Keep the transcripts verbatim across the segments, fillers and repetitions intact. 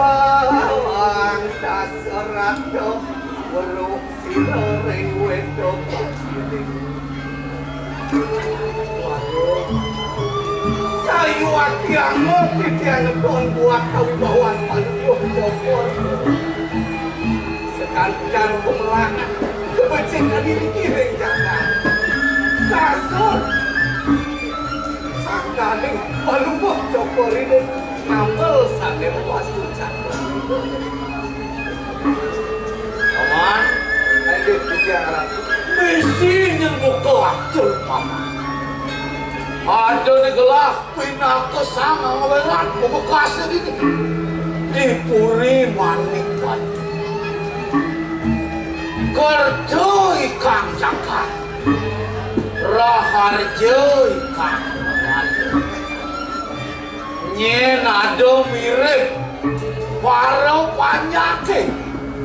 Lawang Dasarata weruh sira ring wéda. Waduh. Sayuwakti angot titiang ngeton buat kawibawan Palungguh Cokor. Sekancan kemelangan kebecikan ini ring jagat. Kasur sangkaning Palungguh Cokor ini nambel sané pasu cakor. Paman, inggih titiang ratu. Misi nyén buka acul, Paman. Adané gelah pinaka sang ngawéran pamekasné dini. Di puri Manik Batu. Kerja ikang jagat. Raharja ikang raharja. Nyén ada mirib para panjaké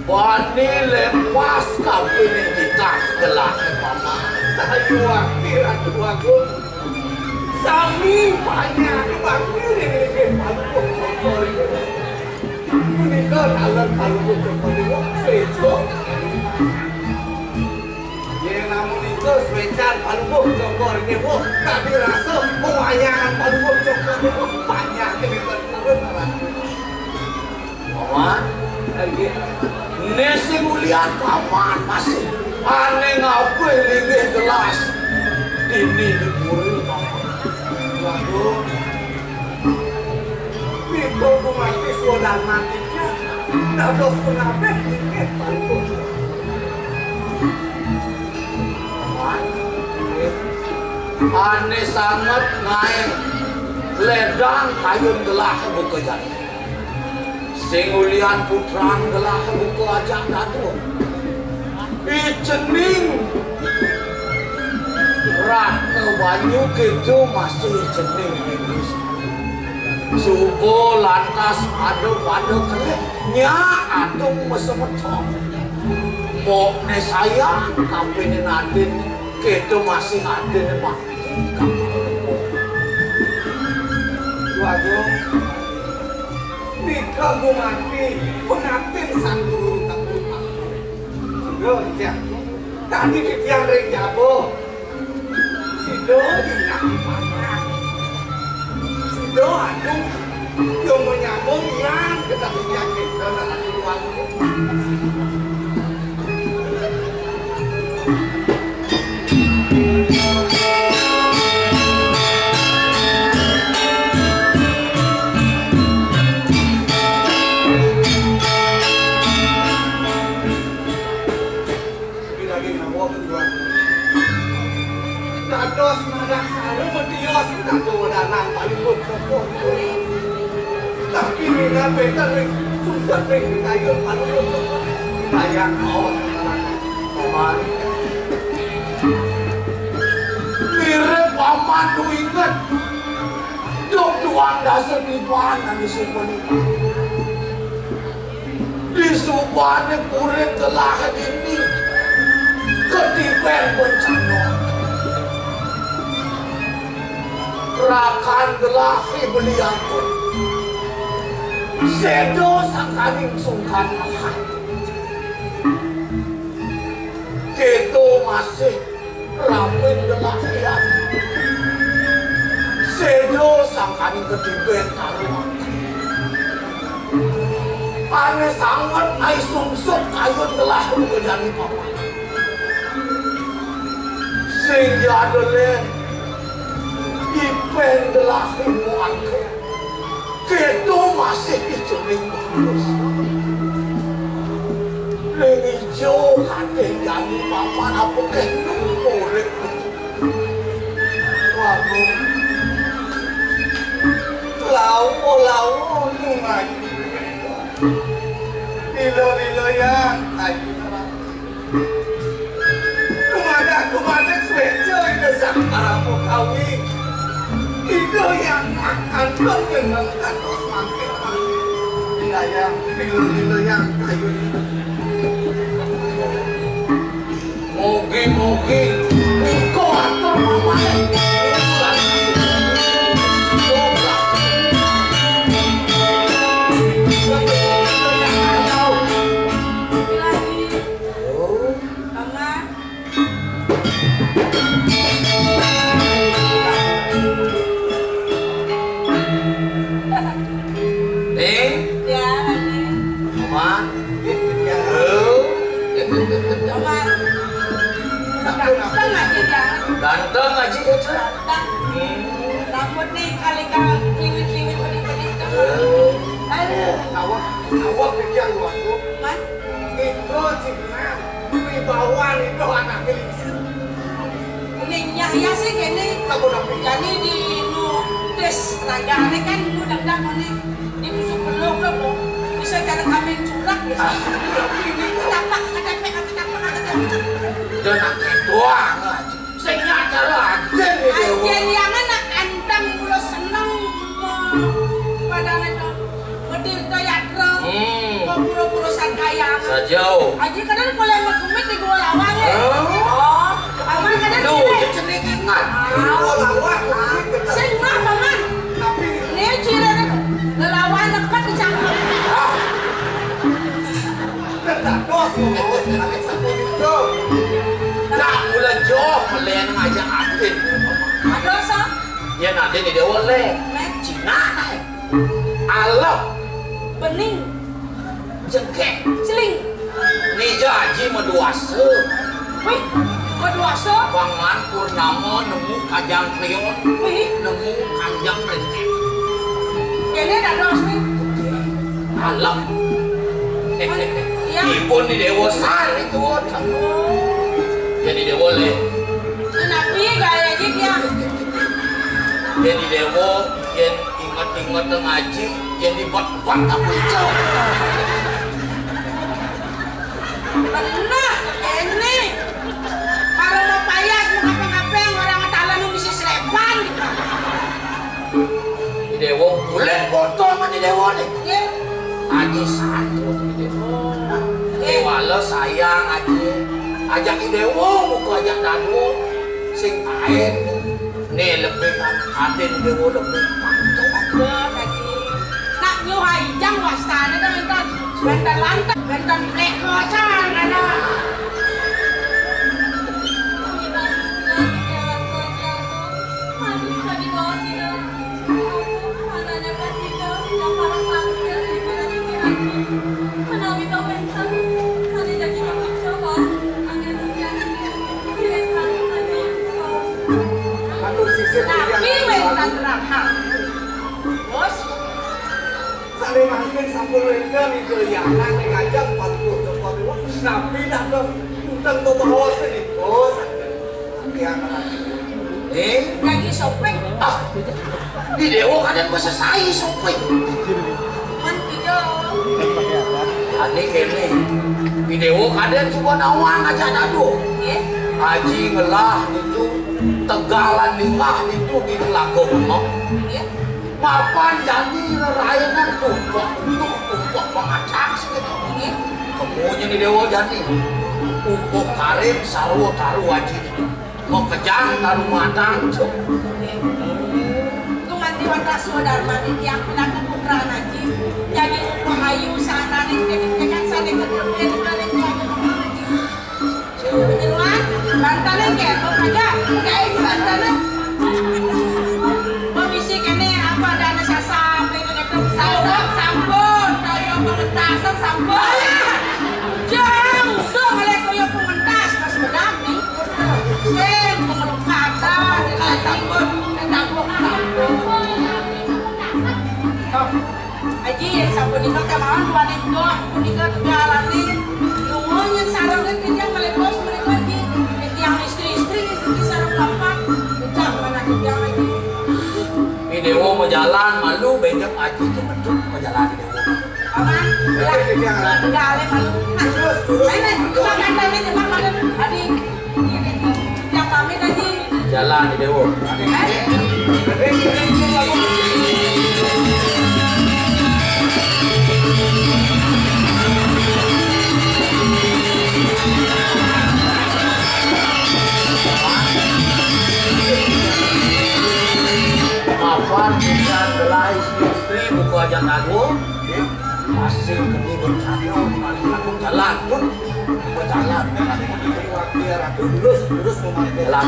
bani lempas kapining titah gelahé, Paman. Sayuwakti Ratu Agung. Sami panjaké bakti ring linggih Palungguh Cokor. Punika taler Palungguh Cokor Déwa, séja. Yén amunika suécan Palungguh Cokor Déwa, kadi rasa pawayangan Palungguh Cokor Déwa panjaké nénten purun, Ratu. Paman, inggih. Né sing ulian Paman masih ané ngabih linggih gelas dini di puri, Paman. Waduh. Mita gumanti swadarman titiang dados pangabih inggih pantun. Ané sanget ngaé ledang kayun gelah buka jani. Sing ulian putran gelah buka ajak dadua. I cening Ratna Banyu kéto masih cening Inggris. Suba lantas pada-pada kelih nyak atung masemeton. Mokné sayang kapining adin kéto masih adin bakti kapining mok. Waduh. Nika gumanti pangaptin Sang Guru Teguh. Sida titiang. Tadi titiang ring jaba. Sida ingat panak. Sida anu yang menyambung yang kita punya kita dalam keluarga. Dados madak sare matios, dados wadanan paling. Tapi minat bénten ring sungsut ring kayun panutup. Bayang aos. Paman. Mirip Paman nu inget. Duk duang dasa tiban anu sumpah. Di subané puri gelah dini ketiben bencana. Rakan gelah beli ampun. Séda sangkaning sungkan lahan. Kéto masih rapin gelah liat. Séda sangkaning ketiben karuan. Ané sanget ai sungsut kayun gelah buka jani paman. Sing jadulé ipen gelah imu angke. Kéto masih icuning bagus. Ring ijo katé jani paman apa kénu urip. Waduh. Lawa-lawa nungai. Lila-lila yang kayu. Dumadak-dumadak suéca Ida Sang Parama Kawi. Ida yang akan panjenengan kantos mangkin. Ida yang lila-lila yang kayu. Mugi-mugi nika atur mamané. Ganteng aji gitu. Ganteng. Hmm. Rambut nih kali-kali kliwit-kliwit pedih-pedih tuh. Eh. Aduh. Awak, awak pikir gua tuh. Man? Itu Cina, wibawa itu anak lingsir. Ning Yahya sih gini. Aku udah pikir. Jadi di nu des ragane kan nu dak-dak ngene. Di busuk belum lo kok. Bisa cara kambing curak gitu. Ah, udah pikir. Ketapak, ketepek, ketapak, ketepek. Udah nak doang aja. Sing nyacara ajen iki, Dewa. Ajen yang anak anteng kula seneng. Padahal itu medhita yatra. Hmm. Kok pura-pura sarkaya. Saja. Aji kadang boleh megumit di gua lawang ya. Oh. Oh, aman kadang. Lho, kiri. Jenenge ingat. Ah. Gua lawang. Sing mah, Paman. Tapi ini ciri lelawan dekat dicangkep. Ah. Dados ngurus anak sapunika. Nak mula joh melen ngajak atin. Aduh, so. Yen atin di dewa le. Cina nae. Alep. Bening. Jengkek. Celing. Nija aji meduasa. Wih, meduasa. Pangan purnama nemu kajang kleon. Wih. Nemu kanjang renteng. Kene dados nih. Alem. Iya. Ipun di dewa sari tuh. Jadi dewa le. Napi gaya aja dia. Jadi dewa, yen inget-inget ngaji, yen dibat-bat apa ijo. Bener, ini. Kalau mau payas, mau ngapa-ngapain, orang ngetalan lu mesti seleban. Di dewa, boleh foto sama di dewa nih. Iya. Aji santun di dewa. Iya. Dewa lo sayang aji. Ajak di dewa, buku ajak dadu. Sing kain. Nih lebih kan, atin dewa lebih pantun. Iya, tadi. Nak nyuhai jang wastane dah, entar. Bentar lantak, bentar lekosan, ada. Tapi wénten rahang. Bos. Sare mangkin sampun wénten Ida Yana ing ajeng patuh Joko Dewa. Napi dados unteng bebaos nika? Saking Eh? Lagi sopeng. Ah, di dewa kadang besesai sopeng. Man pido. Ane kene. Di dewa kadang coba nawang aja dadu. Nggih. Aji ngelah itu, tegalan lingah itu di Telaga Bengong. Nggih. Mapan jani rerainan tumpuk, tumpuk, tumpuk pengacak segitu. Nggih. Kemudian di dewa jani. Upuk karim sarwa taru aji itu. Kok kejang taruh matang, Cuk? Gumanti wantah swadarma titiang pinaka putra naji. Jadi rupa ayu sananing tekan sane kedua kali jadi ayu aji. Penyeruan, bantane ke, kok kagak, kayak bantane. Komisi kene apa dana sasam, itu kata sasam sampun, kaya pementasan sampun. Jang, udah oleh kaya pementas, pas menang nih. Sing pengelukatan, kita sambut, kita sambut. Toh, Aji, yen sapunika kemawon duaning doh punika tegalane. Nuwun yen sareng titiang melepos menika, Aji. Titiang istri-istri niki sareng papat. Ucap manah titiang, Aji. Ini dewa majalan malu, benjep Aji itu medhep majalan dewa. Paman, ya, gale malu. Nah, terus, terus. Ayo, ayo, kita kandangin, Paman. Adi, yang pamit, Aji. Jalan, Dewo. Eh? Mapan kita adalah istri-istri buku aja nanggung. Hasil kami bersama, aku jalan pun berjalan. Aku diberi waktu ya, Ratu, lurus, lurus mau main jalan.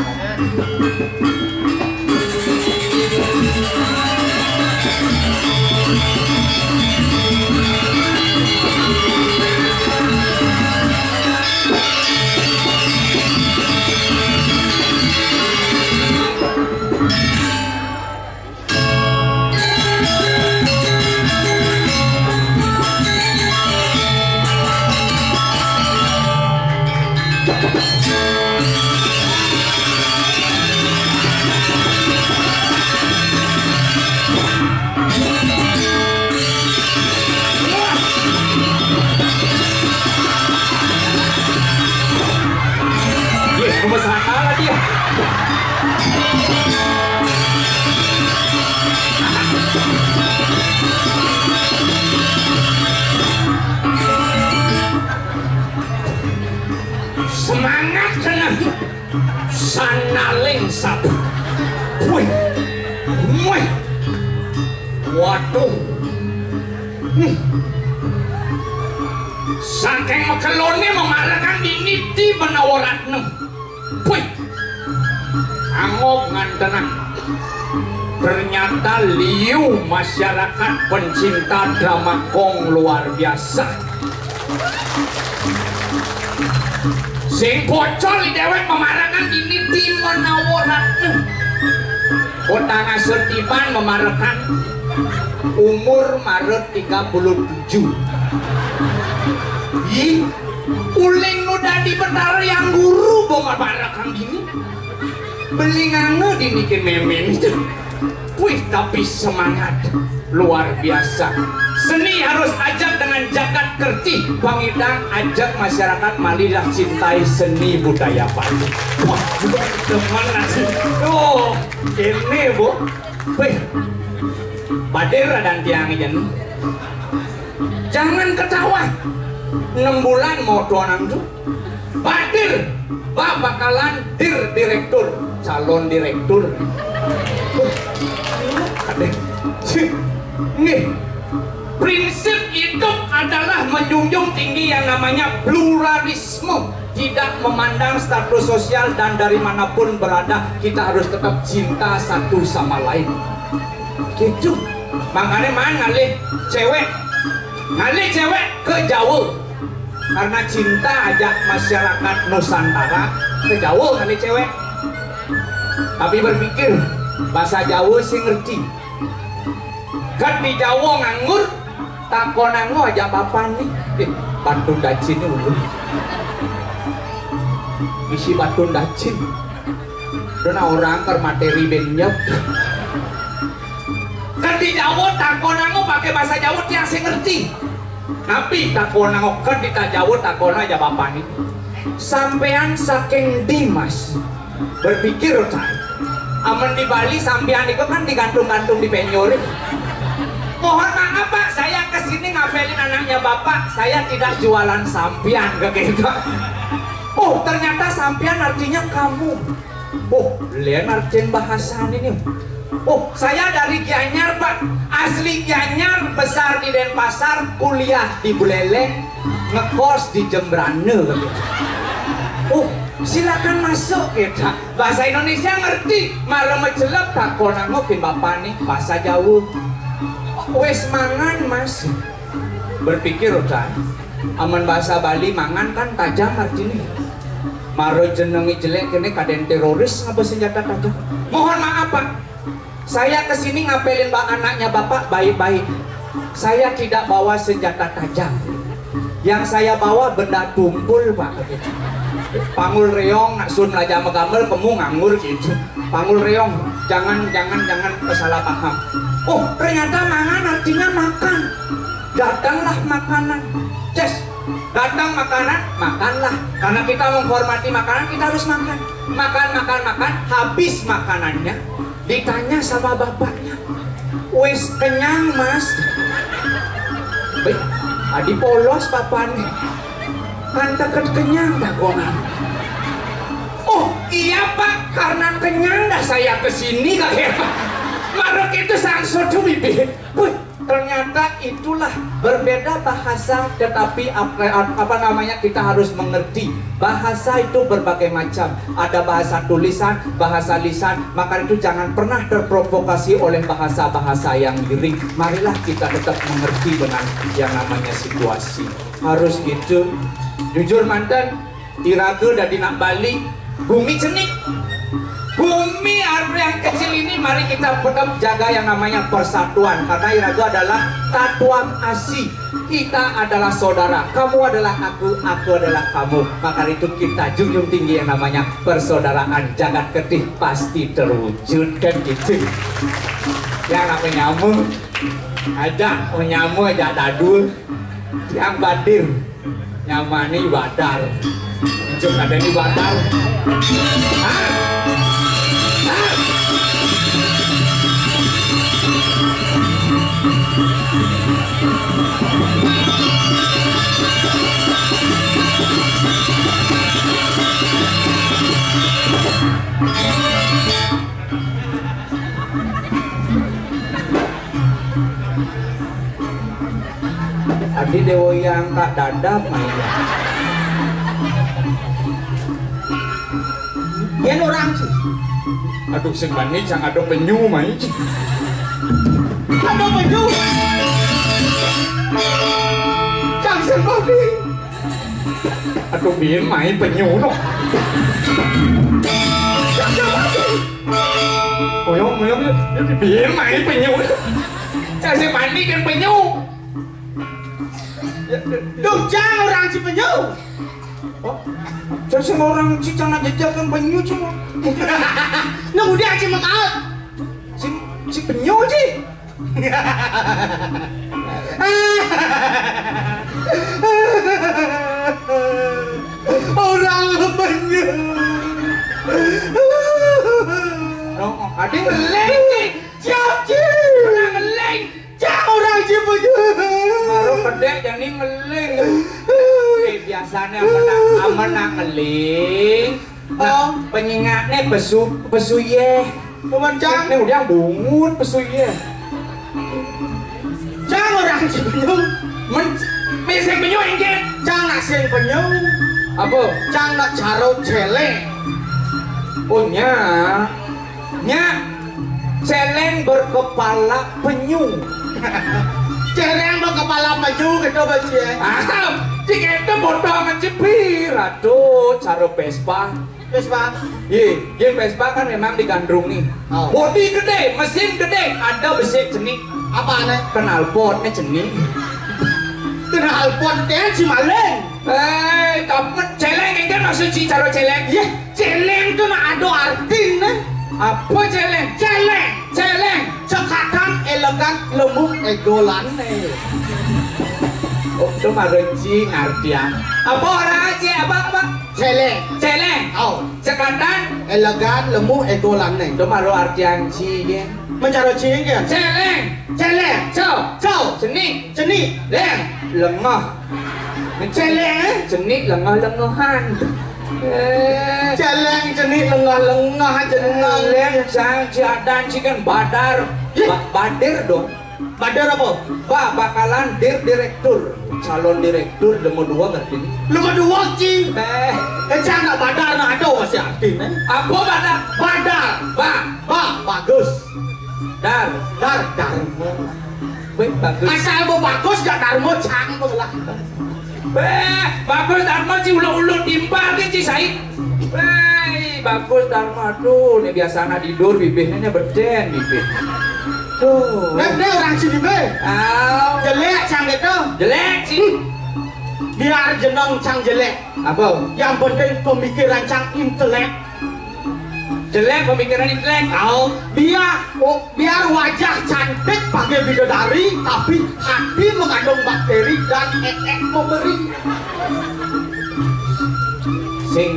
Naling sapu. Wih. Wih. Waduh. Hmm. Saking mekeloné memarekan dini di menawa ratna. Wih. Angog ngantenan. Ternyata liu masyarakat pencinta drama gong luar biasa. Sing pocol di déwék memarekan dini di menawa ratna. Kota Ngasetiban memarekan umur mara tiga puluh tujuh. Ih, uling nu dadi Betara Hyang Guru memarekan dini. Beli nganga dini ké mémén. Wih, tapi semangat luar biasa. Seni harus ajak dengan jagat kerti, pangidang ajak masyarakat malih dah cintai seni budaya Bali. Wah, demen nasi. Tuh, ini, Bu. Wih, badir adan tiang jen. Jangan ketawa. Enam bulan modonan tuh. Badir, ba bakalan dir direktur, calon direktur. Kadé. Nggih. Prinsip hidup adalah menjunjung tinggi yang namanya pluralisme, tidak memandang status sosial dan dari manapun berada, kita harus tetap cinta satu sama lain. Gitu. Makanya mana ngalih cewek, ngalih cewek ke Jawa. Karena cinta aja masyarakat Nusantara ke Jawa kali cewek. Tapi berpikir bahasa Jawa sih ngerti. Kan di Jawa nganggur, takonango aja bapak nih. Eh, batu dacin ini ulun. Isi batu dacin. Dona orang ker materi benyep. Kan di Jawa takonango pakai bahasa Jawa tiang sih ngerti. Napi takonang okat di Jawa, takon aja bapak nih. Sampean saking di, Mas? Berpikir, Cai. Amun di Bali sampean itu kan digantung-gantung di penjuri. Mohon maaf, Pak, saya kesini ngapelin anaknya Bapak. Saya tidak jualan sampean, kayak gitu. Oh, ternyata sampean artinya kamu. Oh, lain artin bahasa ini. Oh, saya dari Gianyar, Pak. Asli Gianyar, besar di Denpasar, kuliah di Buleleng, ngekos di Jembrana, katanya. Oh, silakan masuk, kita. Bahasa Indonesia ngerti, mara macelep takonango kin bapak nih, bahasa Jawa. Wes mangan, Mas. Berpikir, Ucai. Amun bahasa Bali, mangan kan tajam artinya. Mara jenenge jelek kene kadén teroris ngaba senjata tajam. Mohon maaf, Pak. Saya kesini ngapelin ba-, anaknya Bapak baik-baik. Saya tidak bawa senjata tajam. Yang saya bawa benda tumpul, Pak. Pangul reong, nak sun belajar megamel, kemu nganggur gitu. Pangul reong, jangan, jangan, jangan kesalah paham. Oh, ternyata mangan artinya makan. Datanglah makanan. Ces, datang makanan, makanlah. Karena kita menghormati makanan, kita harus makan. Makan, makan, makan. Habis makanannya, ditanya sama bapaknya, "Wes kenyang, Mas?" Beh, adi polos bapaknya. Kan teket kenyang takonan. "Oh, iya, Pak, karena kenyang dah saya ke sini," kayak. Maruk itu sang sodo bibit. Wih, ternyata itulah berbeda bahasa, tetapi apa, apa namanya, kita harus mengerti. Bahasa itu berbagai macam. Ada bahasa tulisan, bahasa lisan. Maka itu jangan pernah terprovokasi oleh bahasa-bahasa yang miring. Marilah kita tetap mengerti dengan yang namanya situasi. Harus gitu. Jujur manten, iraga dadi nak Bali, bumi cenik. Bumi yang kecil ini, mari kita tetap jaga yang namanya persatuan. Karena iraga adalah tatuang asi. Kita adalah saudara. Kamu adalah aku, aku adalah kamu. Maka itu kita junjung tinggi yang namanya persaudaraan. Jagat Ketih pasti terwujud, kan gitu. Yang namanya nyamuk, aja, oh, nyamuk aja dadul. Yang badir, nyamani badar. Juk ada di badar. Ah! Ah! Adi Dewa yang tak dadap, Mai. Yen orang sih. Aduh, sing bani cang ada penyu, Mai. Ada penyu. Cang sing bani. Aduh, biyen, Mai, penyu no. Cang sing bani. Oyong, oyong, ya. Ya, biyen, Mai, penyu. Cang sing bani kan penyu. Duh, cang orang si penyu. Oh, cang sing orang si cang nak jejak kan penyu, cang. Nang udah si makaut. Si, si penyu, si. Orang penyu. No, adi ngeling, si. Siap, si. Orang ngeling. Cak orang si penyu. Karo kedek jani ngeling. Eh, biasane amen nak, amen nak ngeling. Nah, oh, penyingakne pesu, pesu ye. Cuman cang. Nek udah bungut pesu ye. Cang orang si penyu. Men, men sing penyu engke. Cang nak sing penyu. Apa? Cang nak carut celeng. Oh, nya. Nya, celeng berkepala penyu. Celeng berkepala penyu gitu, Bang, ya. Ah, cik itu bodoh amat, cik. Pir, aduh, cara Vespa. Vespa? Ye, ye, Vespa kan memang digandrungi. Oh. Bodi gede, mesin gede, ada besi cenik. Apa nih? Knalpot nih cenik. Knalpot teh si maling. Eh, kamu celeng kan maksud si cara celeng? Ye, celeng tuh nak ada artinya. Apa celeng? Celeng. Celeng. Cekatan, elegan, lemu, egolan nih. Oh, itu mah renci ngartian. Apa orang aja? Apa, apa? Celeng. Celeng. Oh. Cekatan. Elegan, lemu, egolan nih. Itu mah lo artian ci, ya. Mencari ci, ya? Celeng. Celeng. Co. Co. Cenik. Cenik. Leng. Lengah. Celeng, eh? Cenik lengah-lengahan. Eh. Celeng, cenik lengah-lengah, cenik. Leng, sang, si Adan, si kan badar. Ye. Ba-, badir dong. Badar apa? Ba, bakalan dir direktur. Calon direktur nomor dua ngerti? Nomor dua, ci. Eh. Eh, cang nak badar, nak ada masih arti, eh? Apa badar? Badar. Ba. Ba, bagus. Dar. Dar, darmo. Weh, bagus. Asal mau bagus gak darmo, cang, lah. Weh, bagus darmo, ci, ulo-ulo timpal ke, ci, Said. Weh, bagus darmo. Aduh, ini biasa anak tidur, bibirnya beden, bibir. Tuh. Nek, nek orang sini, be. Au. Jelek, cang, gitu. Jelek, ci. Biar jeneng cang jelek. Apa? Yang penting pemikiran cang intelek. Jelek pemikiran intelek. Au. Biar, oh, biar wajah cantik pakai bidadari, tapi hati mengandung bakteri dan etek memberi. Sing,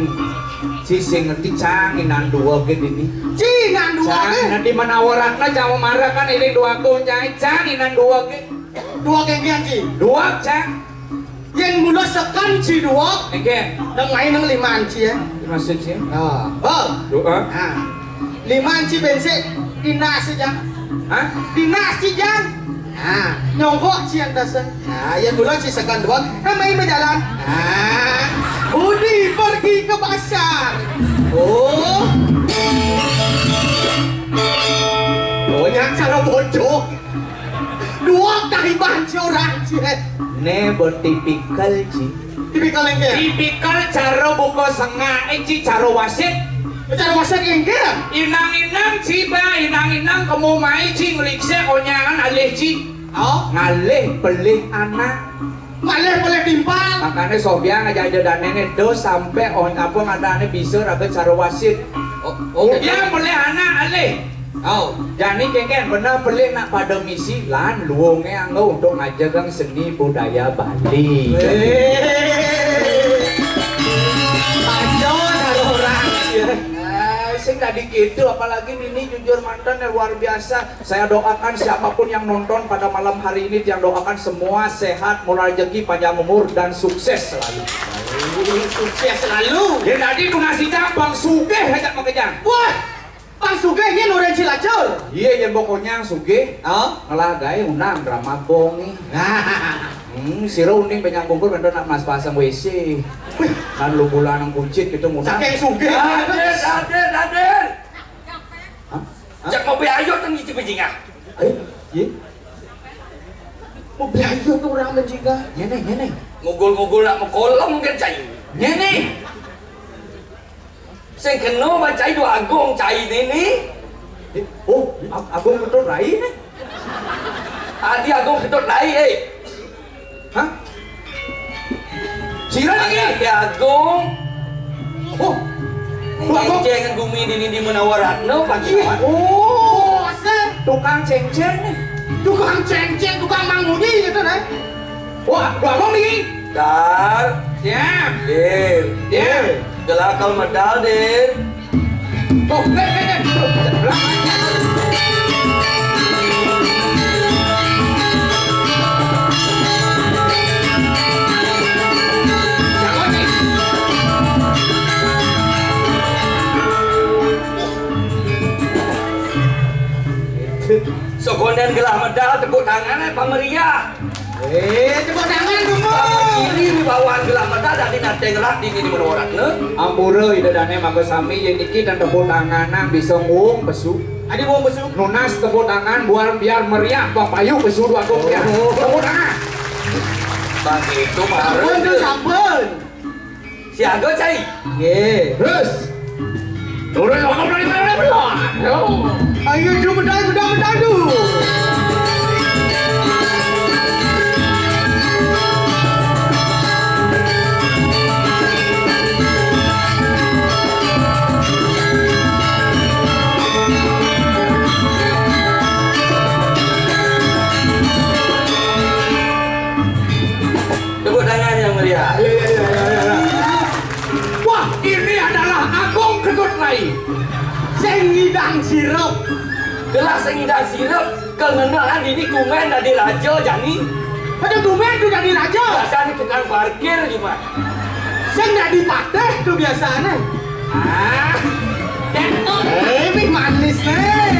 si sing ngerti cang inan dua gede ini. Ci inan dua gede. Cang, nanti menawaran lah, cang marah kan ini dua gede, cang inan dua gede. Dua gede, ci. Dua, cang. Yen mula sekan ci dua. Nggih. Nang main nang lima ci ya. Maksud ci? Ah, bang. Doa. Ah. Lima ci bensik dinas ci, Jang. Hah? Dinas ci, Jang. Ah, nyongkok ci yang dasar. Ah, yen mula ci sekan dua. Nang main berjalan. Ah. Budi pergi ke pasar. Oh. Banyak cara bocok. Duwek tahiban ci orang ci. Né bertipikal ci. Tipikal engké? Tipikal cara buka sengak, eh, ci, cara wasit. Cara wasit engké? Inang-inang ci, ba, inang-inang kemu mai ci ngeliksek onyangan alih ci. Oh. Ngalih pelih anak. Malih pelih timpal. Makanya Sobiang aja ada danene do sampai on apa ngadane bisa raga cara wasit. Oh, oh, Sobiang pelih anak alih. Oh, jani kéngkén bener pelih nak pada misi lan luwunge anggo untuk ngajegang seni budaya Bali. Wéh. Pancen karo orang. Ah, sing tadi gitu, apalagi ini jujur mantan yang luar biasa. Saya doakan siapapun yang nonton pada malam hari ini, yang doakan semua sehat, murah rezeki, panjang umur, dan sukses selalu. Sukses selalu. Yén dadi tunas icang pang sugih ajak makejang. Wah, pang sugih nyén urang Cilacap. Iya, yén pokoknya sugih. Hah? Ngelah gaé undang drama gong nih. Hmm, sira uning banyak bungkur bentar nak mas pasang W C. Wih, kan lu bulan nang kuncit gitu ngundang. Saking sugih. Raden, Raden, Raden. Hah? Hah? Cak mau beayo teng isi bejingah. Eh, iya. Mau beayo tuh orang bejingah. Ngene, ngene. Ngugul-ngugul nak mekolong kan cai. Ngene. Sing kena ban cai dua agung cai nini. Eh, oh, Ag- Agung Ketut Rai nih. Adi Agung Ketut Rai, eh. Hah? Sira niki? Adi Agung. Oh. Tukang Agung. Cengceng gumi dini di Menawa Ratna pagi. Iya. Oh, asal tukang cengceng nih. Tukang cengceng, tukang manguji gitu nih. Wah, Agung niki. Dar. Siap. Dir. Siap. Gelah kal medal, Dir. Oh, eh, eh, eh. Sekonden gelah medal tepuk tangan eh pameriah. Eh, tepuk tangan dulu. Ciri wibawa gelah medal dadi nate ngerak di nini menawa ratna. Ampura Ida Dane mangga sami yén niki dan tepuk tangan nang bisa nguung pesu. Adi nguung pesu. Nunas tepuk tangan buar biar meriah papayu pesu dua kok ya. Oh. Tepuk tangan. Bang itu mah. Sampun tuh, sampun. Siaga, cai. Nggih. Terus. Turun, turun, turun, turun, turun. Ayo, du, medal, medal, medal, du. Tepuk tangan yang meriah. Ya, ya, ya, ya, ya. Wah, ini adalah Agung Ketut Rai. Sing ngidang sirup. Gelah sing ngidang sirup, kal ngenaan dini tumbén dadi raja jani. Ada tumbén tu dadi raja. Biasanya tukang parkir cuma. Sing dadi patih tu biasanya. Ah, Datuk. Eh, wih manis nih.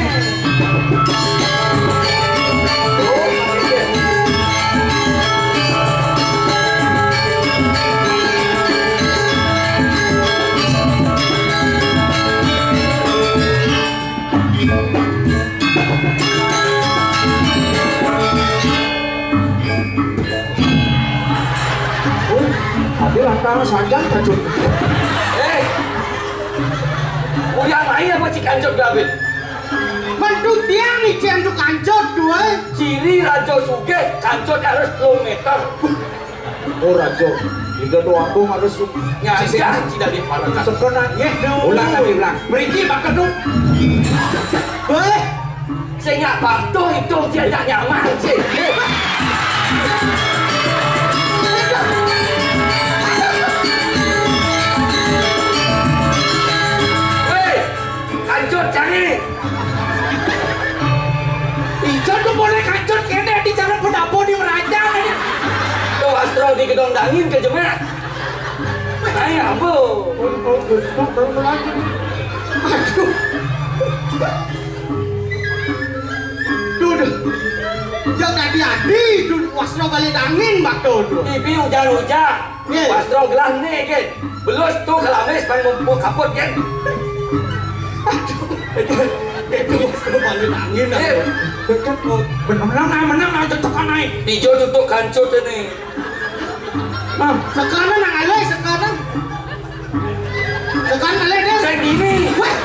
Wih, adi lantaran sajan kacut. Eh, uyang main apa cik kacut David? Mentu tiang nih cik antuk kacut tuh, eh. Ciri raja sugih kacut harus dua meter. Oh, raja. Ida doang dong harus su- Ngajar tidak diparahkan. Sekenan. Nggih, ulang lagi, ulang. Mriki bakal dong. Boleh. Sing nggak patuh itu dia nggak nyaman sih. Hei, kancut cari. Ijo tuh boleh kancut kene di cara pun apa di merajang aja. Tuh Astro di gedong dangin ke jemak. Ayo, ampun. Aduh. Duh, duh. Yang tadi adi, duh, wasra balik angin, Mbak, duh, duh. Pipi hujan-hujan. Nggih. Wasra gelah nih, Kin. Belus tuh kelamis, pan mau, mau kaput, Kin. Aduh, itu, itu wasra balik angin, Nggih. Aku. Bener, menang, menang, menang, cocok kan, naik. Ijo tutup kancut ini. Nah, sekarang nang alih, sekarang. Sekarang alih deh. Kayak gini. Wah.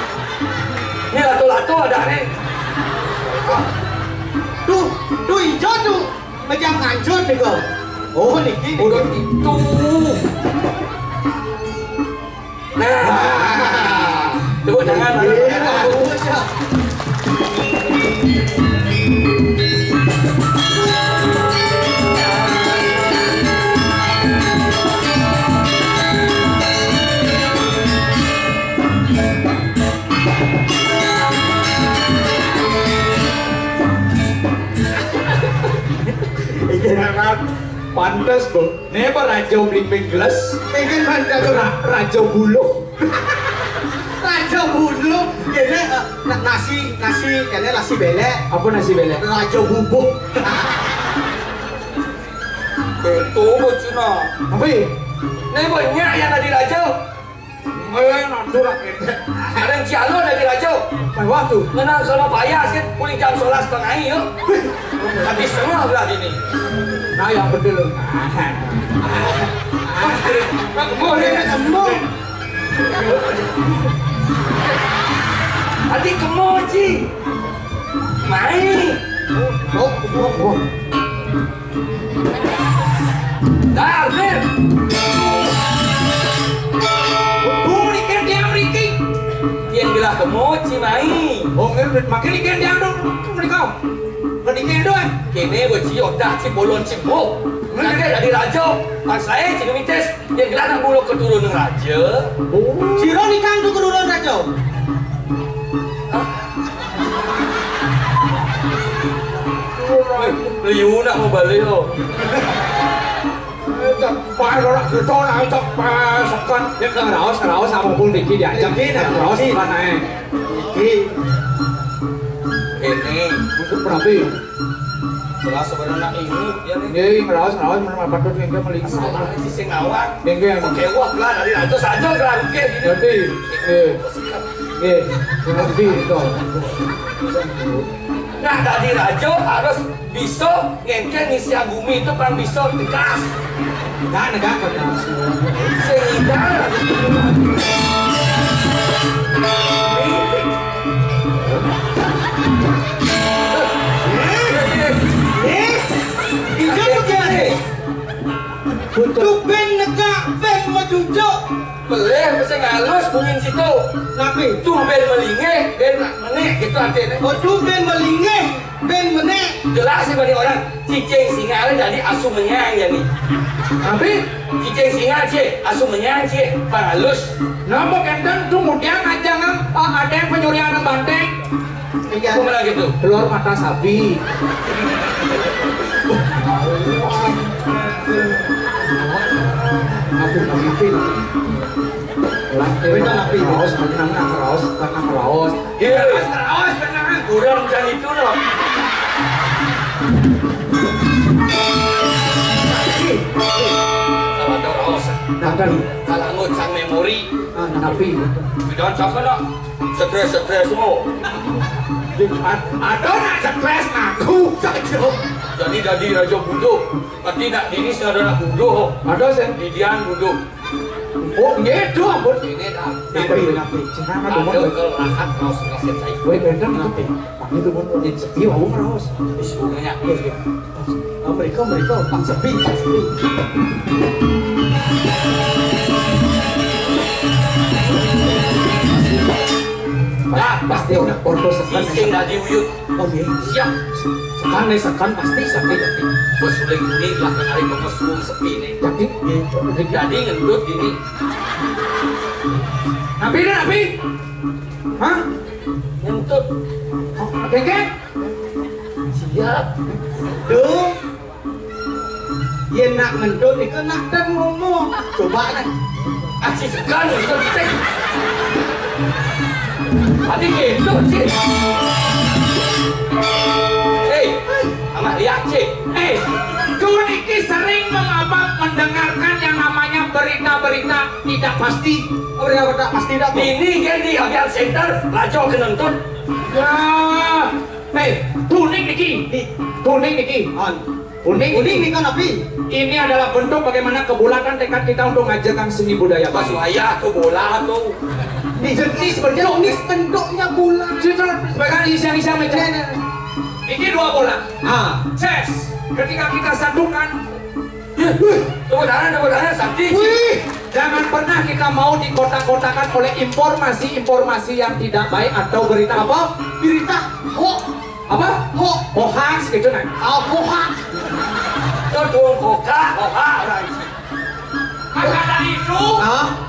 Ini lato-lato ada nih. Tuh, tuh hijau tuh. Macam kancut nih kok. Oh, niki. Udah itu. Nah. Tepuk tangan. Iya. Iki enak. Pantes, Bu. Né apa raja blimbing geles? Pengen mantel. Ra-, raja buluh. Raja buluh. Kéné, eh, na-, nasi, nasi, kéné nasi bélek. Apa nasi bélek? Raja bubuh. Itu bocina. Apa? Né banyak yang tadi raja. Main atur lah kéné. Ada yang cialo dari raja. Main waktu. Ngenang sama payah sih, mulai jam sebelas setengah, yuk. Tapi setengah belah ini. Nah, yang betul. Nah, kemana? Nah, kemana? Tadi kemana, Ci? Main. Oh, oh, oh. Dar, Dir. Bung, dikir dia mriki. Yén gelah kemo, Ci, mai. Oh, nggih, makin dikir dia dong. Mriko. Mriki dong, eh. Kéné, Bo, Ci, odah, Ci, bolon, Ci, Bo. Nggih. Nanti dadi raja. Pas saya, Ci, mitis. Yén gelah nak mula keturunan raja. Oh. Sira nikang tu keturunan raja. Hah? Wéh, liu nak mau balik, oh. Cepat, ora kita nak cepat, sekan. Ya, kan raos, raos, apa pun dikit diajak. Dikit, raos, dikit. Sekan, eh. Iki. Ini. Untuk berarti. Jelas sebenarnya ini, ya, nih. Nggih, ngeraos, ngeraos, men patut nggih melihat. Asal ada sisi ngawak. Nggih, nggih. Oke, wah, lah, dari raja saja, lah, oke, gini. Berarti, nggih. Nggih, berarti itu. Nah, dari raja harus bisa ngengkeng ngisi bumi itu kan bisa tegas. Negak, negak, negak. Sehingga Tuh ben negak, ben mejujuk. Pelih mesti ngalus bunyi situ. Napi? Tuh ben melingih, ben menik gitu artinya. Oh, tuh ben melingih. Ben menek. Jelas sih bagi orang, cicing singa ini jadi asu menyang jadi. Tapi cicing singa, Ci, asu menyang, Ci, pangalus. Napa kenten tu mudian aja nang, ah, ada yang penyurian nang banteng. Iya. Aku malah gitu. Keluar mata sapi. Aku mimpi. Lah, kowe tak napi? Raos, menang, raos, menang, raos. Iya, raos, tenang. Kurang macam itu loh. Kalau ada raos, napi? Kalau ngocang memori. Ah, napi? Bidang siapa nak? Stres, stres semua. Ad-, ada nak stres aku saja. Jadi, jadi raja buduh. Tapi nak dini sing ada nak buduh. Ada sih. Didian buduh. Oh, nggih, duh, ampun. Ini dah. Napi, napi? Cenah, aduh, ada ampun. Kalau rahat, raos, raos, saya. Woi, benteng, napi? Pamit, ampun, yang sepi, wau ngeraos. Di sebenarnya. Nggih, nggih. Oh, mereka, mereka, Pak Sepi, Pak Sepi. Nah, pasti udah foto sekarang. Sing tadi uyut. Oh, iya. Siap. Sekan nih, sekan pasti sampai jadi. Bos udah gini, lah kenalin ke Mas Wong Sepi nih. Jadi, iya, jadi. Jadi ngentut gini. Napi nih, napi? Hah? Ngentut. Oh, kengkeng? Siap. Duh. Yén nak ngentut niku nak ten ngomong. Coba nih. Aci segan itu cek. Tadi gitu sih. Hei, amah lihat sih. Eh, Dun iki sering mengapa mendengarkan yang namanya berita-berita tidak pasti. Berita tidak pasti dah. Ini kan di Avian Center, raja kenuntut. Ya, eh, Tuning niki. Tuning niki. On. Uning, uning nika napi? Ini adalah bentuk bagaimana kebulatan tekad kita untuk ngajarkan seni budaya Bali. Pas wayah tuh bola tuh. Ini jenis bentuk. Jenis bentuknya bola. Sebagai isian-isian meja. Ini dua bola. Ah, chess. Ketika kita satukan, tepuk tangan, tepuk tangan, sakti. Wih, jangan pernah kita mau dikotak-kotakan oleh informasi-informasi yang tidak baik atau berita apa? Berita hoax. Apa? Ho-, hoax gitu, nah. Ah, hoax. Itu dong, hoka, hoka, orang. Maka dari itu,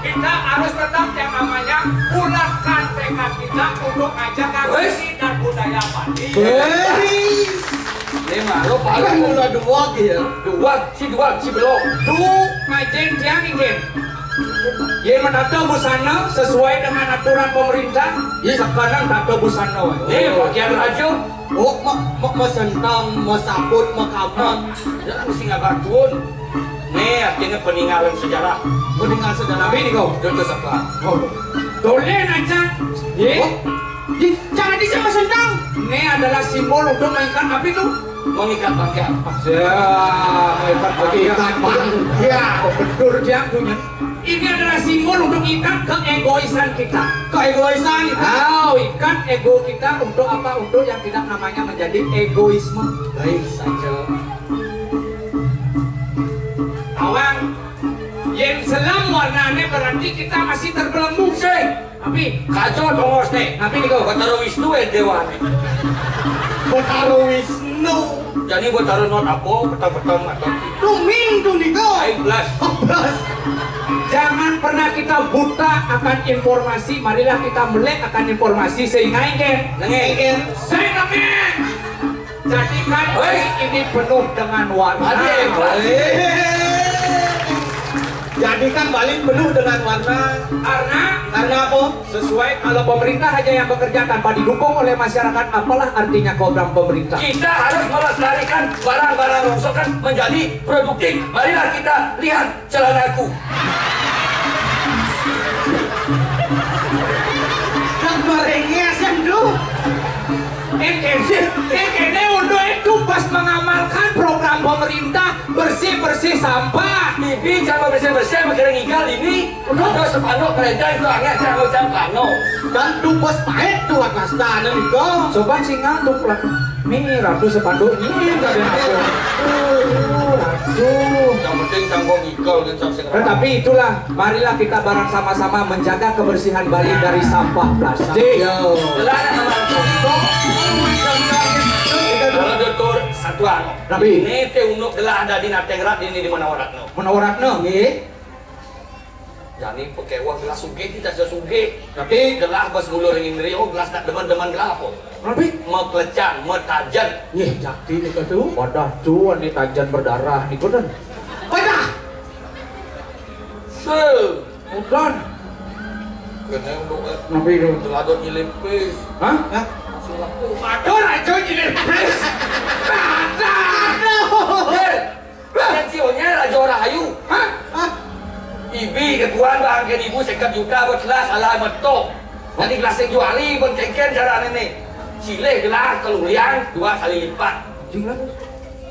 kita harus tetap yang namanya bulatkan tekad kita untuk ngajarkan seni dan budaya Bali. Wih. Emang lo paling mula dua gitu ya. Dua, si dua, si belum. Duh, ngajen tiang inggih. Yén menata busana sesuai dengan aturan pemerintah, iya, sekarang tata busana. Nih, pakaian raja. Oh, ma, ma, ma sentang, ma saput, ma kaban. Jangan sing agak tuun. Nih, akhirnya peninggalan sejarah. Peninggalan sejarah. Tapi ini kau. Itu siapa? Oh. Tulen aja. Ye. Oh. Di, jangan di sama sentang. Ini adalah simbol untuk mengikat apa itu? Mengikat bangkai. Ya, hebat. Mengikat bangkai. Ya, betul dia punya. Ini adalah simbol untuk mengikat keegoisan kita. Keegoisan. Oh, ikat ego kita untuk apa? Untuk yang tidak namanya menjadi egoisme. Baik saja. Awang, yang selam warnanya berarti kita masih terbelenggu. Sing. Tapi kacau dongos nih. Tapi nih kok. Betara Wisnu ya dewa nih. Betara Wisnu. Jadi Betara not apa? Petang-petang atau ruming tuh nih kok. Ayo belas. Oh, belas. Jangan pernah kita buta akan informasi. Marilah kita melek akan informasi sehingga engke. Nengeng. Sehingga Jadikan hari ini penuh dengan warna. Adik, Pak. Jadikan Bali penuh dengan warna. Karena, karena apa? Sesuai kalau pemerintah hanya yang bekerja tanpa didukung oleh masyarakat, apalah artinya program pemerintah? Kita harus melestarikan barang-barang rongsokan menjadi produktif. Marilah kita lihat celanaku. Nang merengek sih, Duh. Engkene, engkene untuk itu pas mengamalkan program pemerintah bersih-bersih sampah. Bibi jangan bersih-bersih, mikirin ngigal ini. Udah. Terus sepanduk kerja itu angin, jangan ucap pano. Dan tuh bos pahit tuh atas tanah itu. Coba sih ngantuk lah. Nih, ratu sepanduk ini, nggak ada yang ngatur. Aduh, ratu. Yang penting jangan ngigal gitu, sing. Tetapi itulah, marilah kita bareng sama-sama menjaga kebersihan Bali dari sampah plastik. Yo. Kalau dokter satu anu. Tapi ini teh unduk gelah ada di Natengrat ini di Manawaratno. Manawaratno, nggih. Jani pakéweh gelah sugih, kita sudah sugih. Tapi gelah bas ngulur ring indri, oh, gelah tak demen-demen gelah apa? Tapi meklecan, metajen. Nggih, jakti nika tu. Wadah tu, ini tajen berdarah niku ten. Wadah. Se. Udan. Kena untuk, eh, napi itu? Teladon nyilipis. Hah? Hah? Aduh, raja nyilipis. Aduh. Hei. Yang cionya Raja Rahayu. Hah? Hah? Ibi ketuan bangkin ibu seket juta buat gelas ala metok. Jadi gelas yang juali pun kengken cara nenek. Silih gelas keluliang dua kali lipat. Jing lah.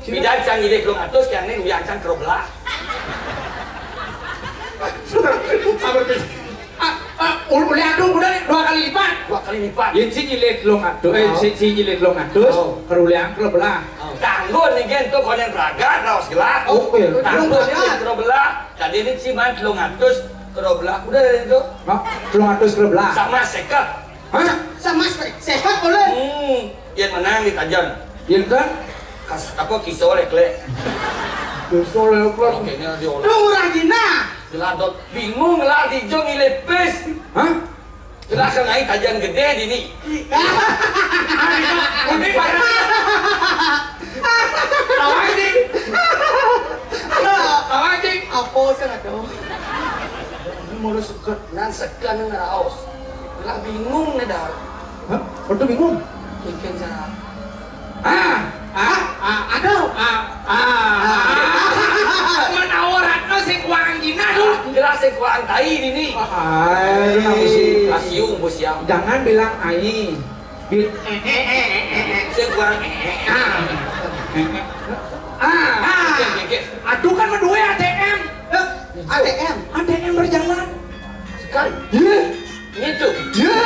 Bidan cang ngilih telung atus, yang ini uyang cang kerobelah. Sabar, sabar, Pis. Ah, ah, ul-, ulih aduh udah dua kali lipat. Dua kali lipat. Ya, si nyilih telung atus, eh, si, si nyilih telung atus, oh, keruliang kerobelah. Oh. Tanggun nih, Gen, tuh konen pragat, raos gelah. Oh, iya. Tanggun nih, kerobelah. Tadi ini si man telung atus kerobelah. Udah itu. Hah? Telung atus kerobelah. Sama seket. Hah? Sama se-, sehat boleh. Hmm, yang menang di tajen. Yang kan? Kas, apa, kisah oleh klek. Kisah oleh klek. Oke, ini dia oleh. Lu murah gina. Geladot. Bingung lah, di jong ilipis. Hah? Jelas kan naik tajen gede di ini. Ini parah. Tawa, anjing. Tawa, anjing. Apa sih ada? Ini mulai seket. Nan seket, nan raos. Lah bingung nih dah. Hah? Waduh, bingung. Bikin cara. Ah, ah, ah, aduh, ah, ah, ah. Menawaratno sing kuang Cina tuh. Jelas sing kuang tai ini. Hai. Asiu, bos yang. Jangan bilang ai. Bil-, eh, eh, eh, eh, eh, eh. Sing kuang, eh, eh, eh. Ah. Ah. Oke, oke, oke. Aduh, kan menduwe A T M. Eh, A T M. A T M berjalan. Sekali. Iya. Gitu. Iya.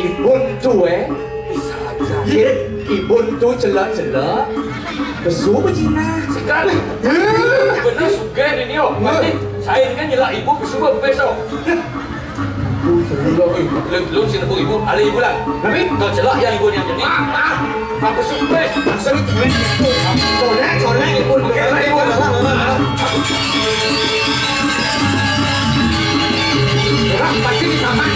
Ibun tuh, eh. Bisa aja. Iya. Ibun tuh celak-celak. Besu bejina. Sekali. Iya. Bener sugih ini, oh. Iya. Berarti saya ini kan nyelak ibu, besu beso. Lu, lu, lu sini, Bu, Ibu. Ada ibu lah. Tapi? Kau celak ya ibu yang jadi. Ah, ah. Aku sumpah. Sorry, sorry, sorry, ibu. Oke, ibu. Orang pasti ditambah.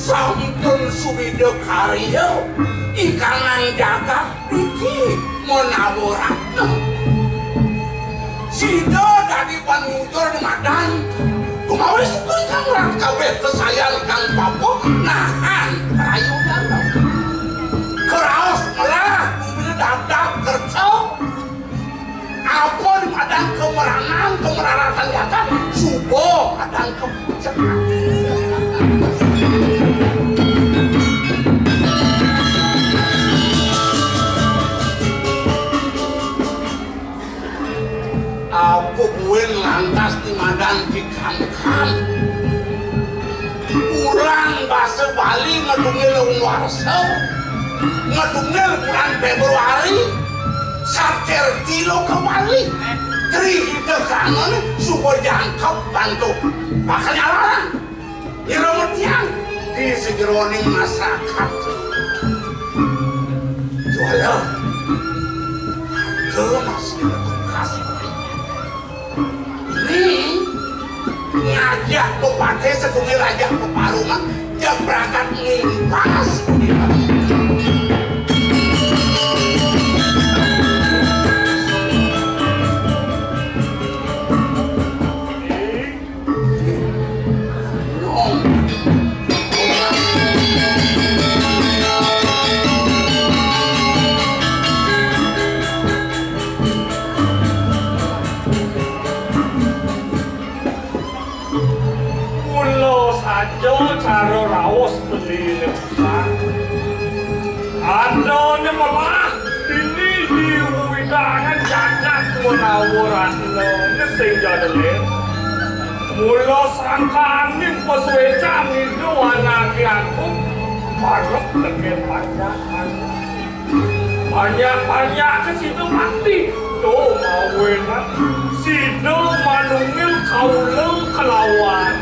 Sampun suwida karya ikanan jagat niki menawa ratna. Sida dadi panyujur di madan, gumawis kuwi kang rat kabeh kesayan kang papa nahan rayu dalam. Keraos melah bumine dadak kerca. Apa di madan kemeranan, kemeraratan jagat, suba madan kepucekan. Apa buin lantas di madan dikangkang? Bulan basa Bali ngetungil warsa, ngetungil bulan Februari, satir tilo ke Bali. Tri Hita Karana ni suba jangkep bantu bakal nyalaran. Ngira metiang di sejeroning masyarakat. Juala. Ke masih tugas. Ning ngajak pepatih setunggal aja peparuman, jam berangkat ngimpas. Mula saja cara raos beliné pusat. Adané melah dini di wewidangan jagat menawa ratnané sing jadelin. Mula sangkaning pasuécan Ida Anaké Agung marep tekén panjakan. Banyak-banyak ke sida mati. Tuh, mawinan sida manungil kaula kelawan.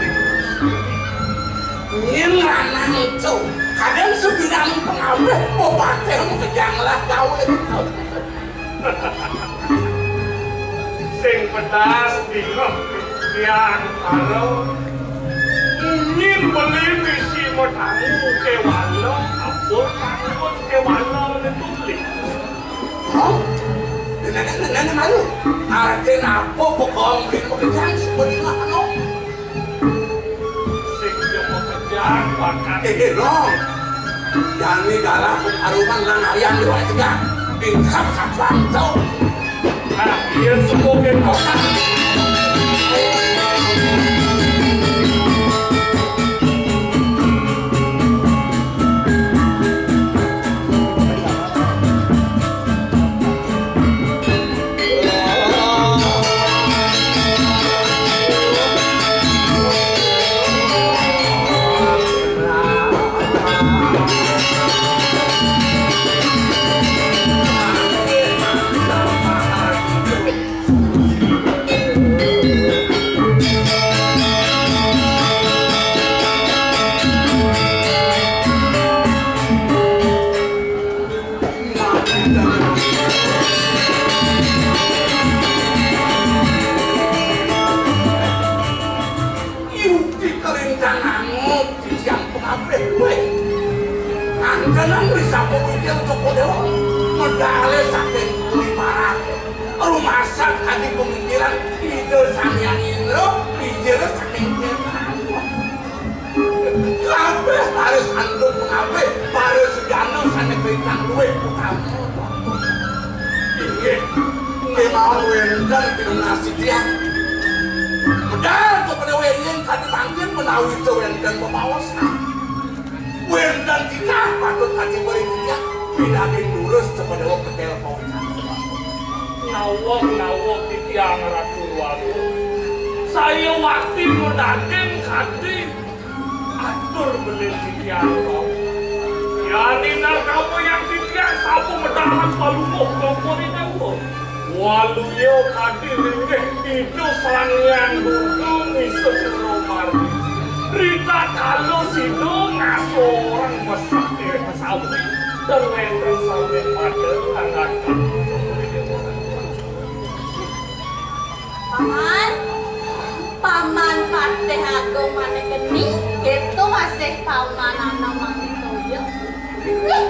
Nyén lanang itu, kadang sebidang pengabeh, bupati makejang lah gawe. Sing pedas dingeh tiang karo nyén beli misi matangu kewala, ampun tangun kewala menetuli. Hah? Nenek, nenek malu. Artin apa pokong beli pekerjaan sebenarnya, anu? Sing jemo kerjaan bakat. Eh, eh, Long. Jani dalah pun aruman lan ayam di luar tegak. Bingsap satuan tau. Nah, iya semua kita. Yukti kalintang angup titiang pengabeh luwih. Angkenan risapa witir Cokor Dewa medale saking Kuwi Parak. Rumasak kadi pemikiran Ida Sang Hyang Indra, ijine saking Ketan. Kabeh raris antuk pengabeh para sujana sane kalintang luwih utama. Inggih, kemawon wenten pinunasi tiang. Medal kepada wenyen kadi mangkin menawi wenten pemaosan. Wenten titah patut kacimbar ing titiang, pinagin lurus kepada ketel pawecan. Naweg-naweg titiang Ratu Walu. Saya wakti medaging kadi atur beli titiang wau. Yani narkama yang titiang sapu medahan palungguh komponi dewa. Waluya kadi linggih Ida Sang Hyang Durga. Paman, Paman Patih Agung Manik geni, gitu masih Paman anak Manik Toyo. Nih,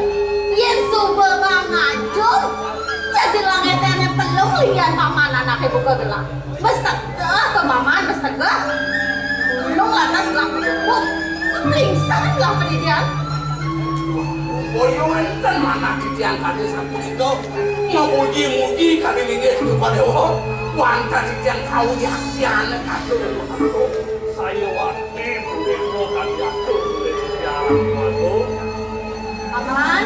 yen suba bang ajur, jadi langitane pelung lian Paman anake buka gelang. Mestegeh to Paman, mestegeh. Gunung lantas gelang pelung. Pelingsang gelang pedidian. Boyo enten manah titiang kadi sapunika. Memuji-muji kadi linggih Duka Dewa. Wantah titiang kawiaktiane katur. Saya wati Dewa kadi atur oleh titiang Agung. Paman,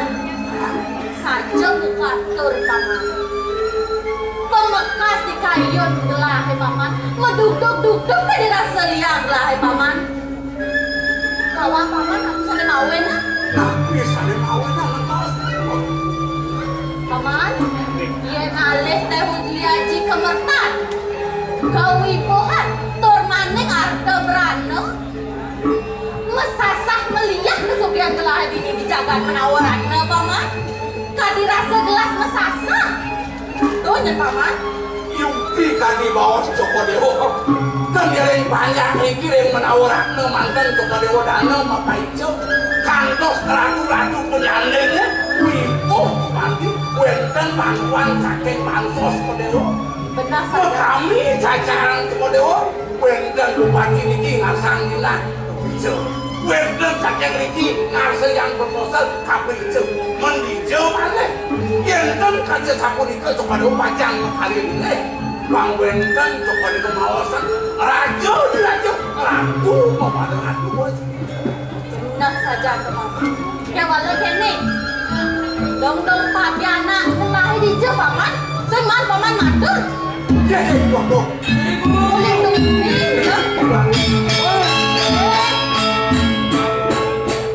saja bukatur Paman. Pemekas di kayun gelahe Paman. Medugdug-dugdug kadi rasa liar gelahe Paman. Kawan Paman, aku sane mawen, ah. Tapi sane mawen, ah, mentos. Paman, yen alih Tehu Dwi Aji kemertan, kawibuhan, tur maning arta brana, mesasah meliah kesugihan gelahe dini di jagat Menawa Ratna, Paman. Kadi rasa gelas mesasah. Tuh, nyen Paman. Yukti kadi baos Cokor Dewa. Kan dereng banyak iki ring Menawa Ratna manten Cokor Dewa dana mapaica. Kantos ratu-ratu penyandinge wibuh mati wenten bantuan saking bansos Cokor Dewa. Benar saja. Kami jajaran Cokor Dewa. Wénten bupati niki ngarsang jinah kaprica. Wénten saking niki ngarsayang proposal kaprica. Men dija malih. Yén ten kadi sapunika kepada pacang makarya nggih. Pang wénten kepada kemaosan raja diraja, ratu kepada ratu. Nah, saja ke Paman. Kéwala kéné. Dong-dong papi anak ngelah dija, Paman. Sing man Paman matur. Yéh, waduh. Boleh tuh, ya.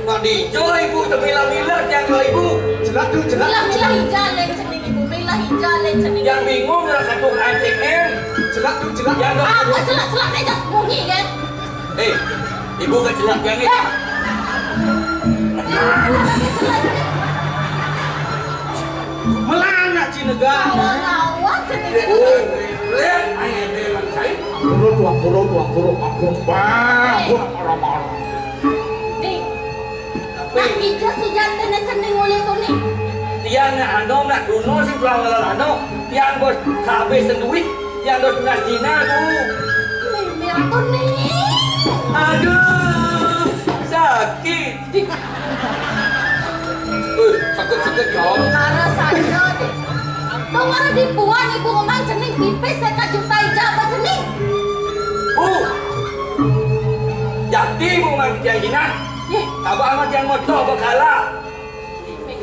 Nah, dija ibu, temilah-milah tiang ke ibu. Jelas tuh, jelas. Milah-milah ija, leng cening ibu. Milah ija, leng cening. Yang bingung lah satu A T M. Jelas tuh, jelas. Yang apa jelas-jelas aja munyi, kan? Eh, ibu kan celak yang ini. Eh. Melana Cinega. Lawan, lawan, Cinega. Oh, lihat, ayo, dia kan saya. Ampura, ampura, ampura, ampura. Wah, ampura, ampura, ampura. Nih, tapi nak ija sujatine cening uli tuni. Tiang nak ano, nak kuno si tulang lalan ano. Tiang bos kabeh senduit. Tiang dos tunas Cina, Bu. Mimir tuning. Aduh, sakit. Wih, sakit-sakit, ya. Kara saja, nih. Tuh, mara dipuan ibu ngomong cening pipis seka juta ija apa cening? Bu, jati ibu ngomong tiang Cina. Yeh. Tabah amat tiang motor bakala.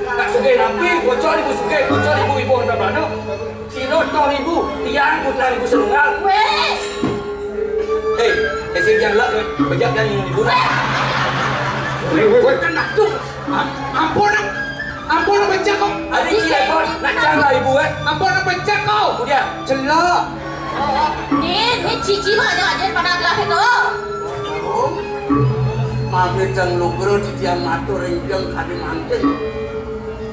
Nak sugih napi, bocor ibu sugih, bocor ibu, ibu orang Belanda. Sira toh ibu, tiang putra ibu senunggal. Weh. Eh, eh, sing tiang lak, bejak tiang ibu. Weh. Weh, weh, weh, kena tu. Am-, ampun, am-, ampun, bejak kau. Ada cilik pun, nak cang lah ibu, eh. Ampun, bejak kau. Kemudian. Celak. Oh, ni, ni cici mah aja-aja pada belah itu. Mami teng lugra titiang matur ring jeng kadi mangkin.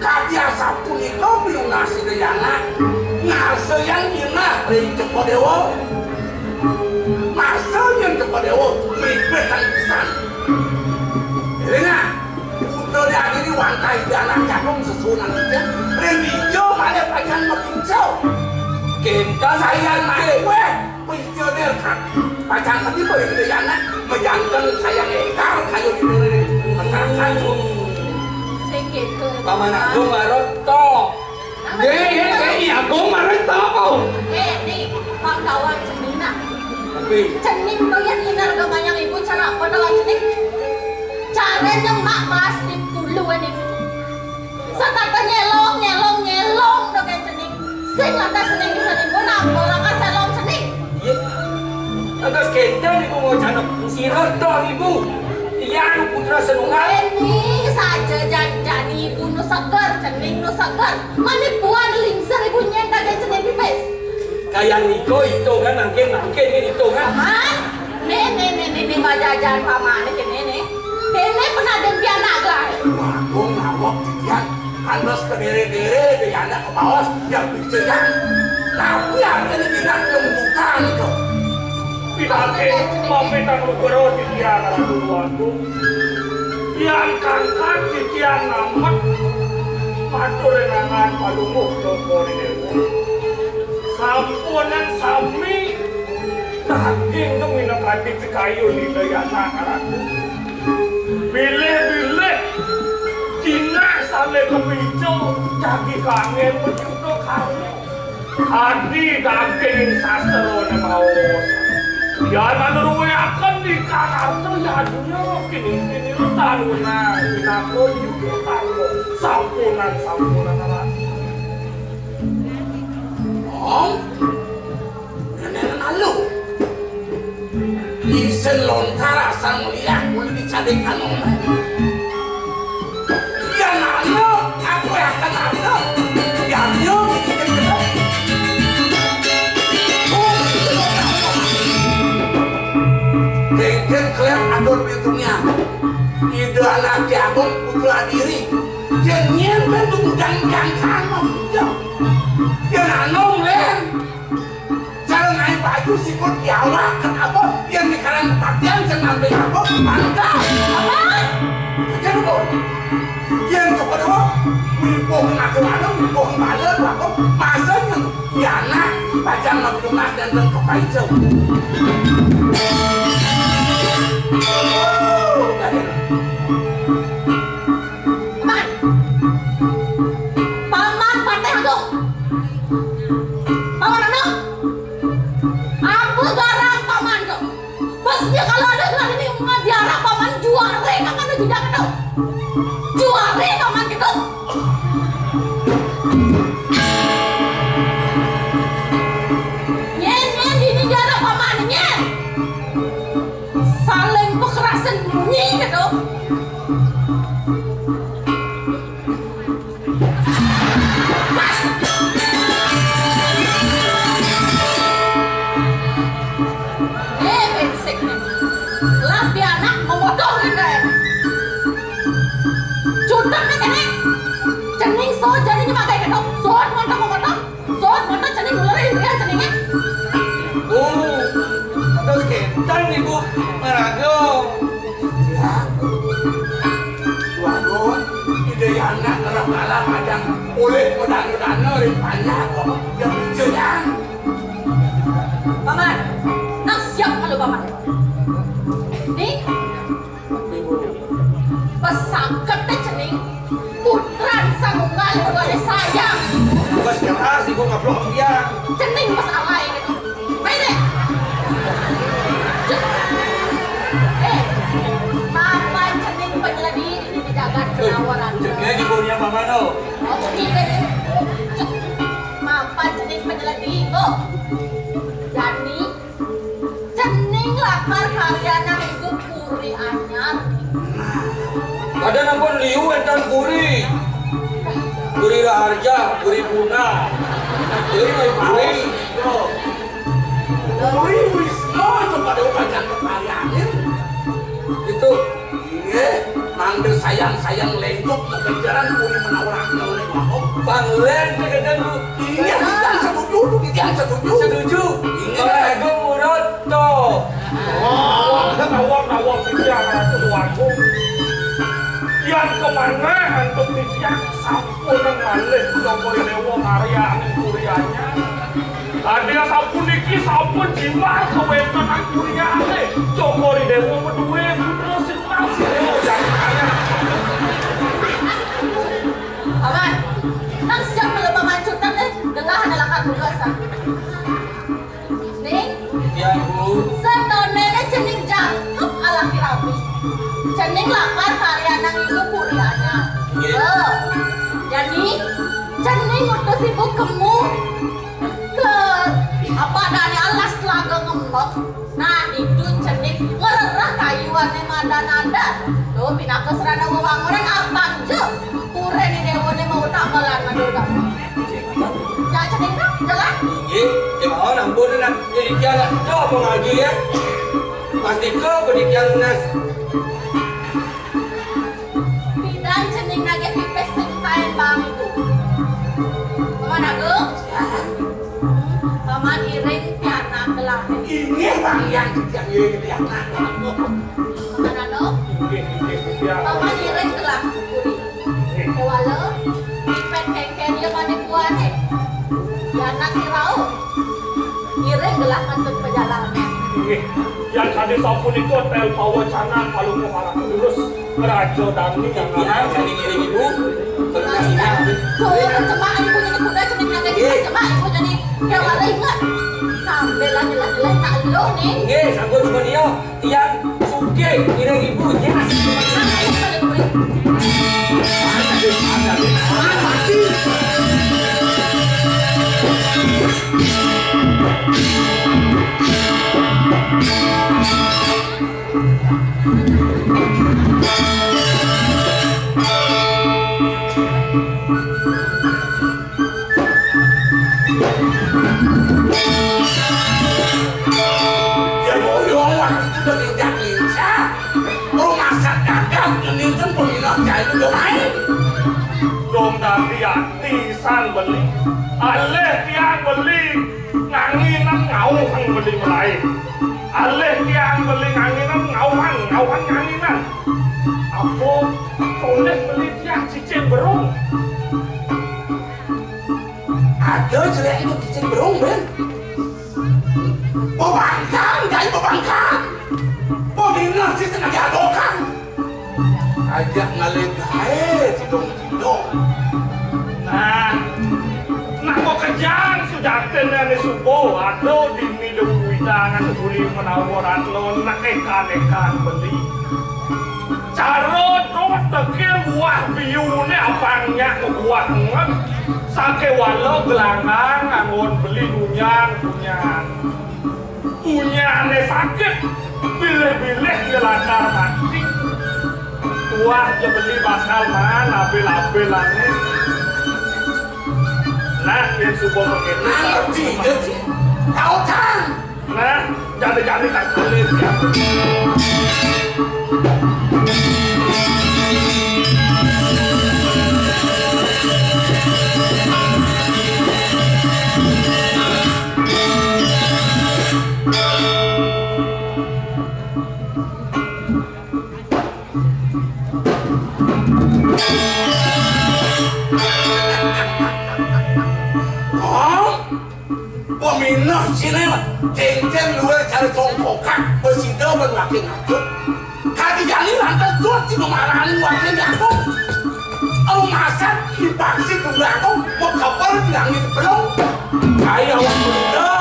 Kadi asapunika pinunas Ida Yana. Ngarsayang jinah ring Cokor Dewa. Masa yen Cokor Dewa mripit sang pisan. Eling ah, putra di agini wantah Ida Anak Cakung sesuunan ija. Ring dija malih pacang mapinca. Kénten sayan mati wéh. Picane rekat. Pacang seni boleh gede anak. Mejanten sayang engkar kayu di diri masyarakat. Sing gitu. Paman Agung marot to. Nggih, nggih, nggih, Agung marot to. Eh, nih, Pak Kawan Cemina. Tapi cening to yen inar gamayang ibu cara apa to cening? Cara nyemak plastik dulu nih. Setata nyelong, nyelong, nyelong to kan cening. Sing lantas cening bisa niku nambah lakas selong cening. Iya. Terus kénten ibu mau canok. Sira toh ibu. Tiang putra senunggal. Ini saja janjani ibu nu seger, cening nu seger. Mani puan lingsir ibu nyén kagén cening pipis. Kayang nika itungan mangkin-mangkin ini itungan. Paman, nih, nih, nih, nih, nih, bajajan paman nih, nih, nih. Ini pernah demikian naga. Waduh, ngawak titian. Kantos kadiri-diri, di anak kabaos, ya pikiran. Tapi artinya kita belum bukan itu. Pinangking, mamitang lugra titiang Ratu Agung. Tiang kangkat, titiang namet. Matur enangan palungguh Cokor I Déwa. Sampunang sami daging nu minakadi pikayun Ida Hyang Ratu. Bilih-bilih jinah sané kapica jagi kanggén pacuda karma. Adi daging sastrané maos. Yan anuruhaken di kanarta yadnya kini-kini letan wenang pinaka yuda karma. Sampunang, sampunang, Ratu. Om, nenek lalu. Isin lontar asal ngeliat, boleh dicari kanongan. Yan ana, aku yang akan ana. Yan yo, gigit kita. Gigit keliat atur pintunya. Ida anak Ki Agung putra diri. Yan nyen ben tu bujang-bujang kan, bujang. Yan ana, Len. Cara naik baju sikut diawak, kenapa? Yang di kalangan kepatihan, saya ngambil apa? Mantap. Apa? Kerja dulu. Yang toko dua, wibuh ngaku ada, wibuh bala, apa? Masanya, ya anak, bajang ngaku rumah dan dan kepaicau. Paman! Paman Patih Agung! Paman anu! Apa garang paman tu? Pas dia kalau ada gelar ini mah diarah paman juari paman tu tidak tu. Juari paman gitu. Nyen, nyen, ini diarah paman nyen. Saling pekerasan bunyi gitu. Eh, berisik nih. Lah, dia anak memotong nih, kayak. Cutek nih, kene. Cening so, jadi nyebagai ketok. So, mantap memotong. So, mantap cening, mulai, ya, ceningnya. Oh, terus kentang, Ibu. Maraga. Ya. Waduh, ide anak ngerah malam aja boleh medana-dana ring panjang kok. Ya, jangan. Paman, nang siap kalau paman. Nih, pesangket deh cening. Putran sanunggal buane sayang. Bos keras, Ibu ngaplok dia. Cening pas alai gitu. Baik deh. Cek. Eh, mapan cening penyeledi di jagat penawaran. Cek lagi punya paman, oh. Oh, ini deh. Cek. Mapan cening penyeledi, Bu. Jani, cening lakar karyanang iku puri anyar. Kadén ampun liu wénten puri. Puri Raharja, Puri Buna. Jadi, puri. Puri Wisma itu pada upacara karyanin. Itu. Inggih, mangda sayang-sayang lentuk makejaran kuwi menawar akal oleh Bapak. Bang Len, tegedan, Bu. Inggih, titiang setuju, Bu, titiang setuju. Setuju. Inggih. Bang Agung urut, to. Wah, tawang, tawang, titiang ratu tuanku. Yan kemana antuk titiang sampun malih Cokor I Déwa karyaning kuryanya. Kadya sapuniki sampun jimat kawéntenan kuryane. Cokor I Déwa maduwé putra sinunas. Paman, nang siap melepa mancutan deh, dengah ada lakar tugas, ah. Ning, ya, Bu. Satoné cening jangkep alaki rabi. Cening lakar karyaning ibu kuryanya. Nggih. Oh, jani, cening ngutus ibu kemu. Ke apa adanya alas Telaga Ngembek. Nah, itu cening ngerereh kayuané madan-adan. Tuh, pinaka sarana wewangunan abang je. Purane déwané mau tamelan madul kamu. Ya, cening tuh, jalan. Nggih, kemauan ampun, nah. Jadi kian lah, coba lagi ya. Pastika pedikian lunas. Pidan cening nagih pipis sing kain, Bang. Wong yang gedhe ngiring anak. Manano? Nggih, nggih, nggih. Paman ngiring gelah kuwi. Nggih. Kewala, pipet kengken ya mane kuane. Ya anak sirao. Ngiring gelah kantun pejalan. Nggih. Yang kadi sapunika tel pawacanan palungguh anak lurus. Raja Danu. Titiang sami ngiring ibu. Terus ingat. Tuh, cemak ibu jadi kuda, cemak nyantai, cemak ibu jadi kewala ingat. Sambil lah jelas-jelas tak eluh nih. Nggih, sampun semuanya. Tiang sugih ngiring ibu. Nggih, asik. Nah, ibu balik kulit. Ya, yo, yo, waktu itu udah lincah-lincah. Rumasak dagang, ngeninten pemindah jahit udah main. Dong dadi ati sang beli. Alih tiang beli. Nganginan ngauhan beli melayu. Alih tiang beli nganginan ngauhan, ngauhan nganginan. Apa boleh beli tiang cicing berung? Ada jelek itu cicing berung, Ben. Bebangkang, jadi bebangkang. Pemindah cicing aja adokan. Ajak ngalih gaé, cidong-cidong. Nah, nak makejang sujatiné ané suba, ada dini dewe widangan uli menawa ratna, nak ékan-ékan beli. Cara dot tekil buah biuné apang nyak ngebuah enget, sakéwala gelanggang anggon beli nunyang-nunyang. Punyané sakit, bilih-bilih ya lakar mati. Tuah ya beli bakal maan abil-abilané. Nah, yén suba mengkéné. Ngerti, ngerti. Tau, Kang. Nah, jadi-jadi tak boleh ya. Oh, peminah sini, cengcen luar cari congkokan, besida ben makin ngacut. Kadi jani lantas dot sing marani waké nyatu. Rumasak dipaksi tunggaku, mekepel di langit belung. Kai awak muda,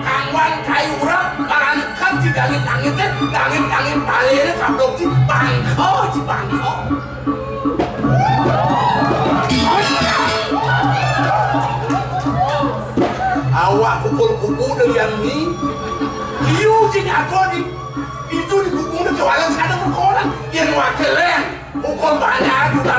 kangwan kai urap, marani kan di langit-langité, langit-langit paléné kablok di bangko, di bangko. Awak kumpul-kumpul dengan ni, liu sing aku ni. Itu didukung dengan jualan sekadar perkoran. Yang wakil leng, hukum banyak juga.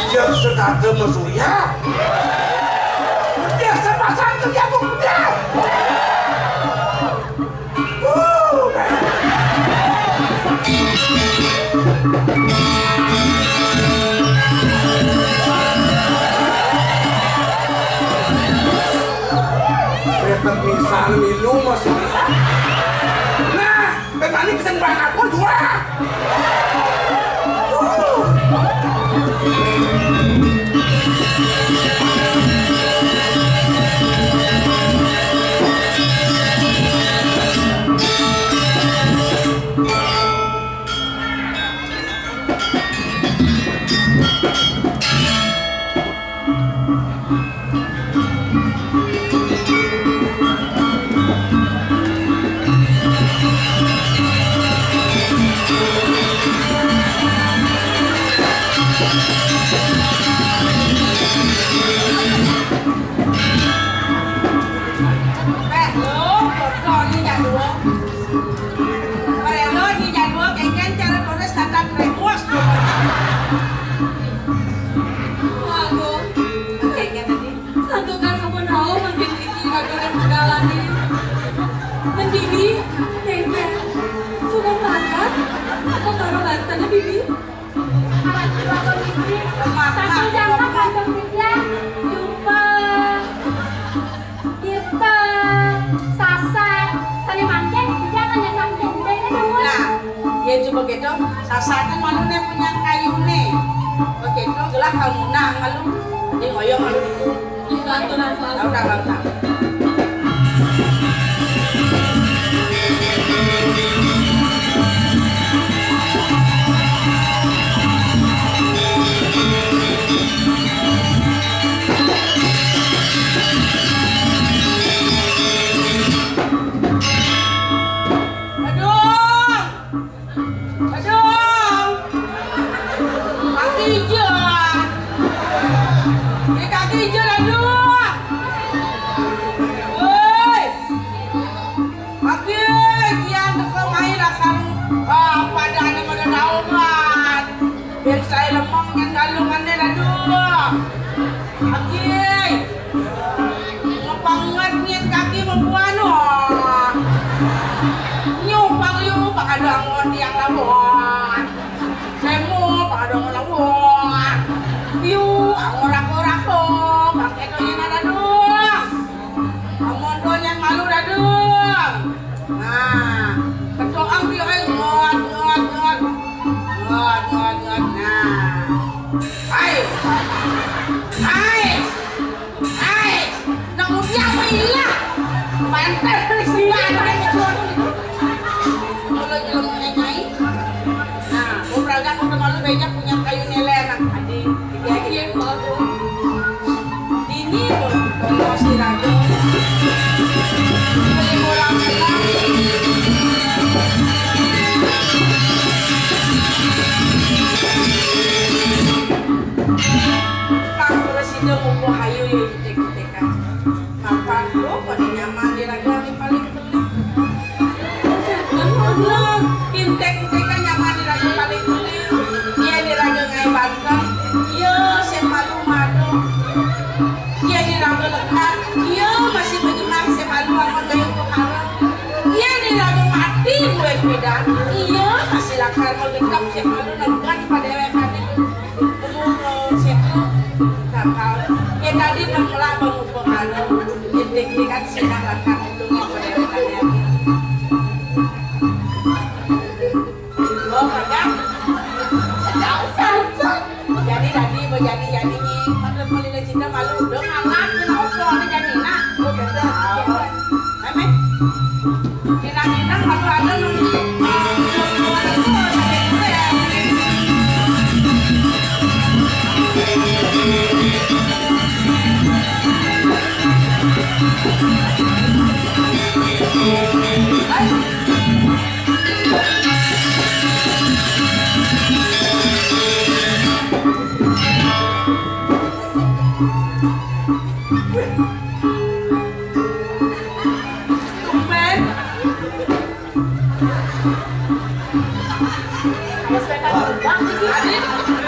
Yang sekadar mesurya. Dia sepasang kerja pun dia. Repot pisan milu masuk. Nah, petani bisa bayar aku dua. Bibi. Anak dua kondisi. Satu jangka kandang tiga. Jumpa. Tirta. Sasak. Sané mangkin. Jangan ya sampai. Nah, ya coba gitu. Sasak kan malu nih punya kayu nih. Oke, itu gelah kamu nah malu. Ini ngoyong malu. Lantunan selalu. Tahu dah, tahu dah. Aduh. Aduh. Kaki ijo. Ini kaki ijo, aduh. Woi. Kaki, kian teko mai rasane. Ah, padane pada dauman. Biar saya lemong yang galungane, aduh. Kaki. Ngepenget nyet kaki membuan, wah. Nyumpang liu, pakado angon tiang lawan. Semu, pakado angon lawan. Liu, angon rako-rako. Pakai doyan ada dong. Amun doyan malu dadung. Nah, kedoang liu, eh, ngot, ngot, ngot. Ngot, ngot, ngot. Nah. Hai. Hai. Hai, nang udiang mailang. Pantes ni si Bang. Kalau nyelem nyai. Nah, gua beragak udah malu banyak punya kayu nelen, nah. Adi, tiga aja. Iya, Pak. Dini, gua, gua si Rajo. Beli bola merah. Kang, kalau sida mupuh hayu, ya, gitu-gitu, kan. Mapan lu pada nyaman di raga anu paling teli. Intek-intekan nyaman di raga paling teli. Iya di raga ngai banten. Iya, sing malu madu. Iya di raga lekat. Iya, masih menyemak sing malu amun bayu perkara. Iya di raga mati buat beda. Iya, masih lakar mau tetap sing malu lekat pada dewek tadi. Temu ke situ. Nah, kalau ya tadi nang melah bangun pengaruh. Deg-degan sih, nah, lakar untungnya pada dewek tadi. Lo kagak? Jauh, jauh. Jadi tadi, mau jadi, jadi nih. Menurut Melina Cinta malu. Udah ngalah, kena opo, ada jadi, nah. Lo kata. Amin. Kena-kena malu ada, lu. Tumben. Ada setan gerbang iki. Adi,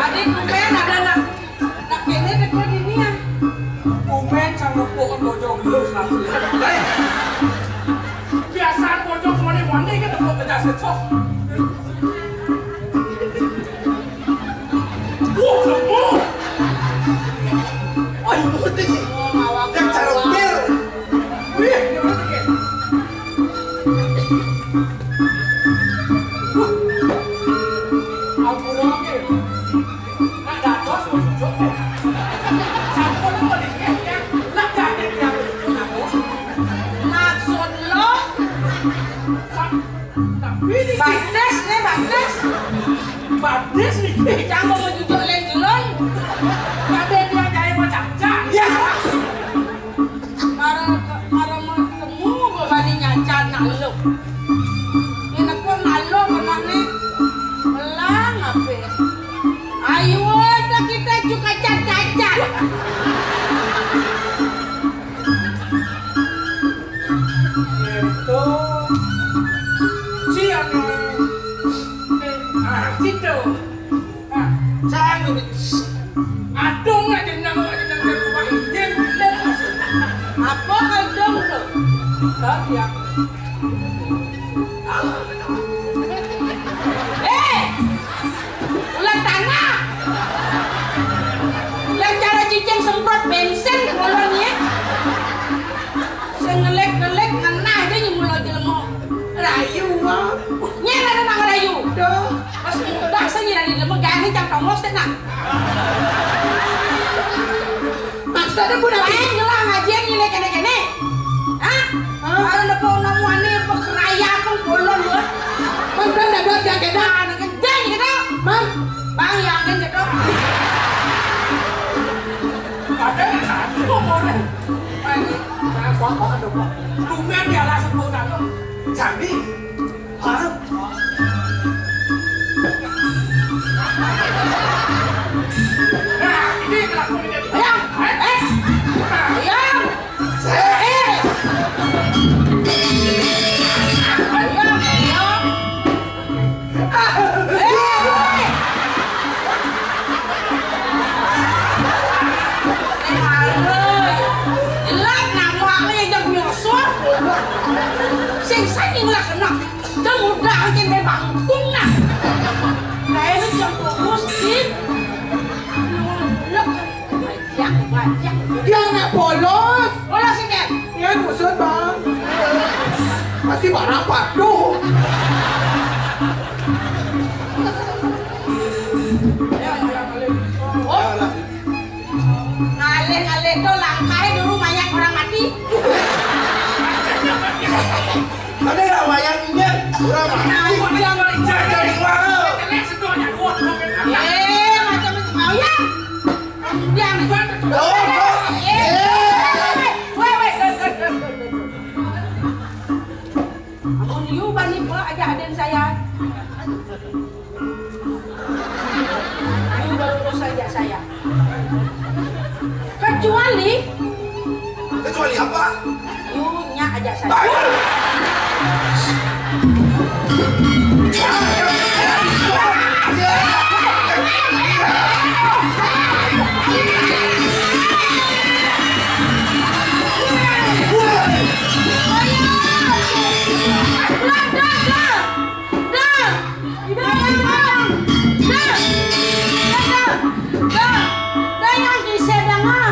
Adi, tumben ada nak, nak kene teko dini ya. Tumben sang nepuk bojo gelus langsung. Hei. Biasaan bojo kemana-mana kan nepuk kerja secok. Wuh, lemu. Wah, putih. Yang carepir. Wih, ini putih. Wuh. Ampun, oke. Nak dados, mau cucuk, ya. Sampun, mau dikit, ya. Nak jadi, ya, cucuk, aku. Maksud lo? Sa-, tapi ini. Bates, nih, bates. Batis niki. Cang mau jujuk lén jelon. Kadé dia gaé macam-macam. Ya. Para, para mau ketemu mau bani nyacat nak lu. Ini pun malu pernah nih. Belang apa? Ayo, kita juga cacat-cacat. Gitu. Siang. Ah, gitu. Nah, saya Ongos tenan. Maksudnya pun apa? Ayo ngelah ngajian ini kene-kene. Hah? Hah? Kalau nepuk nemuan ini pekeraya pun bolong gua. Kan kan ada siang kena. Nah, anak kenceng gitu. Man. Bang, yakin gitu. Ada yang satu orang. Nah, suatu ada, Pak. Lumen di alas sepuluh tahun. Jambi. Hah? Nah, ini kelakuan ini. Ayam! Eh! Ayam! Eh! Ayam! Ayam! Eh! Jelas nama aku yang nyosor. Sing sing lah kena. Dang udah aja memang tung nah. Kayak lu jam fokus sih. Lek banyak banyak. Dia anak polos. Polos sih kan. Iya, musuh, Bang. Masih barang patuh. Ya, ya, ya. Oh. Ngalih-ngalih to langkahe dulu mayat orang mati. Ada nggak mayatnya? Orang mati. Nah, jangan. Jangan. Eh, macam-macam. Oh, ya. Jangan. Oh, oh. Eh. Weh, weh. Amun you bani ba aja aden saya. You baru saja saya. Kecuali, kecuali apa? You nya aja saya. Ayo. Dah, dah, dah. Dah, dah, dah. Dah, dah. Dah, dah. Dah, yang di sedang ah.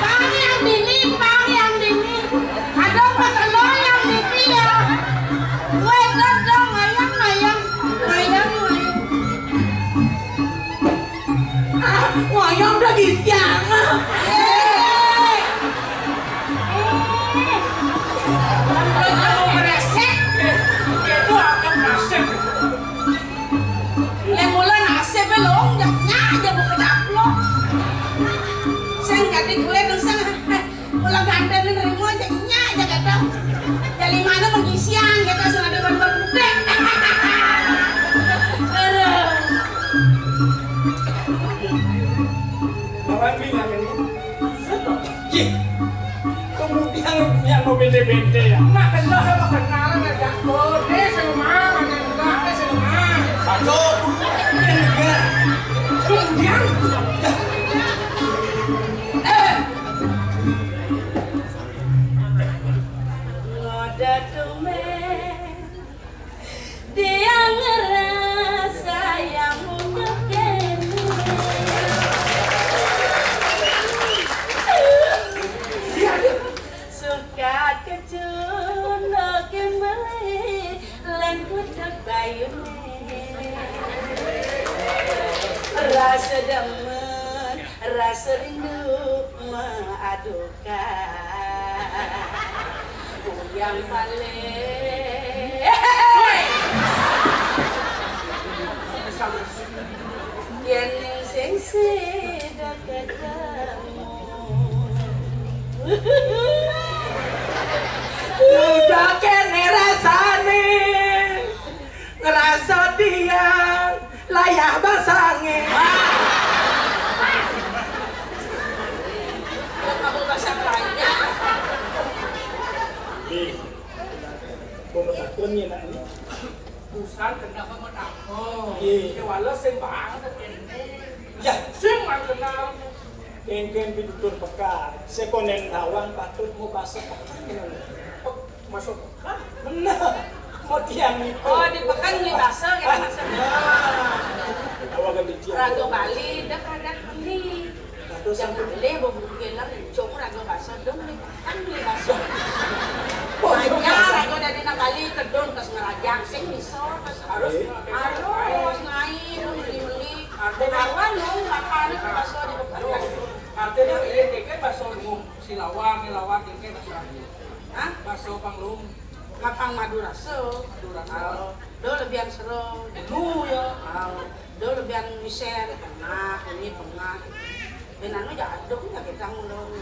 Pang yang dini, pang yang dini. Ada apa telur yang dini ya? Weh, dah, dah, mayang, mayang. Mayang, mayang. Ah, ngoyong dah di siang. Eh. Eh. Kalau meresek. Itu akan nasib. Yang mula nasib belum, nya aja buka caplok. Sing ganti kulit, sing Mula ganteng nerima aja, nya aja kata. Dari mana mengisian kata, sing ada gambar putih. Aduh. Orang bilang ini. Ih, kemudian punya no bente-bente ya. Nak kenal sama kenalan aja. Oh, dia sama, ada enggak, ada sama. Satu. Kemudian. Eh. Ngoda tumen, dia ngerasa yang punya kene. Sukat kecun oke mele, lengkut bayune. Rasa demen, rasa rindu maadukan. Yang paling yen sing sida ketemu. Udah kene rasane, ngerasa dia layah basange. Nih, gua mau takon nih, nak, nih. Busan kenapa mau takon? Iya. Ya, walau sing banget ini. Ya, sing mang kenal. Kengken pitutur pekar, sekonen tawang patut mau basa pekar. Masuk pekar? Bener. Mau tiang itu. Oh, di pekan beli basa gitu maksudnya. Awak kan di tiang. Raga Bali, dah kagak beli. Jangan beli, bawa buku gelang, cuma raga basa dong, beli pekan beli basa. Oh, iya. Banyak raga dari nak Bali, kedon, pas ngerajang, sing misal, pas harus, harus, ngain, beli Artinya ini kan baso umum, silawar, nilawar, ini kan baso. Hah? Baso panglung. Ngapang Madura so. Madura so. Oh, do lebihan sero. Lu ya. Oh, do lebihan miser. Pengah, ini pengah. Dan anu jaduk ya kita ngulur.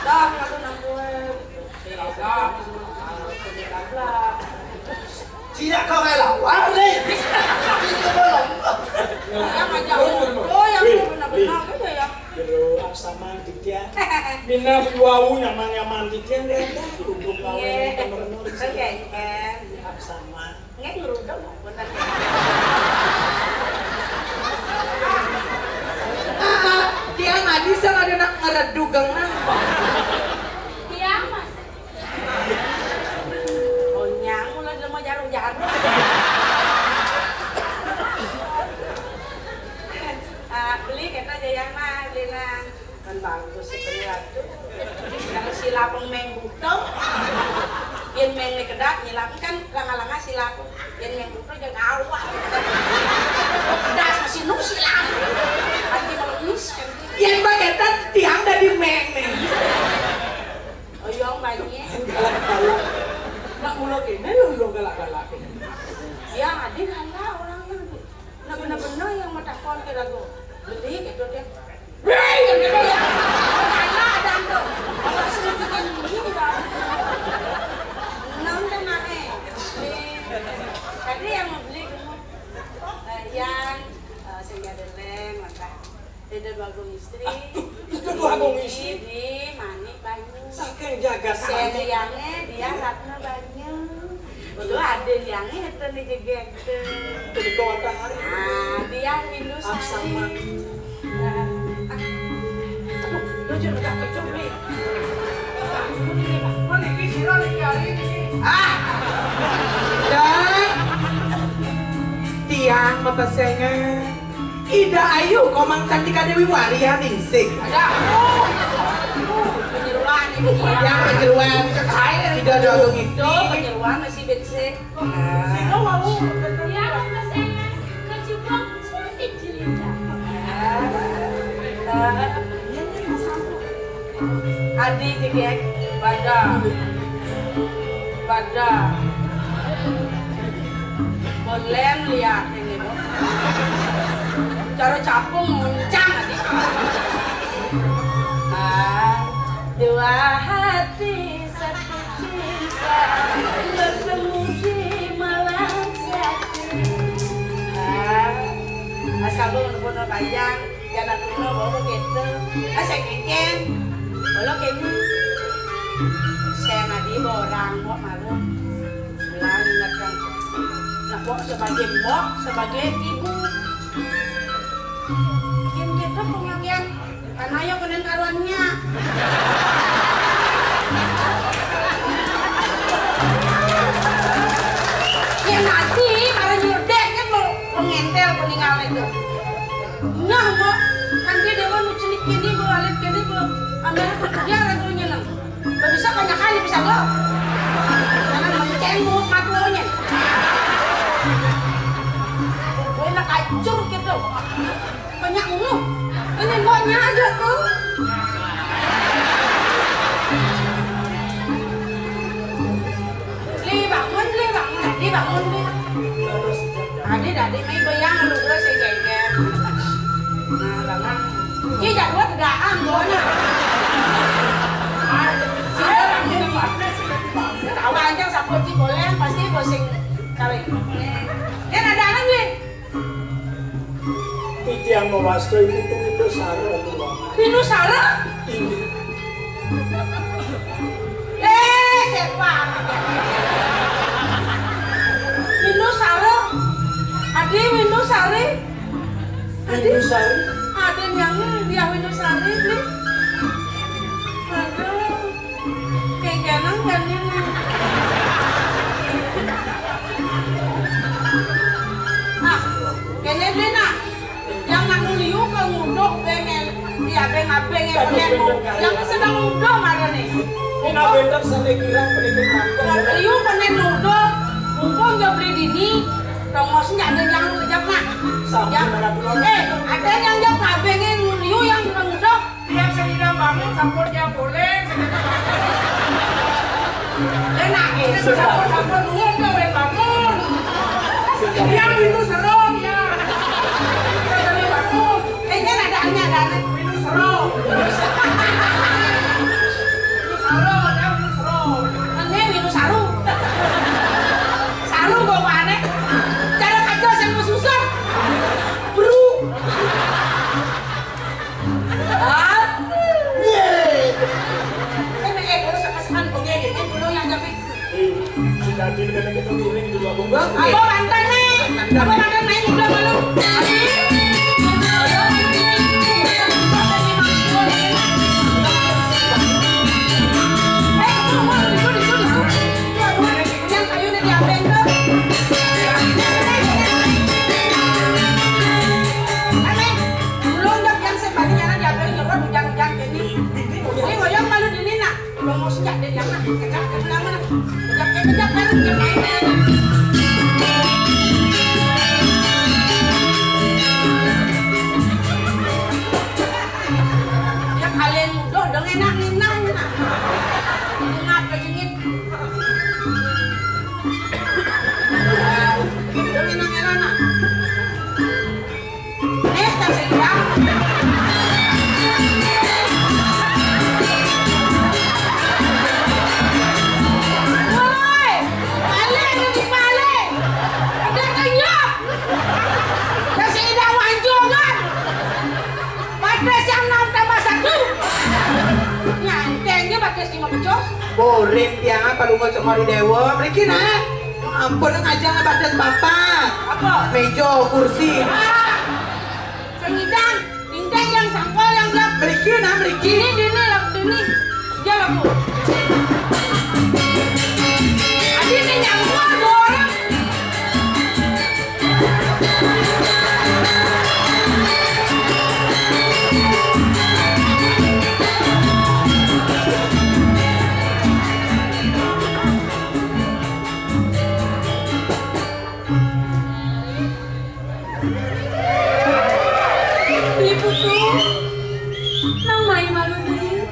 Dah kalau nang gue. Silawar. Tidak kau rela warni. Tidak bolong. Yang aja. Oh, yang benar-benar gitu ya. Jero aksama titiang. Minab wau nyaman-nyaman titiang deh. Dukung lawan. Iya. Temen. Oke, oke. Aksama. Nggak ngeruduk, bener. Ah, dia nggak bisa, nggak ada nak ngereduk gengan. Iya, Mas. Onyang, mulai jelema jarum-jarum. Ah, beli kata aja yang mah, beli nang. Kan bagus sih, beli atuh. Yang silap meng buto. Yang meng ni kedak, nyilap kan langa-langa silap. Yang meng buto jangan awak. Pedas masih nu silap. Nanti kalau mis, kan. Yang bagetan tiang dari meng ni. Oyong banyak. Nak mula kene lu, lu galak-galak. Ya, ada galak orang yang. Nah, bener-bener yang mau takon kira gua. Beli gitu dia. Beli gitu dia. Galak ada tuh. Kalau sedikit ini, Bang. Enam dan aneh. Tadi yang mau beli dulu. Eh, yang, eh, senja deleng, mantap. Ida Bagong istri. Aduh, Ida Bagong istri. Di Manik Banyu. Saking jagat. Saya Manik. Liangnya dia Ratna Banyu. Itu ada liangnya itu di jegek tuh. Jadi kawatahari. Ah, dia Windu Sari. Aksama. Nah, ah. Aduh, lu jangan tak kecil nih. Mana ini sirah nih hari ini? Ah, dah. Tiang mau pesengan. Ida Ayu, Komang Cantika Dewi Waria ningsih. Ada. Penyeruan ini. Yang penyeruan. Ida Ayu ningsih. Itu penyeruan masih bensik. Sino mau. Yang pesengan kecubung suntik jelita. Adi jegek, bada. Bada. Boleh lihat ini, Bu. Cara capung muncang tadi. Ah, dua hati satu cinta bertemu di malam satu. Ah, asal lu bener-bener panjang. Jalan kuno bawa gitu. Asa kengkeng. Kalau kengkeng. Saya nadi bawa orang mau malu. Bilang ingatkan. Nah, kok sebagai mbok, sebagai ibu. Yang gitu pengagihan. Karena ya kenen karuannya. Ya nanti, karena nyuruh dek kan mau mengentel peninggal itu. Nah, mau kan dia dewa nu cenik kini, mau alit kini, mau ambil dia lagunya nang. Gak bisa banyak kali bisa lo. Jangan menceng mulut matunya. Gue enak hancur gitu. Banyak mulut. Ini mboknya aja tuh. Li bangun, Li bangun, Li bangun, Li. Adi dadi mai bayang lu terus ya geger. Nah, bangun. Ki jadwal tegakan gua nih. Tahu aja sapu ci boleh pasti pusing cari. Kan ada anak nih. Titiang mawasta ibu tu Windu Sara, Tuan. Windu Sara? Inggih. Eh, sepa. Windu Sara. Adi Windu Sari. Adi Windu Sari. Adi yang dia Windu Sari ni. Aduh. Kayak kenang kan ini. Ah, kene deh nak. Yang nak liu ke nguduk bengel. Iya, beng abeng yang bengel. Yang sedang nguduk ada nih. Ini nak bentar sampai kira penikir mangkok. Liu kene nguduk. Mumpung jauh beli dini. Tongosnya ada yang lu kejap nak. Sampun, ya. Ratu. Eh, ada yang jawab kabeh, yu yang ngendok. Tiang sing ida bangun, sampun tiang poleng. Enak, eh. Sampun, sampun, nuwun, kowe bangun. Tiang itu seru, ya. Saya bangun. Eh, kan ada hanya ada. Windu Sero. Windu Sero, ya, Windu Sero. Nene Windu Saru. Saru kok aneh. Cara kaca sing susah. Bru. Ah. Ini, eh, kalau sepesan, oke, ini belum yang tapi Sejati dengan kita miring di dua bunga. Apa mantan nih? Apa mantan nih? Udah malu. Ini ngoyong malu di Nina. Udah mau sejak dia jangan. Kejak, kejak, kejak, kejak, kejak, kejak, kejak. Ya kalian udah, udah enak Nina, Nina. Nina apa jengit? Udah enak, enak, enak. Eh, tak sedang. Woi, balik lu di balik. Ada kenyap. Tak sedang wanjongan. Batas yang enam tambah satu. Nyantengnya batas lima becos. Boring tiang apa lu ngocok mari dewa. Mriki, nah. Ampun, ngajak batas papat. Apa? Meja, kursi. Ah! Sing ngidang, dinding yang sangkol yang gelap. Mriki, nah, mriki. Ini, ini, lap, ini. Dia lap, Bu. Adi ini nyangkol dua orang. Beli Putu, nang mai malu beli.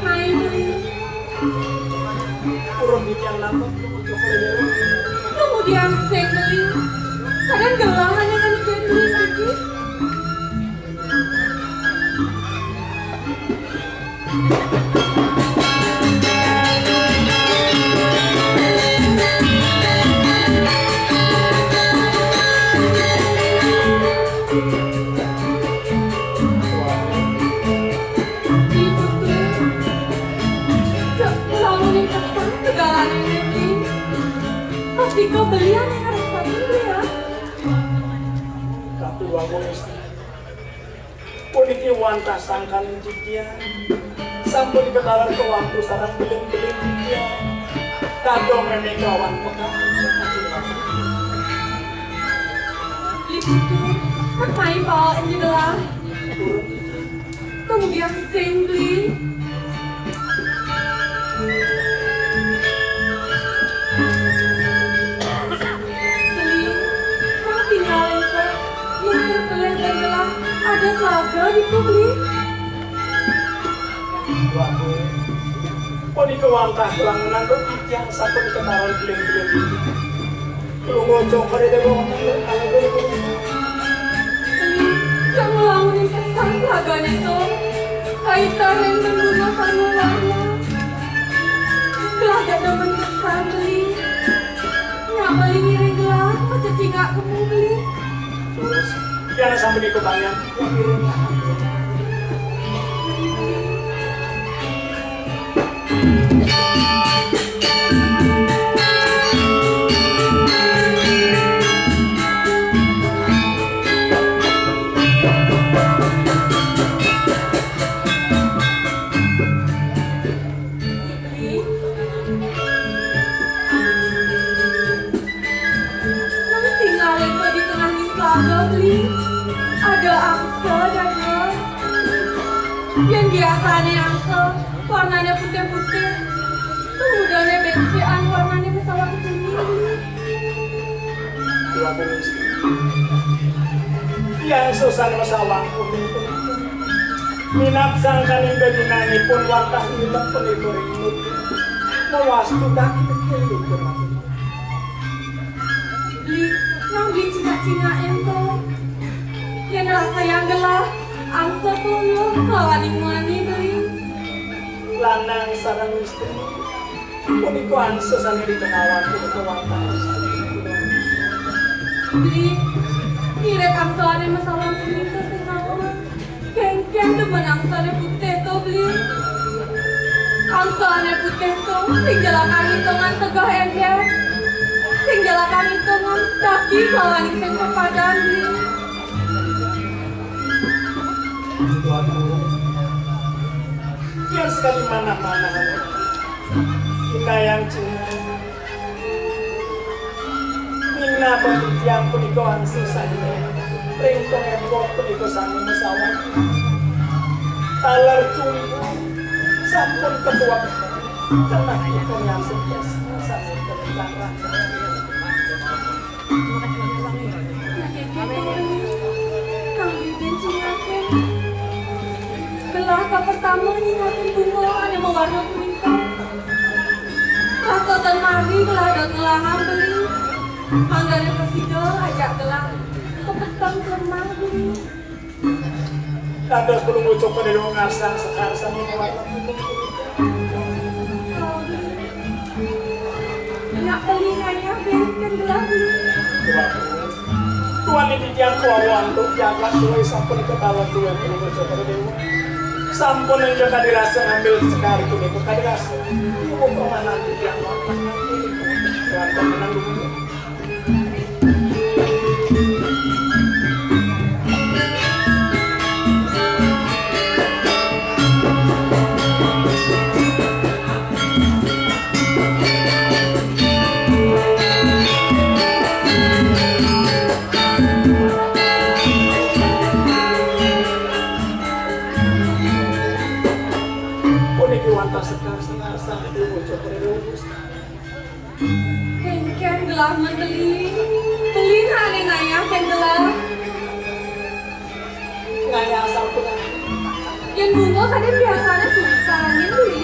Mai beli. Urun dikian lama, kemudian sing beli. Kadang gelahan yang anu beli lagi. Pasti kau belian yang ada satu ya. Ratu Wangun Istri. Puniki wantah sangkaning titiang. Sampun diketahuan ke waktu sareng bilin-bilin titiang. Dadong meme kelawan pekat. Ibu tu, kan main bawa ini gelah. Kemudian sing beli. Beli, mau tinggalin kok. Yang terpelan adalah ada telaga di beli. Waduh. Punika wantah kelangenan kok titiang sampun ketaran bilin-bilin. Lunga cokor ida wonten lek kalih. Beli, cak ngelamun pesan ragane to. Kaita ren menduno sarwa warna. Gelah gak demen pesan beli. Nyak beli ngiring gelah, aja cingak kemu beli. Terus, tiada sampai di kebanyakan. Nang tinggal itu di tengah telaga, Beli. Ada angsa dan Yang biasane angsa, warnane putih-putih. Kemudiane bensian warnane pesawat kuning. Yang susah masalah kuning. Minat sangkaning gajinanipun wantah nginep punika ring mawastu daki pikir. Beli, nang beli cingak-cingak ento. Yen rasa yang gelah, angsa tuyuh kelawan imuani beli. Lanang sareng istri punika angsa sami dikenawan punika wantah. Beli, ngirit angsané masalah punika sing mawon. Kéngkén demen angsané putih to, Bli. Angsané putih to, sing jelakan itungan tegeh énjén. Sing jelakan itungan daki kawaning sing pepadan, Bli. Waduh. Yang sekali manah-manah. Kita yang cuma Minab titiang punika wangsul sané ring pangempon punika sané masawan. Taler cumbu sampun ketuak kenah ipun yang sukses sané kelentar. Nah, iki to, Bli. Kang Bibin cingakin. Gelah kapertama nyingakin bunga ané mawarna kuning. Rasa tan mari gelah dot ngelahang beli. Manggané prasida ajak gelah. Kepeteng lemah beli. Dados pelungguh cokor dewa ngarsang sekar sami mawarna kuning. Nak beli ngayah beli kan gelah beli. Tuan ini tiang kuawan untuk jagat duwe sampun ketawa duwe pelungguh cokor dewa. Sampun yang jaga dirasa ngambil sekar itu itu kadi rasa. Ibu pemanan tiang wonten nanti. Wonten menang dulu. Puniki wantah sekar-sekar sampun bocor pada rumus. Kéngkén gelah men beli, beli ané ngayah kén gelah. Ngayah sampun. Yén bunga kadén biasané suka angin beli.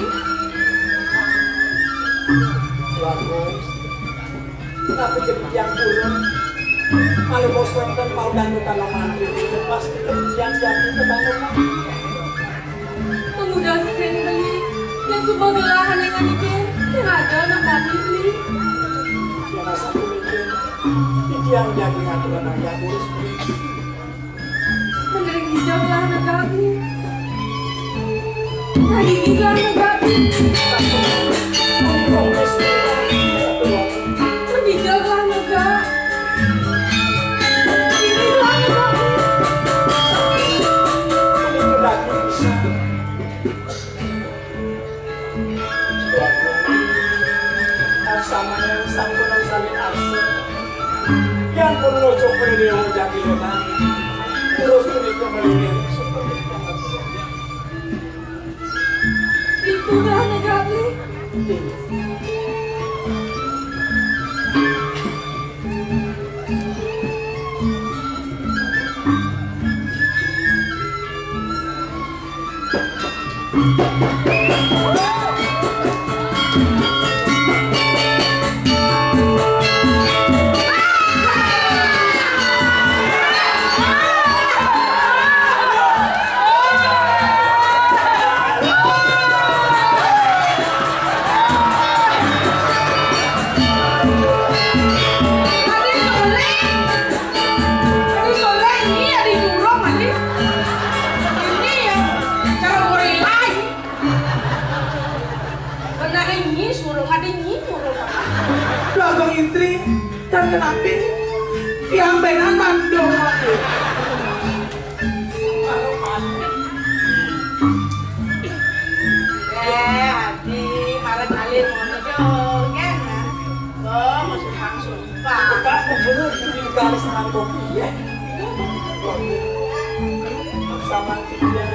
Bagus. Tapi jadi tiang purun. Kalau bos wonten mau dan tanaman itu pasti kebencian jadi kebanyakan. Pemuda sing beli, yang suba gelah ané nganike, sing ada anak bani beli. Yang rasa pun itu. Tiang jadi ngaturan aja urus. Mending hijau lah negak beli. Nah, ini lah negak beli. Mending hijau lah negak. Ini lah negak beli. Ini kedaki bisa. Sampeyan sampun saling arsa. Yang pun ngocok pada dewa jati leman. Terus menikah melinggir. Itu dah negak beli. Adi Soleh, ini Adi Jurong, Adi. Ini ya, cara goreng lain. Benar ini suruh, Adi ini suruh. Duh, Abang Istri, dan kenapi? Yang benar mandor. Eh, Adi, marah kalian mau joget, nah. Lo masuk langsung. Pak. Bukan, bener, ini garis mangkok, iya. Sama dia.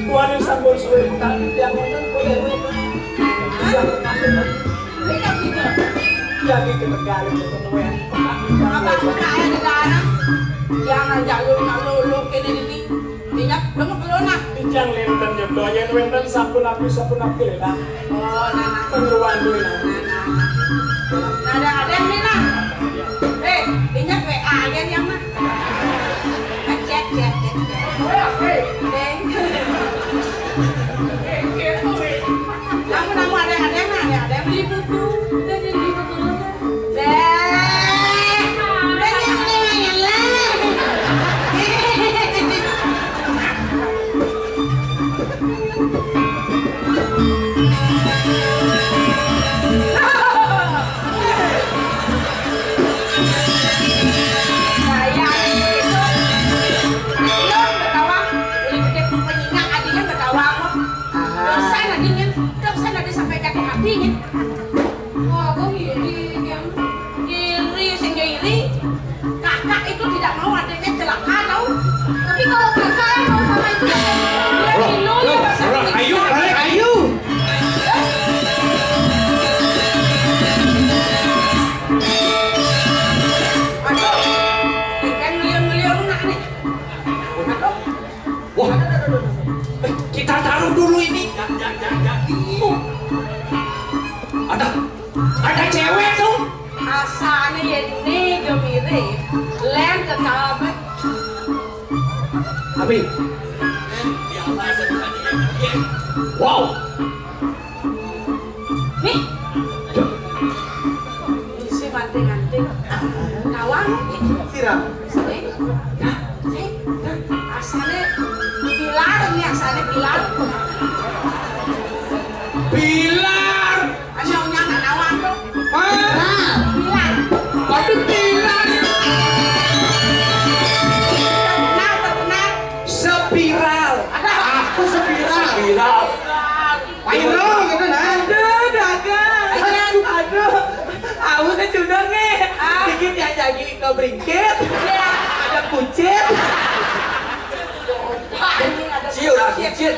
Tuhan yang sampun suwe bukan yang ngomong boleh, boleh. Yang ngomong. Jadi kita garis itu, Tuhan. Apa aku kaya di dalam? Jangan jalur nak lulu kene ini. Minyak dong perlu nak. Ijang lenten nyedo yen wenten sapunapi sapunapi lho, Bang. Oh, nah, nah. Pengeruan duit, nah. Nah, nah. Nah, ada, ada yang bilang. Eh, minyak W A aja dia mah. Cek, cek, cek, cek. Deng. Kamu, kamu ada, ada yang, ada, ada yang beli buku. Udah, dia beli buku dulu. Wah, aku ngiri, yang ngiri, sing ngiri. Kakak itu tidak mau adiknya celaka, tahu? Tapi kalau kakak yang mau sama itu, dia Roh, dulu roh, ya, roh, ayu, ayu, ayu. Aduh, ikan ngeliur-ngeliur nak nih. Aduh. Wah, eh, kita taruh dulu ini. Ada, ada cewek tuh. Asane yen ne gemire, len ketabe. Abi. Wow. Nih. Isi manting-manting. Nawang. Sira. Sini. Nah, sini. Nah, asale pilar nih, asale pilar. Pilar. Ada yang nyangka nawang tuh. Hah? Pilar. Tapi pilar. Terkenal, terkenal. Spiral. Ada. Aku spiral. Spiral. Viral gitu, nah. Aduh, dagang. Aduh. Aduh. Aku kecundang nih. Ah. Dikit yang jadi ke bringkit. Iya. Ada kucit. Wah, ini ada Ciu lah, kucit. Kucit.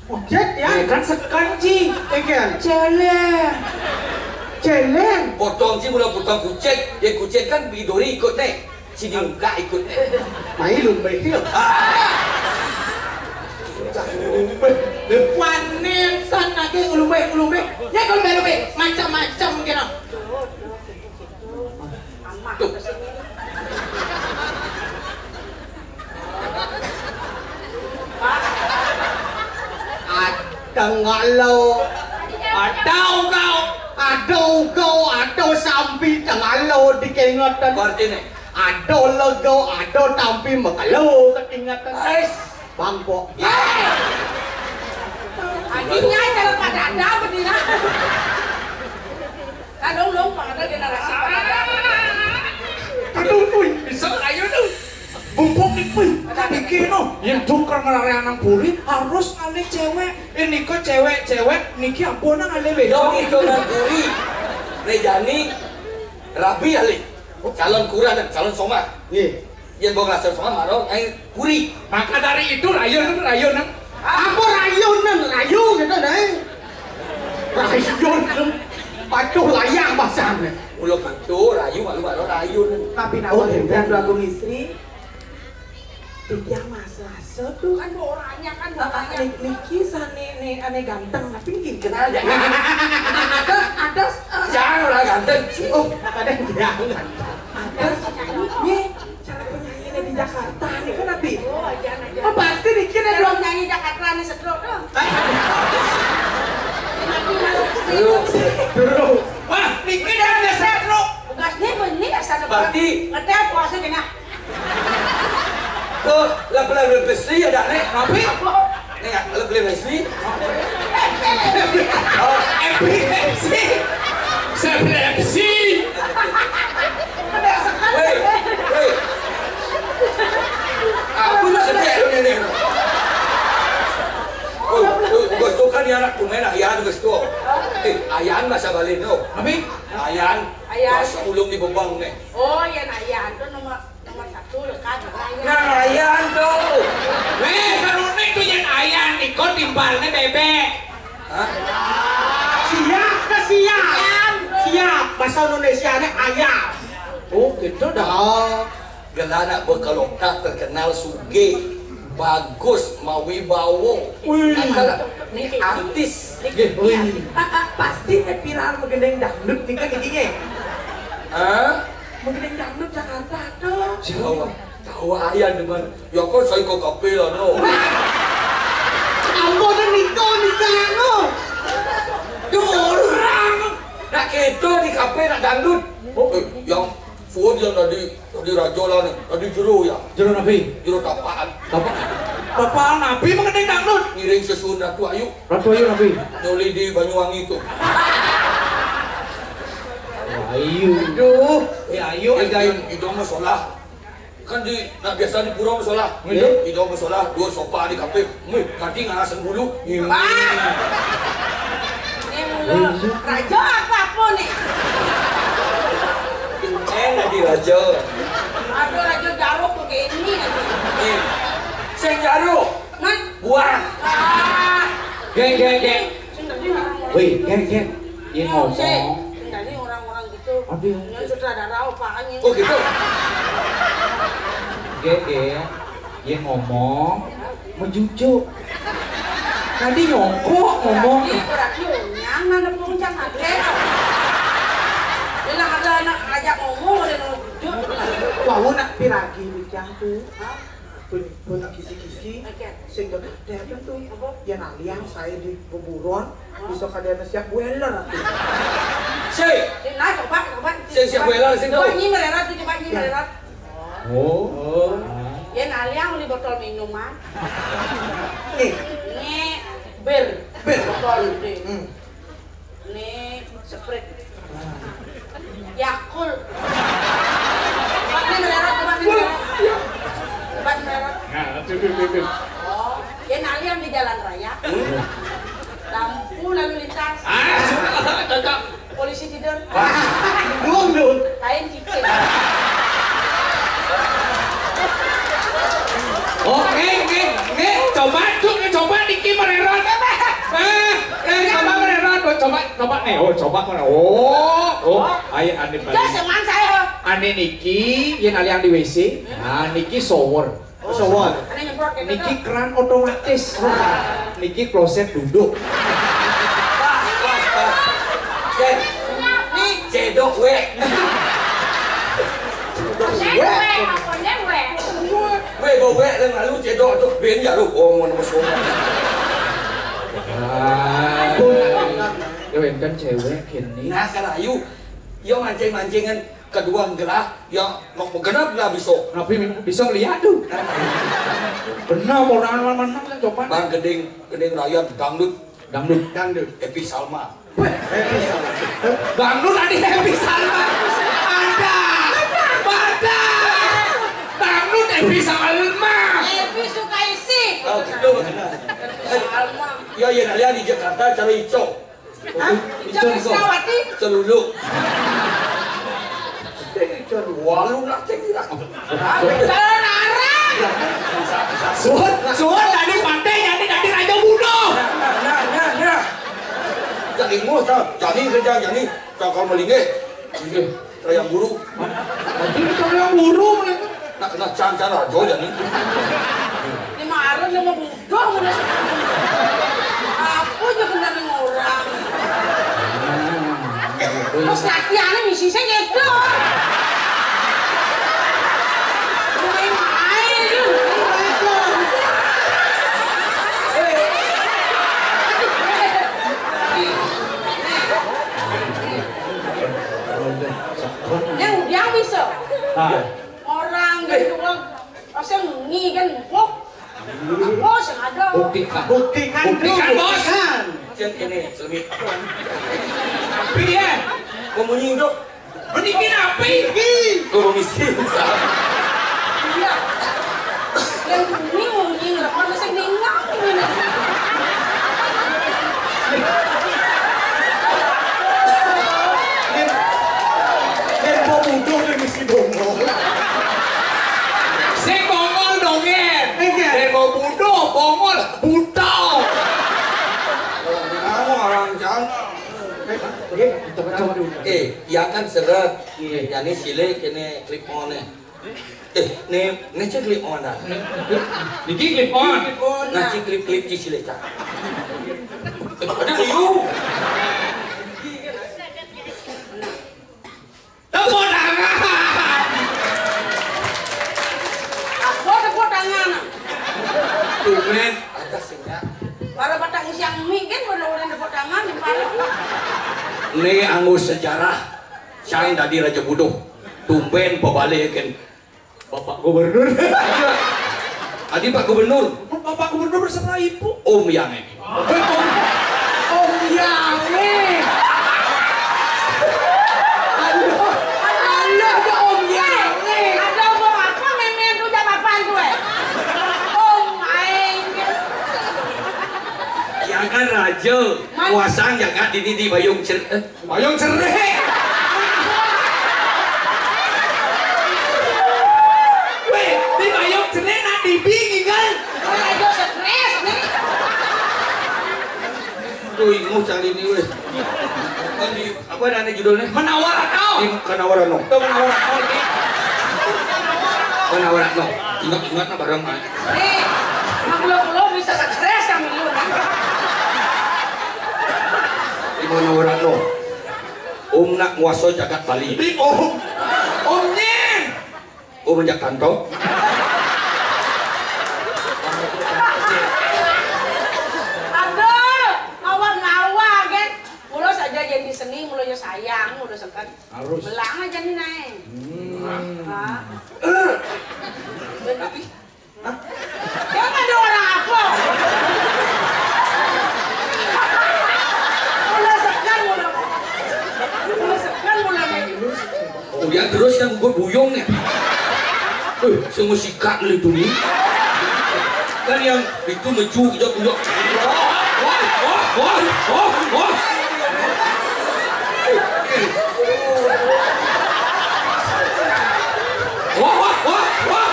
Kucit ya? Ya kan sekan, Ci. Ikan. Celeng. Celeng. Potong, Ci, udah potong kucit. Ya kucit kan bidori ikut nih. Sini muka ikut. Mai lumbe. Wanen san lagi ulumbe, ulumbe. Ya kalau belumbe macam-macam gitu. Tuh. Tengalo. Ada kau, ada kau, ada sampi tengalo dikengetan. Artinya? Ada lego, ada tampi mekelo ketingatan. Ais. Bangkok. Akhirnya kalau pada ada betina. Kadang dong pada generasi pada ada. Aduh, wih, bisa ayo tuh. Bumpuk nih, wih. Pikir no, yang tukar ngelarang anak puri harus ngalih cewek. Ini kok cewek-cewek niki ampun ngalih bejo. Dong itu nang puri. Rejani rabi alih. Calon kurah dan calon somah. Nggih. Yen mbok nglajeng sama maro ae kuri. Maka dari itu rayunan, rayunan. Apa rayunan? Rayu gitu, Neng. Rayunan. Patuh layang bahasane. Mula gitu, rayu malu maro rayunan. Tapi nawar Oh, Hendra iya. Agung Istri. Tiang masa-masa tuh. Kan orangnya kan Ah, ah, orangnya. Nik-, niki sane ne ane ganteng tapi nggih kenal deh. Ada, ada, eh, Jangan orang ganteng. Oh, ada yang ganteng. Ada. Nggih. Cara penyanyi di Jakarta nih kan Abi. Oh, jangan, jangan. Oh, pasti dikit ya Kalau dong. Nyanyi Jakarta nih sedro dong. Hah? Dulu, dulu. Wah, niki kan biasa, Bro. Tugasnya benih asal Berarti ngetel puasa kena. Tuh, lah, lah, lah, besi ya, dah, Nek. Tapi Nek, lah, beli besi. Oh, epilepsi. Epilepsi. Woi, woi. Aku nak sedih lu ni. Oh, oh, Gus tu kan dia anak tumen, Ayan Gus tu. Eh, Ayan masa balik tu. Tapi Ayan, Ayan. Masa ulung di bebang ni. Oh, ya, Ayan tu nomor Nomor satu, lekat, Ryan. Nah, Ryan tu. Weh, serunik tu yang ayam, ikut timbalnya bebek. Hah? Siap ke siap? Siap. Bahasa Indonesia ni ayam. Oh, gitu dah. Ah, gelah nak bekelotak terkenal sugih, bagus, mawibawa. Wih. Akal ni artis. Nggih, wih. Ah, ah, pasti eh viral magending dangdut nika niki nggih. Hah? Magending dangdut Jakarta tuh. Tahu, tahu ayah demen. Ya kan saya ke kafe lah no. Ampun nika nika no. Duh orang. Nak kita di kafe nak dangdut. Oh, eh, yang Suwun yang tadi, tadi raja lah nih, tadi jero ya. Jero napi? Jero tapaan. Tapaan? Tapaan napi mengenai dangdut? Ngiring sesuun Ratu Ayu. Ratu Ayu napi? Nyuli di Banyuwangi tuh. Ayu. Aduh, ya ayu ajaib. Idong masalah. Kan di, nak biasa di pura masalah. Nggih. Idong masalah, dua sopa di kafe. Mih, ganti ngalasan bulu. Ini. Ini mulu. Raja apa apa nih? Enceng lagi raja. Aduh, raja jaruk tuh kayak ini aja. Nih. Sing jaruk. Nah. Buang. Ah. Geng, geng, geng. Sing tadi orang-orang. Wih, geng, geng. Ini ngomong. Sing tadi orang-orang gitu. Aduh. Yang sutradara apaan ini? Oh, gitu. Geng, geng. Ye ngomong, mejujuk. Tadi nyongkok ngomong. Berarti, berarti unyang nang nepung cang ake. Bila ada anak ajak ngomong, udah nang mejujuk. Wau nak piragi bujang tuh. Hah? Pun, pun kisi-kisi, oke. Sing dekat tuh. Apa? Ya naliang saya di beburon, bisa kada siap boiler. Si. Sing, nah, coba, coba. Sing siap boiler, sing coba tuh. Nyi mererot tuh, coba nyi mererot. Oh. Oh. Yen aliang beli botol minuman. Nih. Ini bir. Bir. Botol gede. Hmm. Ini Sprite. Yakult. Coba nih merah, coba nih merah. Coba nih merah. Nah, itu, itu, itu. Oh, yen aliang di jalan raya. Hmm. Lampu lalu lintas. Ah, cocok. Polisi tidur. Wah, belum, belum. Lain cicit. Oh, nggih, nggih, nggih. Coba, Cuk, coba niki mererot. Eh, eh, coba mererot. Oh, coba, coba nih. Oh, coba mana? Oh, oh. Ayo, ane balik. Jos, teman saya. Ane niki, yen aliang di W C. Nah, niki shower. Shower. Ada nyemprot kayak niki gitu. Keran otomatis. Niki kloset duduk. Pas, pas, pas. Cek. Nih, cedok wek. Cedok wek. Wek, wek, wek. Wek, bawa wek, lalu cedok tuh. Ben ya lu, oh, mau nemu semua. Ah, ya, kan cewek ini. Nah, kalau ayu, yo mancing-mancingan. Kedua gelah, ya, mau genep lah bisa. Napi bisa ngeliat tuh. Benar, orang mana kan coba. Bang Gending, Gending Raya dangdut. Dangdut. Dangdut. Epi Salma. Weh, Epi Salma. Dangdut ada Epi Salma. Ada. Ada. Dangdut Epi Salma. Epi suka isi. Oh, gitu. Epi Salma. Ya, ya, kalian di Jakarta cari Ico. Hah? Ijo Wisnawati? Celuluk. Walu nak cek tidak. Jalan arang. Suhut, suhut tadi pantai jadi tadi raja bunuh. Nah, nah, nah, nah. Jadi mau tak, jadi kerja jadi cakal melingeh. Iya. Kaya guru. Nanti kita yang guru mereka. Nak kena cancar aja ya nih. Ini mah arun sama budoh mana. Apa aja kena dengan orang. Terus latihannya misi saya gitu. Main-main. Yang udah bisa. Ah. Orang gitu, Bang. Masa ngi kan, Bang? Bos yang ada. Buktikan. Buktikan, buktikan, Bos. Buktikan. Cek ini, Sumi. Piye? Pemunyi hidup. Meniki napi? Guru miskin. Iya. Yang ini mau nyi ngerekam, masa ninggal ini. Yen, yen mau butuh, yen mesti bongol. Sing bongol dong, Yen. Iya. Sing mau butuh, bongol, buta. Kamu orang jangan. Nggih, kita coba dulu. Eh, yang kan seret. Iya. Yang ini silik, ini clip on nih. Eh, ini, ini cek clip on dah. Niki clip on. Nah, cek clip-clip di silik, Cak. Eh, ada liu. Tepuk tangan. Apa tepuk tangan? Tumben, ada sih, Nyak. Para patang siang mie kan, udah-udah tepuk tangan di palu. Ini anggo sejarah, sang dadi raja buduh. Tumben pabale kan. Bapak Gubernur. Adi Pak Gubernur. Bapak Gubernur beserta Ibu. Om Yange. Om, Om Yange. Aduh, aduh, ya Om Yange. Ada omong apa, meme itu jam apaan tuh, eh? Om Aing. Ya kan raja, kuasa jaga dini di Bayung Cer-, eh, Bayung Cerik. Weh, di Bayung Cerik nak dibingin kan? Ayo stres nih. Tuh, ingus kali ini, weh. Kan di, apa namanya judulnya? Menawar Atau. Di Menawar Atau. Tuh, Menawar Atau ini. Menawar Atau. Ingat-ingat nah bareng, ah. Nih, belum-belum bisa stres kami lu, nih. Di Menawar Atau. Om nak nguasa jagat Bali. Di Om. Om Nyin. Om Jakanto. Aduh, awak ngawak, kan? Mula saja jadi seni, mula ya sayang, mula seken. Harus. Belang aja nih, Nay. Hmm. Hah? Tapi Hah? Dia ada orang apa? Mula segan, mula. Mula segan, mula. Oh, ya terus yang gue buyung ya. Eh, semua sikat lu itu nih. Kan yang itu meju, udah, udah. Wah, wah, wah, wah, wah, wah. Wah, wah, wah, wah.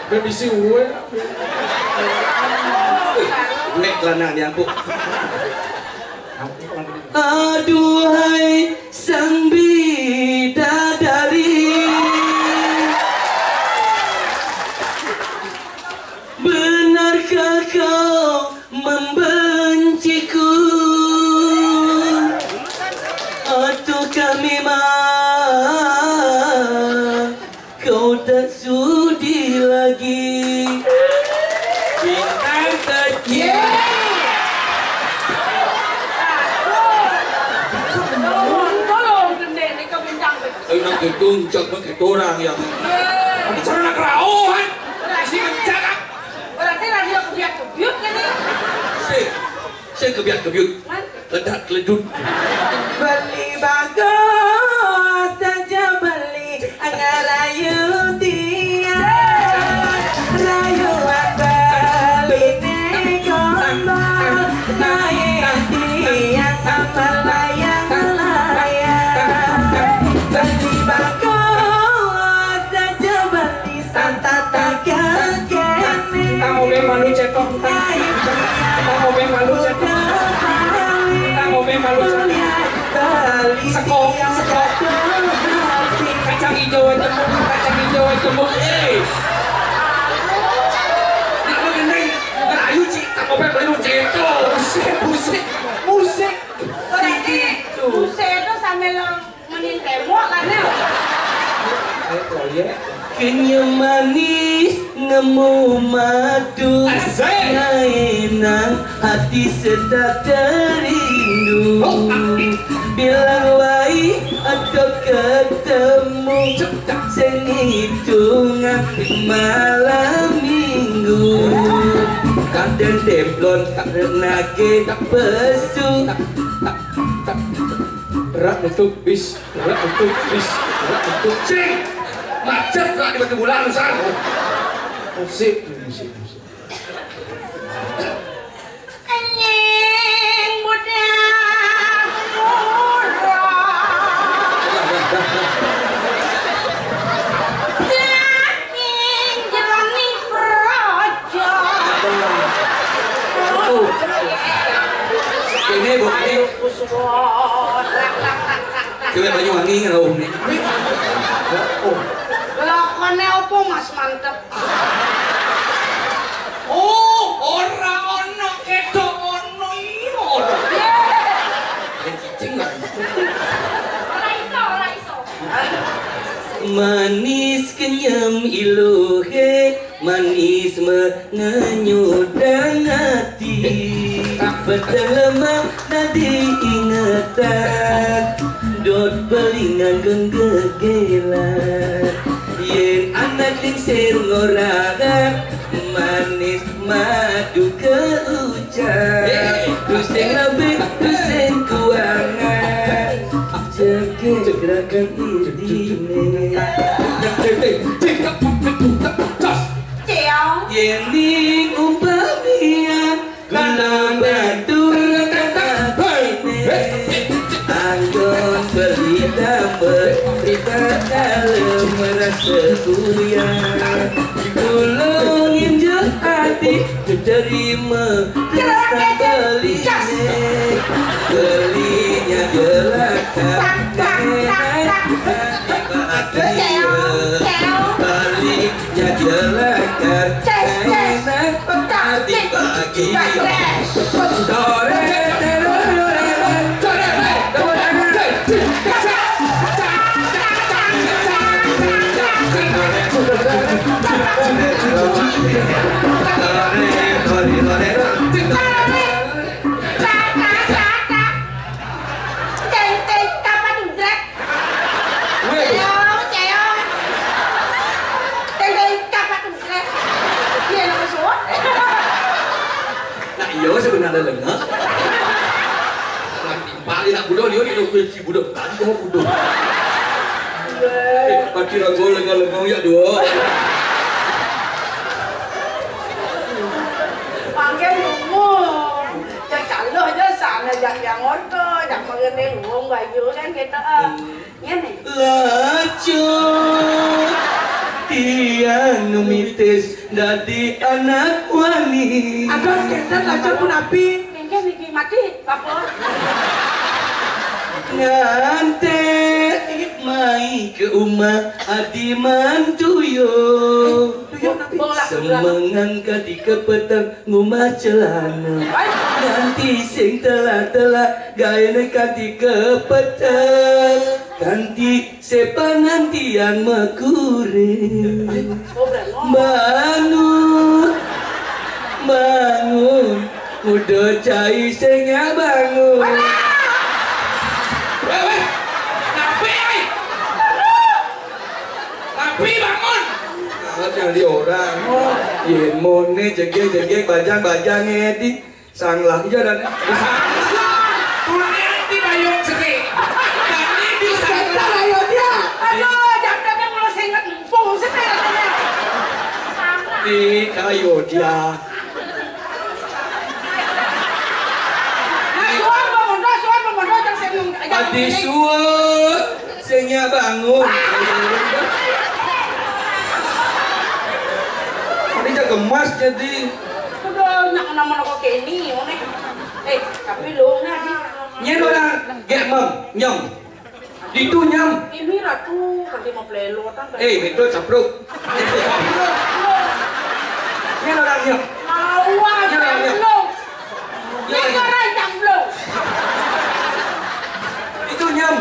Udah bisi gue. Nek lanang ya, Bu. Aduhai sang bidadari, benarkah kau membenciku? Ataukah memang kau tak sudi lagi? Bintang kecil. Tolong, tolong, gendeng, ini ke bintang. Ayo nak gedung, cak pakai orang yang. Tapi cara nak rauhan. Isi kencang, ah. Berarti radio kebiak kebiut kan nih? Sih, saya kebiak kebiut. Man? Ledak keledut. Beli bagus saja beli ngarayu dia. Rayuan beli ni gombal naik tiang melayang-layang. Beli bagus saja beli Santa tagak kene. Tang obe malu cetok, tang. Tang obe malu cetok. Tang obe malu cetok. Sekok, sekok. Kacang hijau aja, kacang hijau aja, Bu. Eh. Nak mengenai, nak ayu, Cik, tang obe malu cetok. Musik, musik, musik. Berarti, musik itu sambil Mending tembok kan ya? Ayo, proyek. Kenyam manis nemu madu. Asik. Naenang hati sedap terindu. Oh, ah. Bilang wai atau ketemu. Cedak. Sing hitungan malam minggu. Kadang templon tak nage tak pesu. Berat untuk bis, berat untuk bis, berat untuk cing. Macet lah di Batu Bulan, San. Musik, musik, musik. Kenying budak murah. Saking jeroning praja. Tuh. Ini, Bu, ini. Cewek Banyuwangi ngrauh nih. Oh. Lakone opo, Mas, mantep? Oh, ora ono, ketok ono, iya ora. Eh, cicing lah. Ora iso, ora iso. Manis kenyem iluhe, manis mengenyudang hati. Peteng lemah nadi ingetan, dot belingan genggegelan. Yen anak lingsir ngoragan, manis madu ke ujan. Tusing lebih, tusing kuangan. Jege gerakan idine. Ceong. Yening umpamian kena bantu kena kene. Anggon beli damai, kita kalau merasa kuyang. Tulung injak hati, terima rasa beli. Belinya jelata. Ceong, ceong. Belinya jelata. Ces, ces. Enak hati bagi. Ces. Dore, dore, dore, dore. Ceng, ceng, kapan udah? Weh. Ceong, ceong. Ceng, ceng, kapan udah? Iya, nama suwun. Nah, iya, sebenarnya lengah. Lagi timpali nak budo, dia, dia, dia, si budo. Tadi mau budo. Eh, pati rago lengah-lengah ya dua. Panggil ngomong. Ya, kalau aja sana, jak yang ordo, jak mengenai wong bayu kan gitu, ah. Ngene. Lacur tiang mitis dadi anak wani. Aduh, skender lacur pun api. Mungkin iki mati, apa? Ngantek mai ke umah adi mantuyo. Tuyul nanti. Bola. Semengan kadi kepeteng ngumah celana. Nanti sing telah-telah gaene kanti kepeteng. Kanti sepanantian mekure. Bangun, bangun, udah cai sing ya bangun. Weh, weh, napi, ai? Napi bangun? Jangan yang di orang. Yen mone jegeg-jegeg, bajang-bajang, edi. Sanglah, iya, dan. Sanglah. Dunia di payung seni. Kami di sanglah. Ayo, dia. Aduh, jam tadi mulai sing empung sih. Sanglah. Di kayu dia. Nah, suan, pemuda, suan, pemuda, yang sing. Adi suan. Sing ya bangun. Tadi jaga emas jadi. Udah, nak nama kok keni, ngene. Eh, tapi lo nggak di. Nyen orang gek mem, nyem. Ditu nyem. Ini ratu, nanti mau plelo, tante. Eh, betul, sapruk. Nyen orang nyem. Lawan, nyem, nyem. Lo. Nyem. Ini orang yang belum. Itu nyem.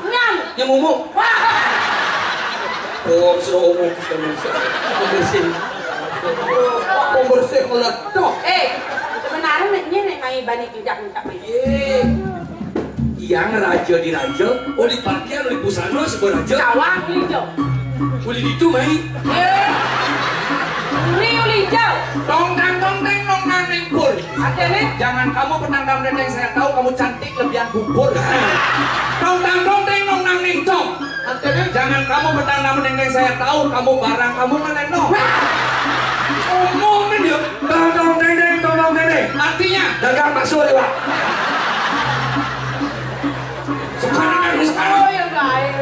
Nyam. Nyam umuk. Wah. Bohong, suruh umuk, sudah bisa. Pembersih. Pembersih meledak. Eh, sebenarnya nek nyene mai bani tidak minta mai. Iya. Yang raja di raja, oleh pakaian, oleh busana, sebuah raja. Cawang hijau. Oleh itu mai. Eh. Uli, uli hijau. Tong tang tong teng nong nang neng pur. Artinya? Jangan kamu petang dam dedeng, saya tahu kamu cantik lebihan bubur. Tong tang tong teng nong nang ning tong. Artinya? Jangan kamu petang dam dedeng, saya tahu kamu barang kamu mana no. Umum ini. Tong tong deng deng, tong tong deng deng. Artinya? Dagang bakso lewat. Sekarang, sekarang. Oh, ya, baik.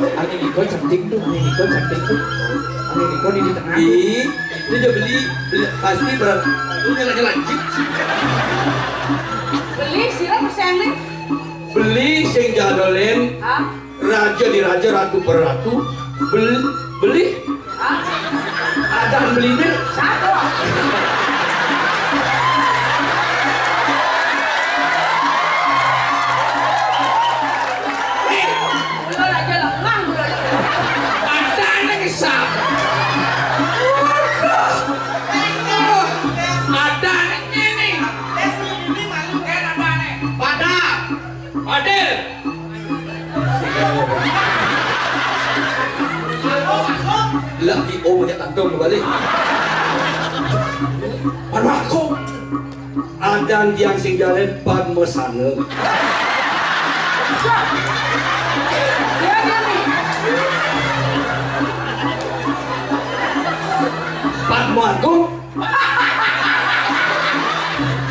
Ane niko cantik tuh, ane niko cantik tuh. Ane niko di, di tengah. Ih, dia udah beli, beli pasti berat. Lu nyala-nyala jip. Beli sira persen nih. Beli sing jadolén. Hah? Raja di raja, ratu per ratu. Bel-, beli. Hah? Adan beliné. Satu. Kula aja lengah, kula aja lengah. Adané ngesap. Waduh. Adané ngene. Pada. Adil. Lah, di O banyak tangkung balik. Padma Agung. Adan tiang sing jalén Padma Sanga. Padma Agung.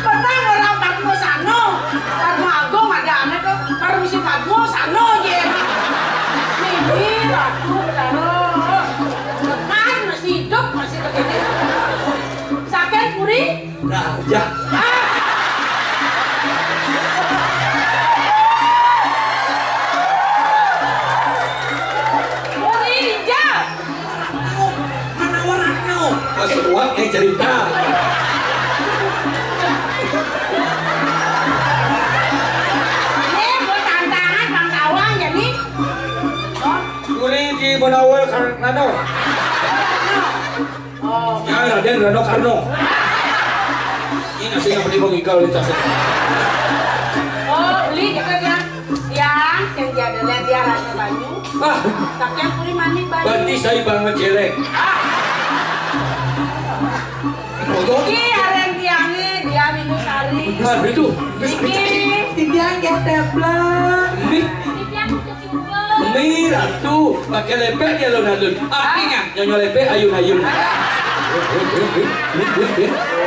Petang orang Padma Sanga. Padma Agung ada anak kok. Baru si Padma Sanga aja. Ini Ratu Betara. Kan masih hidup, masih begini. Saking Puri? Nah, ya. Ah. Puri Rijal. Manawa Ratna. Pas ruwet, eh, cerita. Ini buat tantangan Bang Tawang jadi. Puri di Manawa Ratna. Oh. Ya, Raden Rano Karno. Ini nasi yang beli mengigal di tas. Oh, beli gitu ya. Yang, yang dia ada lihat dia rasa banyu. Ah. Tapi yang puri manis banyu. Berarti saya banget jelek. Ah. Foto? Iki areng tiangé dia minum sari. Nah, itu. Iki. Tiang ya teblek. Ini. Ini tiang Mi, Ratu, pakai lepek dia alun-alun. Artinya, nyonyo lepek, ayun-ayun.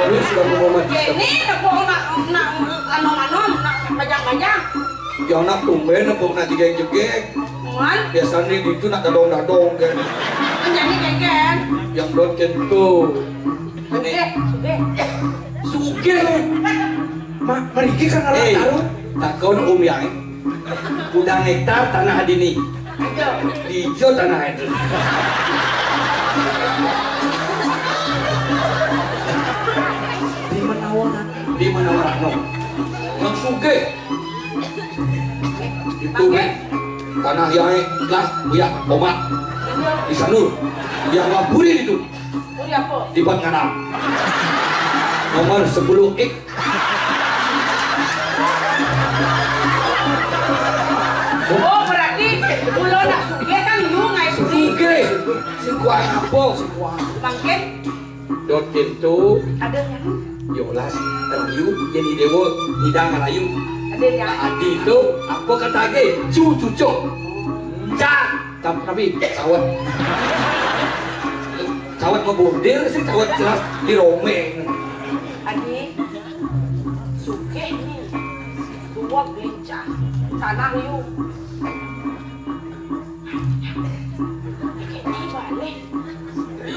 Lu sudah mau mati. Ini tepuk nak, nak, anom-anom, nak panjang-panjang. Ya, nak tumben, tepuk nak jegeng-jegeng. Man? Biasanya gitu nak dadong-dadong, kan. Jadi geger. Yang dot kento. Sugih, sugih. Sugih. Mak, mriki kan ora Eh, taruh. Takon Om Yang. Udang hektar tanah dini. Ijo tanah itu. Di Menawa. Di Menawa Ratno. Nang sugih. Itu, Oke. Tanah yang lah, ya, omak. Di Sanur. Yang ngaburi itu. Kuwi apa? Tibat nganam. Nomor sepuluh X. Oh, berarti kula nak sugih kan yu ngae sugih. Sugih. Sing kuat apa? Sing kuat. Mangkin dot pintu. Ada yang? Yolas, rayu, jadi dewa, nyidang rayu. Ada yang? Adi itu, apa kata age? Cu, cucuk. Cak. Tam-, tapi sawet. Sawet mau bordir sih, sawet jelas di Rome. Adi, sugih nih. Dua gelincah. Tanah liu. Iki balik.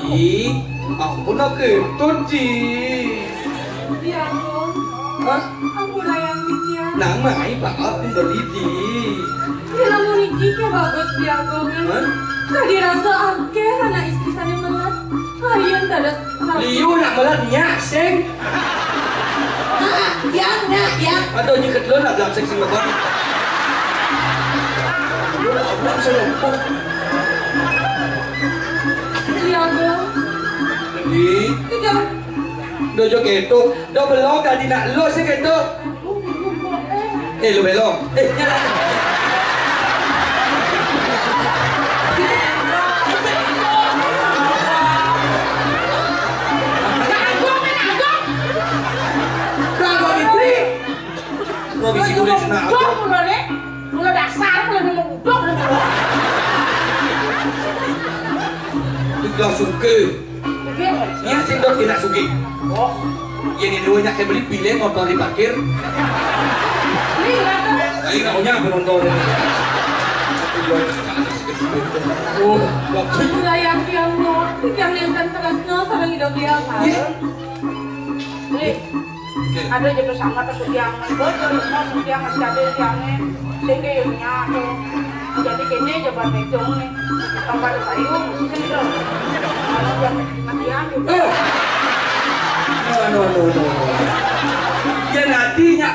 Ih, ampun, aku itu, Ji. Iya, Bang. Hah? Aku layang titian. Nang mai, Pak, aku beli di. Kira mau niki ke bagus dia, Bang. Hah? Tadi rasa akeh anak istri saya melet. Kalian tidak. Liu nak melet nyak, sing. Nah, yang, nah, yang. Aduh, nyiket lo nak bilang sing sing lebar. Lo nak bilang sing lebar. Iya, Bang. Ih. Tidak. Dojo keto. Do belok tadi nak lo sing keto. Eh, lu belok. Eh, nyala. Nak anggo, nak anggo. Lah, gua istri. Gua bisi kulit nak anggo. Gua mulai, mulai dasar, mulai nemu budok. Itu langsung ke Nggih. Iya, sing dot kena sugih. Oh. Yen ini banyak kayak beli pilih motor diparkir. Beli berapa? Ayo, nak punya apa nonton? Oh, waktu. Itulah yang tiang no, tiang yang kan terus no, sama hidup dia, Pak. Iya. Beli. Oke. Ada aja tuh sama tuh tiang, bocor, mau tiang masih ada tiangnya. Kayaknya tuh. Jadi kayaknya coba mencong nih. Tempat kayu, maksudnya itu. Kalau yang mati-matian gitu. Oh. No, no, no, no, no. Ya nantinya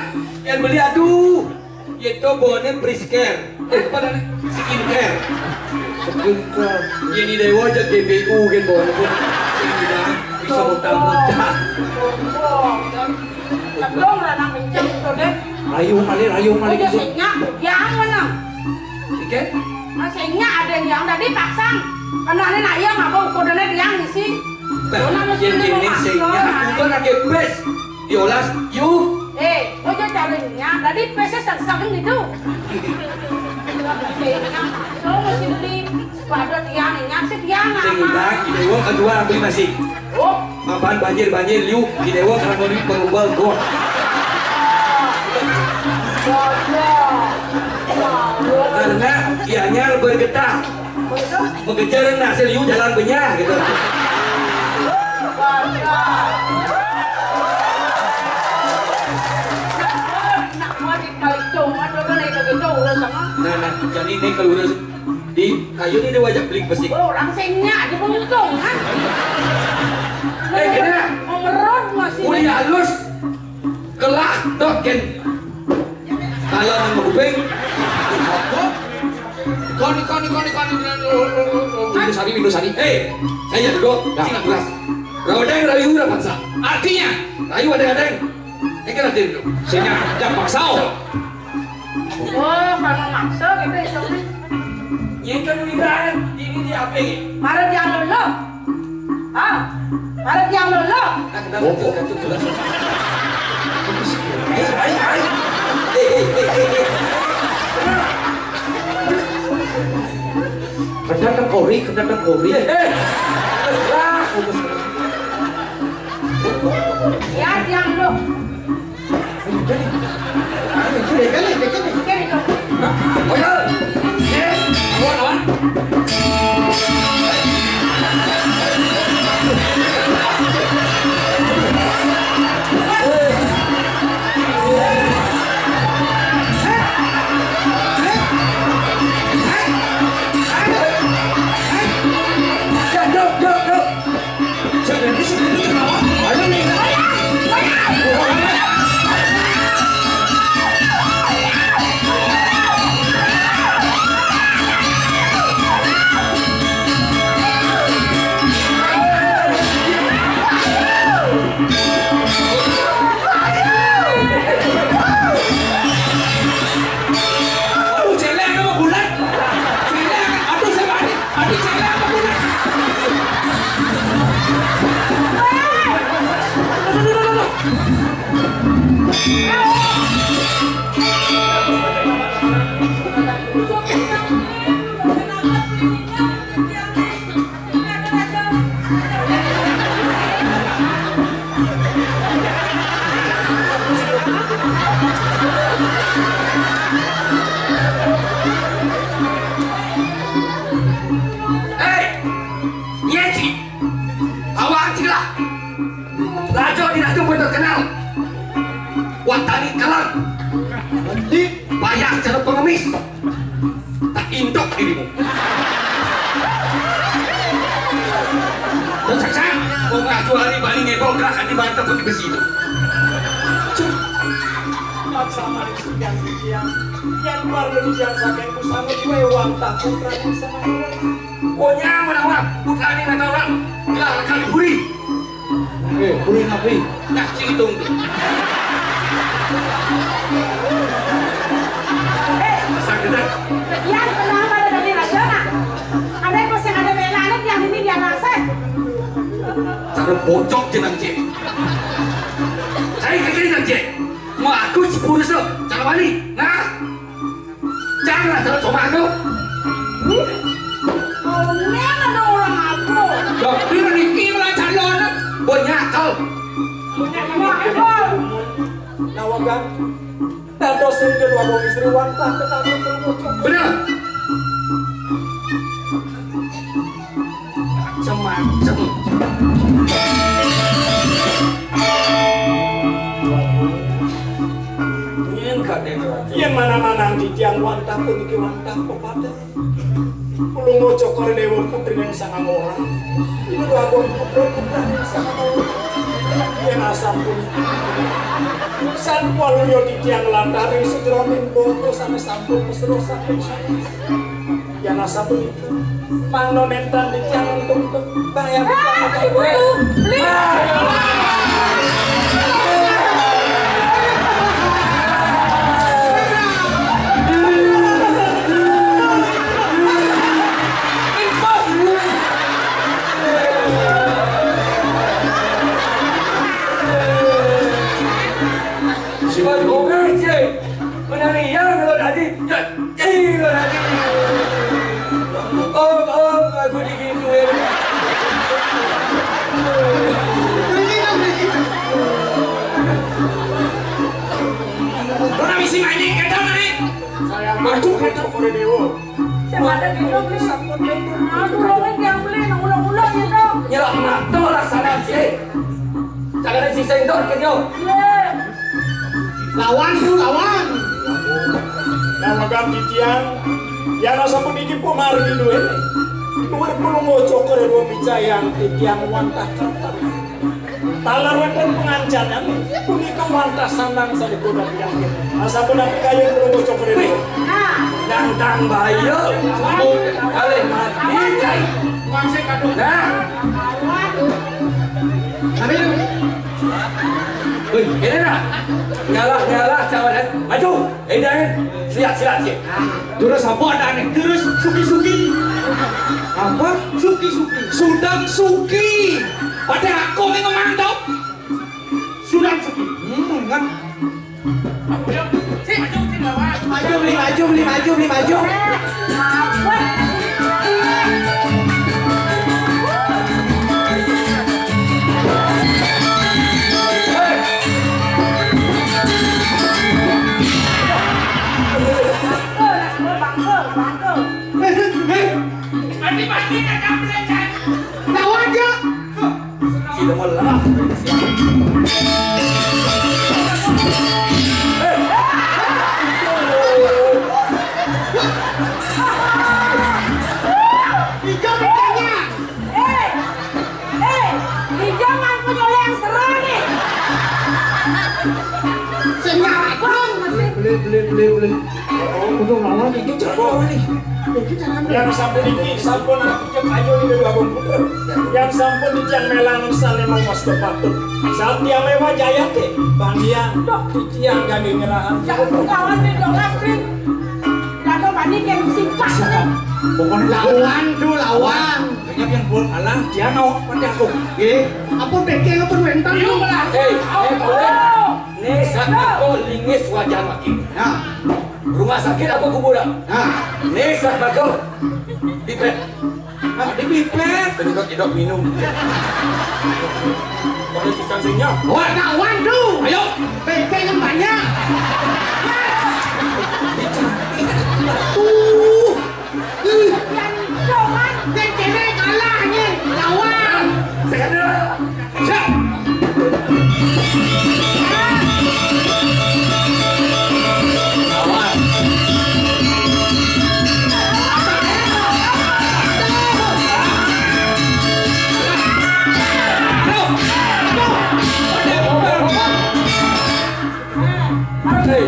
yang beli, aduh. Ya itu bawaannya Prisker. Eh, apa namanya? Skincare. Skincare. Ya ini dewa aja G P U kan bawaannya pun. Sehingga bisa muntah-muntah. Tolong lah, nak kenceng tuh deh. Rayu malih, rayu malih. Oh, ya, singnya, yang mana? Oke. Nah, singnya ada yang tadi pasang. Karena ini nak yang apa ukurannya yang isi. Nah, yang ini singnya aku kan lagi best. Diolas, yuk. Eh, kok jadi carinya? Tadi pese sengseng gitu. Singnya, lo mesti beli. Waduh, tiang, ini si tiang. Sing apa? Indah, ide wong kedua beli masih. Oh. Apaan banjir, banjir, liu, ide wong karena beli pengumpul gua. Waduh. Karena ianya bergetah. Mengejar hasil liu jalan benyah gitu. Waduh. Nak mau dikali cuma dulu nih begitu urusan. Nah, nah, jadi ini kalau urusan di kayu ini dia wajah beli besi. Orang singnya aja beruntung, kan? Eh, kena. Mau merot masih. Kuliah halus. Kelah doken. Kalau nang kuping. Koni, koni, koni, koni. Windu Sari, Windu Sari. Eh, saya duduk. Ya. Sini kelas. Rodeng rayu rapansa. Artinya? Rayu adeng-adeng. Ini kan ada dulu. Sini, jangan paksa. Oh, kalau maksa gitu ya, Sofi. Yang kan udah ini di apa ini? Marah dia lo lo. Ah, marah dia lo lo. Nah, kenapa tuh? Kenapa tuh? Hai, hai, hai. Eh, eh, eh, eh, eh. Kena tengkori, kena tengkori. Eh, eh. Lah, fokus. Ya, dia lo. Aduh, celeng apa bulan? Celeng, aduh, saya balik. Aduh, celeng apa bulan? Hei! Nyeji! Awak cila! Raja di Ratu pun terkenal. Watani kelang. Payah cara pengemis. Tak indok dirimu. Raksasa, kau ngaku hari bani ngebong gerak hati banteng putih besi itu. Paksa mari siang siang. Yang keluar dari siang sampai ku sanggup kue uang tak putra yang sama. Pokoknya mana orang putra ini nggak tahu orang. Gelah lekal diburi. Eh, kuring abdi. Nah, sing hitung tuh. Sagedeg. Yan, kenapa ada dari raja, nah? Ada yang pasti ada bela, ada yang ini dia rasa. Cara bocok jenang cek. Saya kerja jenang cek. Mau aku sepuluh so, cara wani. Nah, jangan asal cuma aku. Kalau niat ada orang apa? Loh, ini mikir lah calon. Banyak kau. Banyak apa? Nawagan. Dados sing kedua wong istri wantah ketahuan terwujud. Bener. Macem-macem. Yen kadang yen Mana-manang titiang wantah puniki wantah pepatih. Palungguh Cokor Dewa putrining Sang Angora. Ibu Agung putra putraning Sang Angora. Yén asapunika, Sang Waluya titiang lantaring sajeroning bangsa sané sampun mesra saking sanes. Yén asapunika, mangda nénten titiang entung-entung bayar. Ah, Ibu, Ibu, beli. Siwat oké, Cik. Menari yang lo tadi. Ya, cik lo tadi. Om, om, aku digituin. Lo nang misi mainin, kita naik. Saya maju, kita Cokor Dewa. Saya ada di mobil. Aduh, lo kan yang beli, nang ulang-ulang gitu. Nyelak mata laksana, Cik. Cakare sing sendok ke dia. Lawan, Bro, lawan. Namegan titiang, yén asapuniki pamargi duéné. Luwih Palungguh Cokor Dewa micayang titiang wantah kathah. Taler wénten pangancanane, punika wantah sandang sané kodak yakin. Asapunapi kayun Palungguh Cokor Dewa? Wih, nah. Nantang bahaya, kalih mati, cai. Nah. Tapi Wih, ini dah. Ngalah, ngalah, cawan, eh. Maju. Ini dah, eh. Silat, silat, silat. Terus apa ada nih? Terus suki-suki. Apa? Suki-suki. Sudang suki. Pada aku nih ngomong dong. Sudang suki. Hmm, kan. Ayo, sing maju, sing lawan. Maju, beli maju, beli maju, beli maju. Mati-mati kagak boleh, Cak. Lawan, Cak. Sila malah. Hijau bedanya. Eh, eh, hijau kan punya yang seru nih. Sing nyabrang. Beli, beli, beli, beli. Udah lawan iki, cara lawan nih. Iki cara. Yén sampun iki, sampun aku cek ayo iki dua komputer. Yén sampun iki yang melang saling mewasta patut. Saat dia mewah jaya ke, Bang Ian. Doh, iki yang ganti nyerahan. Jangan lawan di dong, Astrid. Lalu panik yang simpah. Pokoknya lawan tuh, lawan. Banyak yang buat kalah, dia mau pada aku. Nggih. Apa bekel apa wénten? Iya, Pak. Eh, eh, Pak. Nih, sak aku lingis wajah lagi. Nah. Rumah sakit apa kuburan? Nah. Nih, sak aku. Dipet. Nah, dipet. Penyedot-nyedot minum. Kalau sisa sinyal. Wah, kawan tuh. Ayo. Bekel yang banyak. Tuh. Ih. Yang kene kalah nih, lawan. Saya ada. Siap. Lawan. Aduh. Aduh. Hei.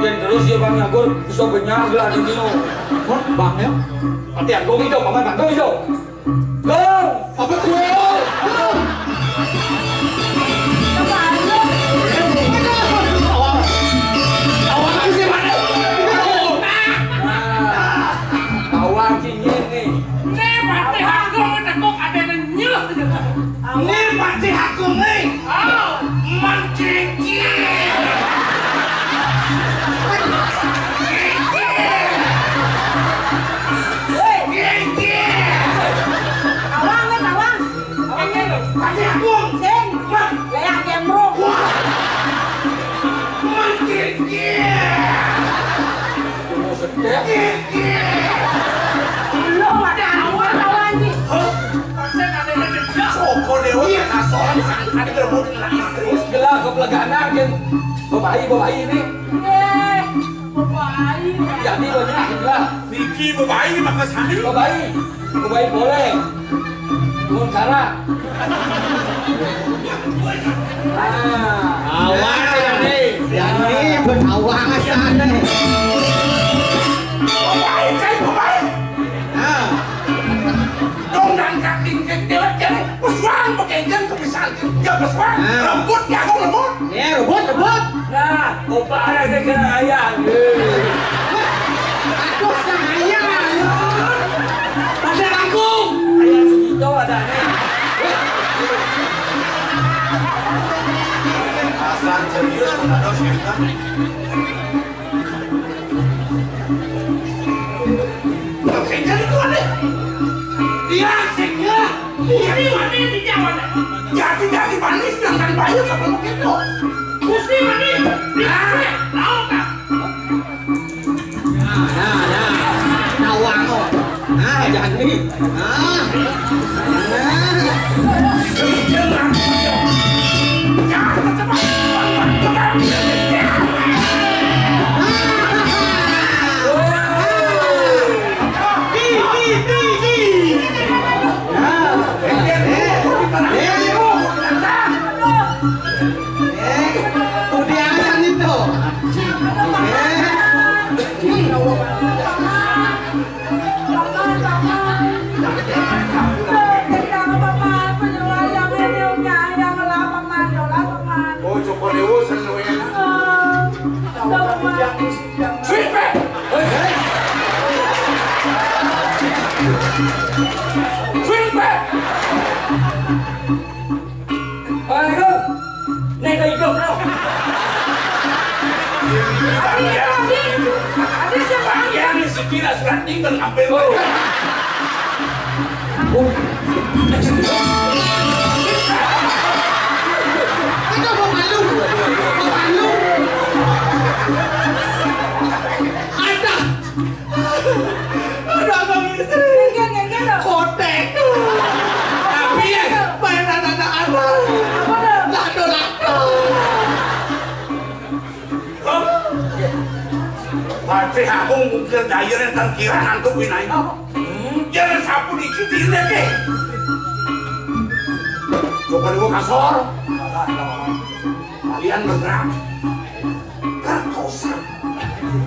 Yén terus ya Bang Nyagur, bisa benyah lah di Nino. Hah, Bang ya? Ati aku gitu, Paman, Bang, gitu. Bang! Apa kue? Bang! Bang! Bang! Bang! Bang! Bawang cincin nih. Nih, mati aku, tekuk ada nyuh. Nih, mati aku nih. Oh, mancing. Woi. Bawang, woi, bawang. Bawang, woi. Mati aku. Sing. Wah. Leak kemruk. Wah. Mancing. Tunggu sedek. Belum ada awan-awan nih. Hah? Pasien ada yang ngejak. Cokor Dewa, iya, kasoran, sangkan, direbut, nangis terus. Jelas kepeleganan jeung bebayi-bebayi ini. Eh, bebayi. Jadi banyak jelas. Niki bebayi maka sami. Bebayi. Bebayi boleh. Mun cara. Ah. Awas ya nih. Ya nih, bertawang sana. Bebayi, cai bebayi. Nah. Dong dan kating ke dewek jane pesuang pakai jeng kebisan ke pesuang. Nah. Rembut jagung lembut. Ya, rebut, rebut. Nah, opa ada segera ayah. Aduh, sang ayah. Pada rangkung. Ayah segitu ada nih. Asal serius, ada segitu. Sing jadi tuan deh. Dia sing ya. Ini mani di Jawa deh. Jadi-jadi manis dengan banyak apa begitu? Gusti mani. Nah, tahu tak? Nah, nah, nah. Tahu aku. Nah, jadi. Nah. Nah. Oh, Joko Dewo seneng enak. Sweet Pet! Hei, hei. Sweet Pet! Ayo. Nek ka hidup lo. Ada siapa? Ya, ini si Kira surat tinggal hampir. Oh. Ada mau malu. Mau malu. Ada. Aduh, Abang Istri. Kotek. Tapi ya, mainan anak Abang. Lado-lado. Patih Agung mungkil daya yang tangkiran antuk winai. Jangan sapu dikit ini, deh. Coba dulu kasor. Kalian bergerak. Perkosa.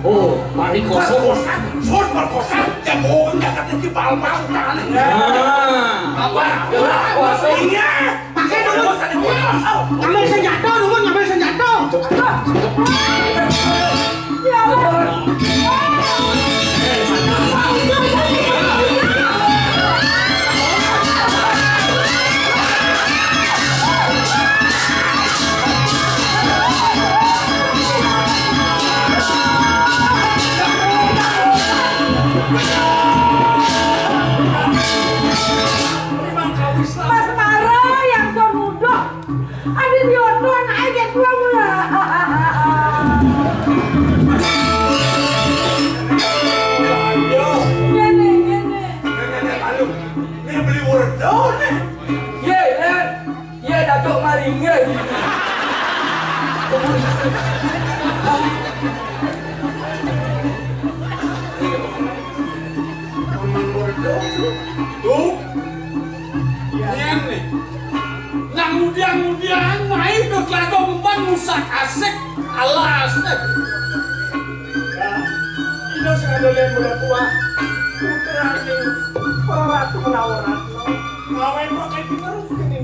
Oh, mari kosong. Perkosa, sur perkosa, jagoan jagat ini bal-bal tangan. Nah. Apa? Perkosa. Iya. Pakai dulu. Perkosa di bawah. Ngambil senjata dulu, ngambil senjata. Ya Allah. Mas Mara yang so nuduh. Adi dioto anak aja gua mula. Ngene, ngene. Ini beli wortel nih. Ye, eh. Ye, Datuk Maringge. Tuh. Yang nih. Nang mudian-mudian naik ke Telaga Kembang, musak asik alas. Ya, ida sing ada lem bola tua. Putra ning Ratu Menawa Ratna. Ngawen pakai terus gini.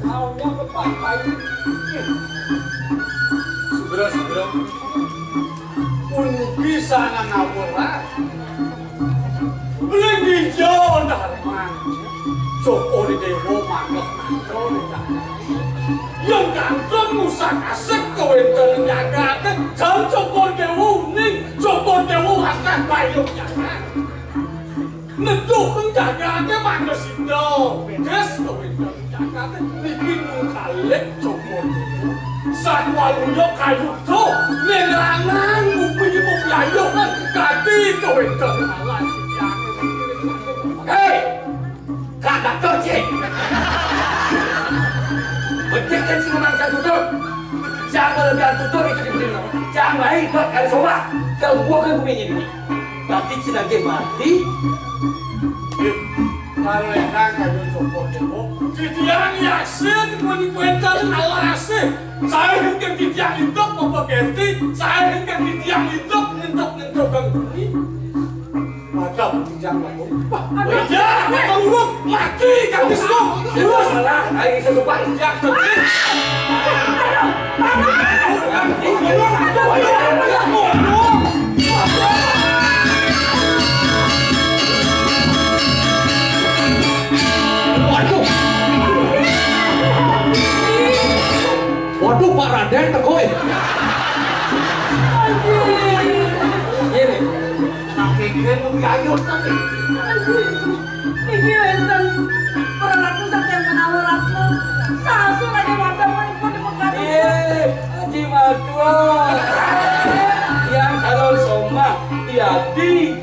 Maunya lepas kayu. Segera, segera. Pun bisa nang ngawur, ah. Ring Ginjal Darman, Joko Dewa manggah mantra ring Darman. Yen kantun musak asik kawéntenan jagaté, jan Joko Dewa uning, Joko Dewa akeh payung jagat. Neduh ring jagaté mangda sida, bedes kawéntenan. Jagaté niki nungkalik Joko Dewa. Satwaluya kayuda ningrangan bumi mubyayuhan kadi kawéntenan alas titiangé. Hei! Kak Batur, cik! Becik kan sing ngomong satu tuh. Jangan lebih tutur itu di bumi. Jangan main buat kali sombah. Kalau gua kan bumi ini. Berarti Cina ge mati. Kalau enak kalau copot copot. Titiang Yasin pun kuentan alasih. Saya kan titiang itu apa ganti? Saya kan titiang itu nyentok nyentok kan bumi. Mata bujang kamu. Aduh. Ya, kamu mati, kamu semua. Terus. Salah, ayo sesupai. Ya, sedih. Waduh. Waduh, Pak Raden, tekoi. Ini. Nang kengkeng lebih ayo tadi. Aduh, iki wénten perangku saking menawa ratu. Sasu lagi wadah pun pun dipegat. Eh, Haji Madua. Yang kalau somah, ya di.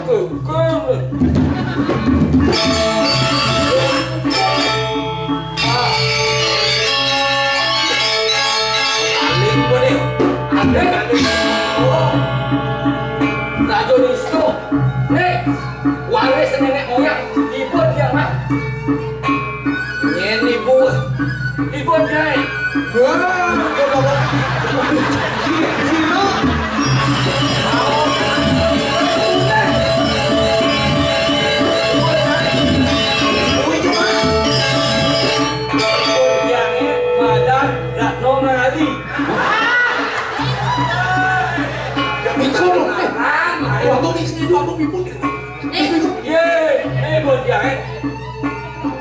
Kukur. Aling boleh. Aling, aling. Oh. Rajo Disko. Nih, waris nenek moyang. Ibu dia mah. Nyén ibu. Ibu dia. Wah, coba, Pak. Gila. Ibu dia, Madan Ratno Mangadi. Itu loh. Waktu di sini waktu ibu. Nih. Ye, nih buat dia, eh.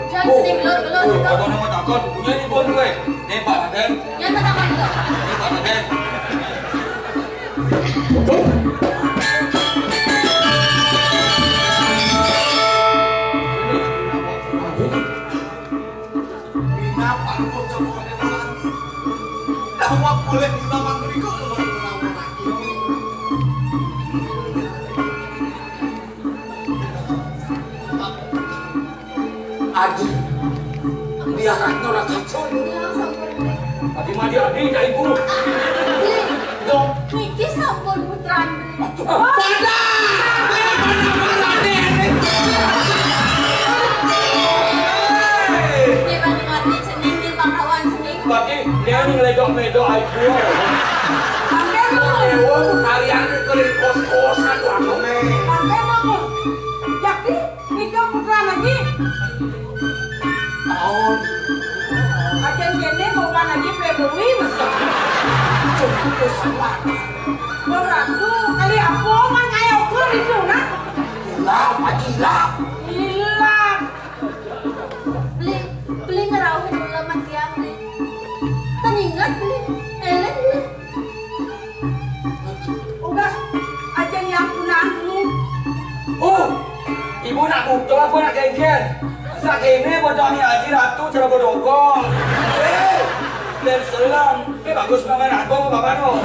Jangan sini belur-belur gitu. Ada nama takut, punya nih buat gue. Nih Pak Raden. Jangan takut gitu. Nih Pak Raden. Kenapa lu mau coba lagi? Tahu boleh di lapangan berikut lu mau lagi. Aji, biarannya orang kacau. Iya, sampun. Adi mah dia adi, ya ibu. Dong. Niki sampun putrane. Aduh, pada. Dia banyak mati cening, dia bangkawan cening. Berarti dia ini ngeledok-medok ibu. Sampai lu. Ewo, kalian itu di kos-kosan, Bang. Sampai lu. Jadi, Nika putra lagi. Taun. Acan kéné bukan lagi Februari mesti. Cukup sama. Beratu kali apa man ayo ukur itu nah. Hilap, Haji, hilap. Hilap. Beli, beli ngerauhin ulah mah tiang, beli. Teringat, beli. Elek, beli. Ugas, aja yang punaan dulu. Oh, ibu nak butuh apa nak genggen? Sakéné bodohnya Haji Ratu cara bodogol. Eh, dan selam. Eh, bagus nama nak bapak no.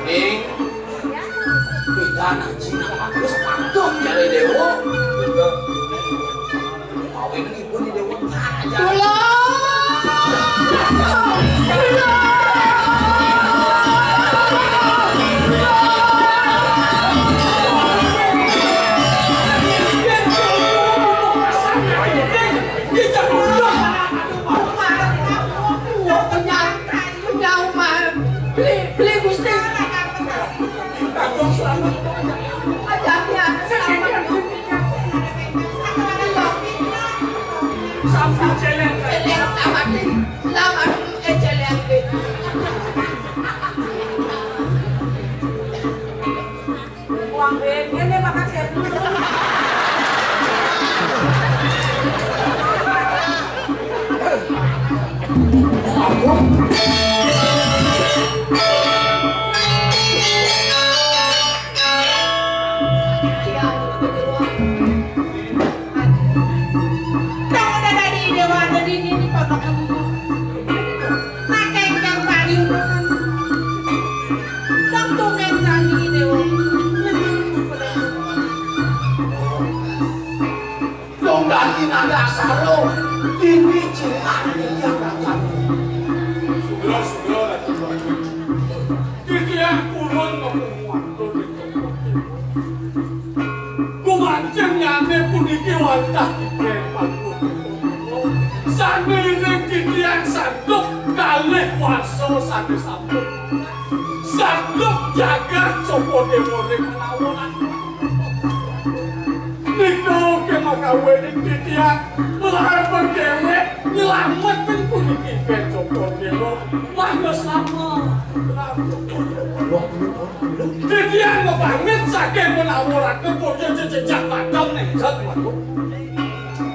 Ning, beda nak Cina bagus pantun jadi dewa. Kawin ibu di dewa aja. Tulung! Tulung! Punya, punya rumah. Beli, beli Gusti. Ajaknya selamat. Sampai celeng. Celeng selamat. Selamat, eh, celeng. Uang duit, ini makan saya dulu. Tahu dah tadi dia ada di ini, di pondok kamu. Ganti nanda asaro, dini cilik titiang rajan. Sugra, sugra, rajan. Titiang purun ngomong ring Cokor Dewa. Gumanten nyane puniki wantah titiang patut. Sane ring titiang sanduk kalih warsa sane sampun. Sanduk jagat Cokor Dewa ring menawa. Nika kemakawining titiang melahirkan dewek nyelametkan puniki ring Cokor Dewa. Wah, wis lama. Titiang ngepamit saking menawa raga puja jejak padang ning jat waduh.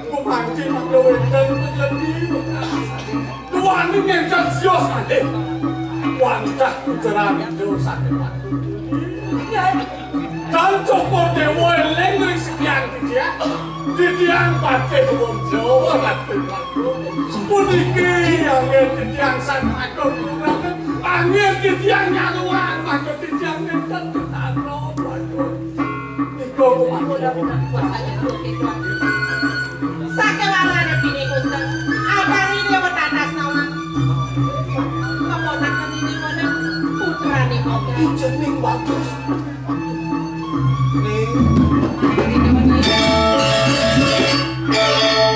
Gumanti mangda wenten pejadi. Duaning ingkang sios malih. Wantah putra raja saking waduh. Tan Cokor Dewa eling ring sikian titiang. Titiang patih wong Jawa raden. Puniki anggen titiang sang agung kurang. Anggen titiang nyaruang mangga titiang nenten ketara. Waduh. Nika kumaha. Sakéwalané pinikunten. Abang ini wetanas nawang. Keponakan ini mana putrane kok. Ijening bagus. Ning.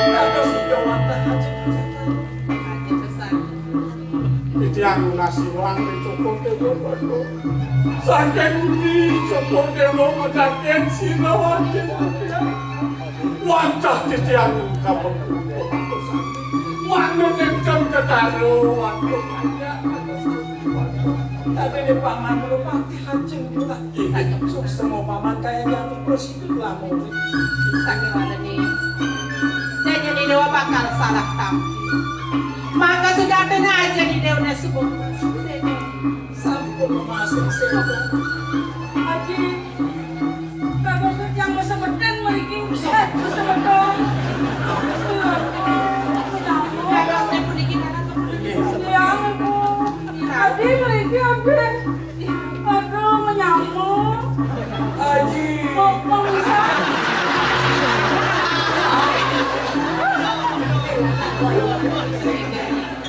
Dados ida wantah aja. Titiang nunas iwang ring Cokor Dewa Bathara. Saking ngendi Cokor Dewa medhaken sinawaken titiang? Wantah titiang kapengguna. Mangda nenten ketara wantah aja. Tapi ne paman mula pati ajeng kita. Suksma paman kaya jatuh prasida lamun. Sakéwalané. Dene Déwa bakal salah tampi. Maka sujatine aja di Déwa subuh. Sampun masuk séda. Aji, bagus yang mesebeten mriki. Eh, mesebeten. Dados puniki dalam kemudian. Yang itu. Adi mriki, Abi. Aduh, menyamuk. Aji. Kok bisa?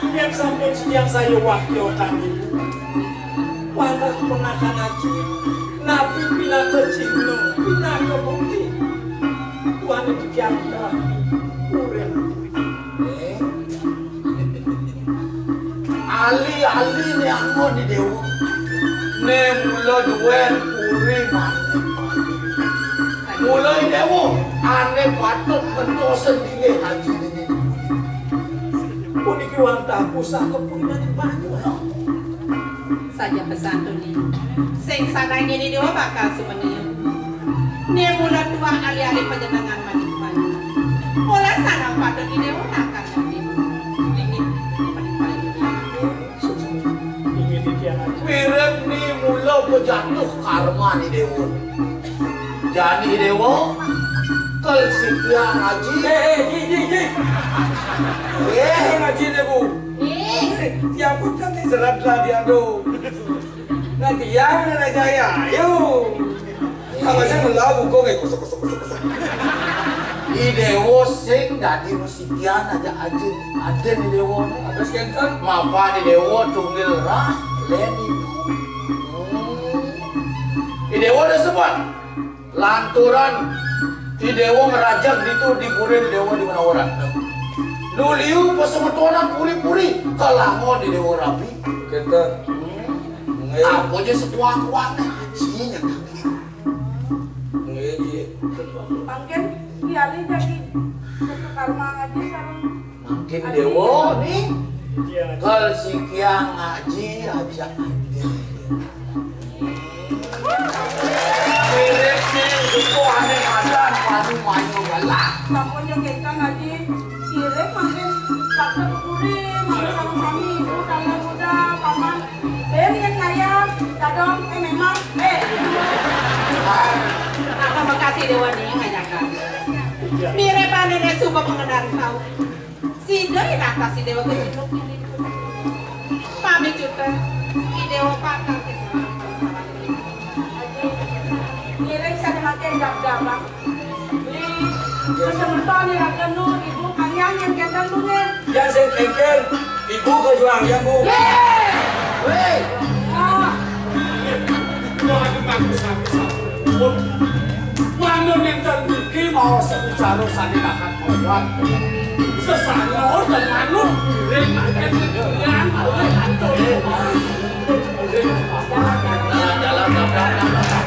Yen sampun siang saya wah kiokan ibu. Wadah ponakan aji. Napi pinaka cihna, pinaka bukti. Tuhan itu kian telah. Urip. Eh? Ali-ali ne anggon di Déwa. Ne mula duén puri manik-manik. Mula i Déwa, ané patut mentosen bilih aji dene. Puniki wantah pusaka puri manik banyu. Saja pesan tuni. Sing sanai ngene Déwa bakal sumeneng. Ning mula tuah ali-ali panjenengan manik-manik. Mula sanang patut di Déwa nakar dadi. Inggih, manik-manik. Inggih, titiang aji. Mirip ni mula pejatuh karma ni Déwa. Jani Déwa, kel sikiang aji. Eh, eh, ji, ji, ji. Eh. Ngaji deh, Bu. Eh. Tiap pun kan serat lah dia tu. Nah, tiang nak jaya, ayo. Apa sih ngelau buku kayak kosong, kosong, kosong, kosong. I Déwa sing dadi rusikian aja ajin. Ajin i Déwa. Habis kenten. Mapa i Déwa tunggil rah, leni. Hmm. I Déwa udah sempat. Lanturan i Déwa ngrajeg ditu di puri i Déwa di Manawaran. Nuliu pasemetonan puri-puri, kalangon i Déwa rabi. Kenten. Hmm. Nggih. Apa aja sekuang-kuangnya, aji nyata. Nggih, nggih. Mangkin, biarin jadi karma ngaji sareng Mangkin Déwa ni, kal sikiang ngaji aja ati. Mirip ni, buku ane madan, padu mayu galah. Sampun yo kita ngaji, mirip mangkin, waktu puri, mangkin sama-sami, ibu, dalam muda, paman, ben yang kaya, dadong, eh, memang, eh. Apa makasih Déwa ni, ngajakan. Mirip ane ne suba pengendar tahu. Sida irakas i Déwa keciluk. Pamit cuta, i Déwa patang. Ngiring sane makin gab-gabang. Beli, Semeton iraga nu, Ibu kangyang yén kénten, Bu, nggih. Yén sing kéngkén, Ibu kajuang, ya, Bu. Wéh. Ah. Wah, ini bagus, bagus, bagus. Manut nénten niki maos sawicara sané bakat mawon. Sesana ten manut ngiring mangkin ngiring malih atur. Jalan, jalan, jalan.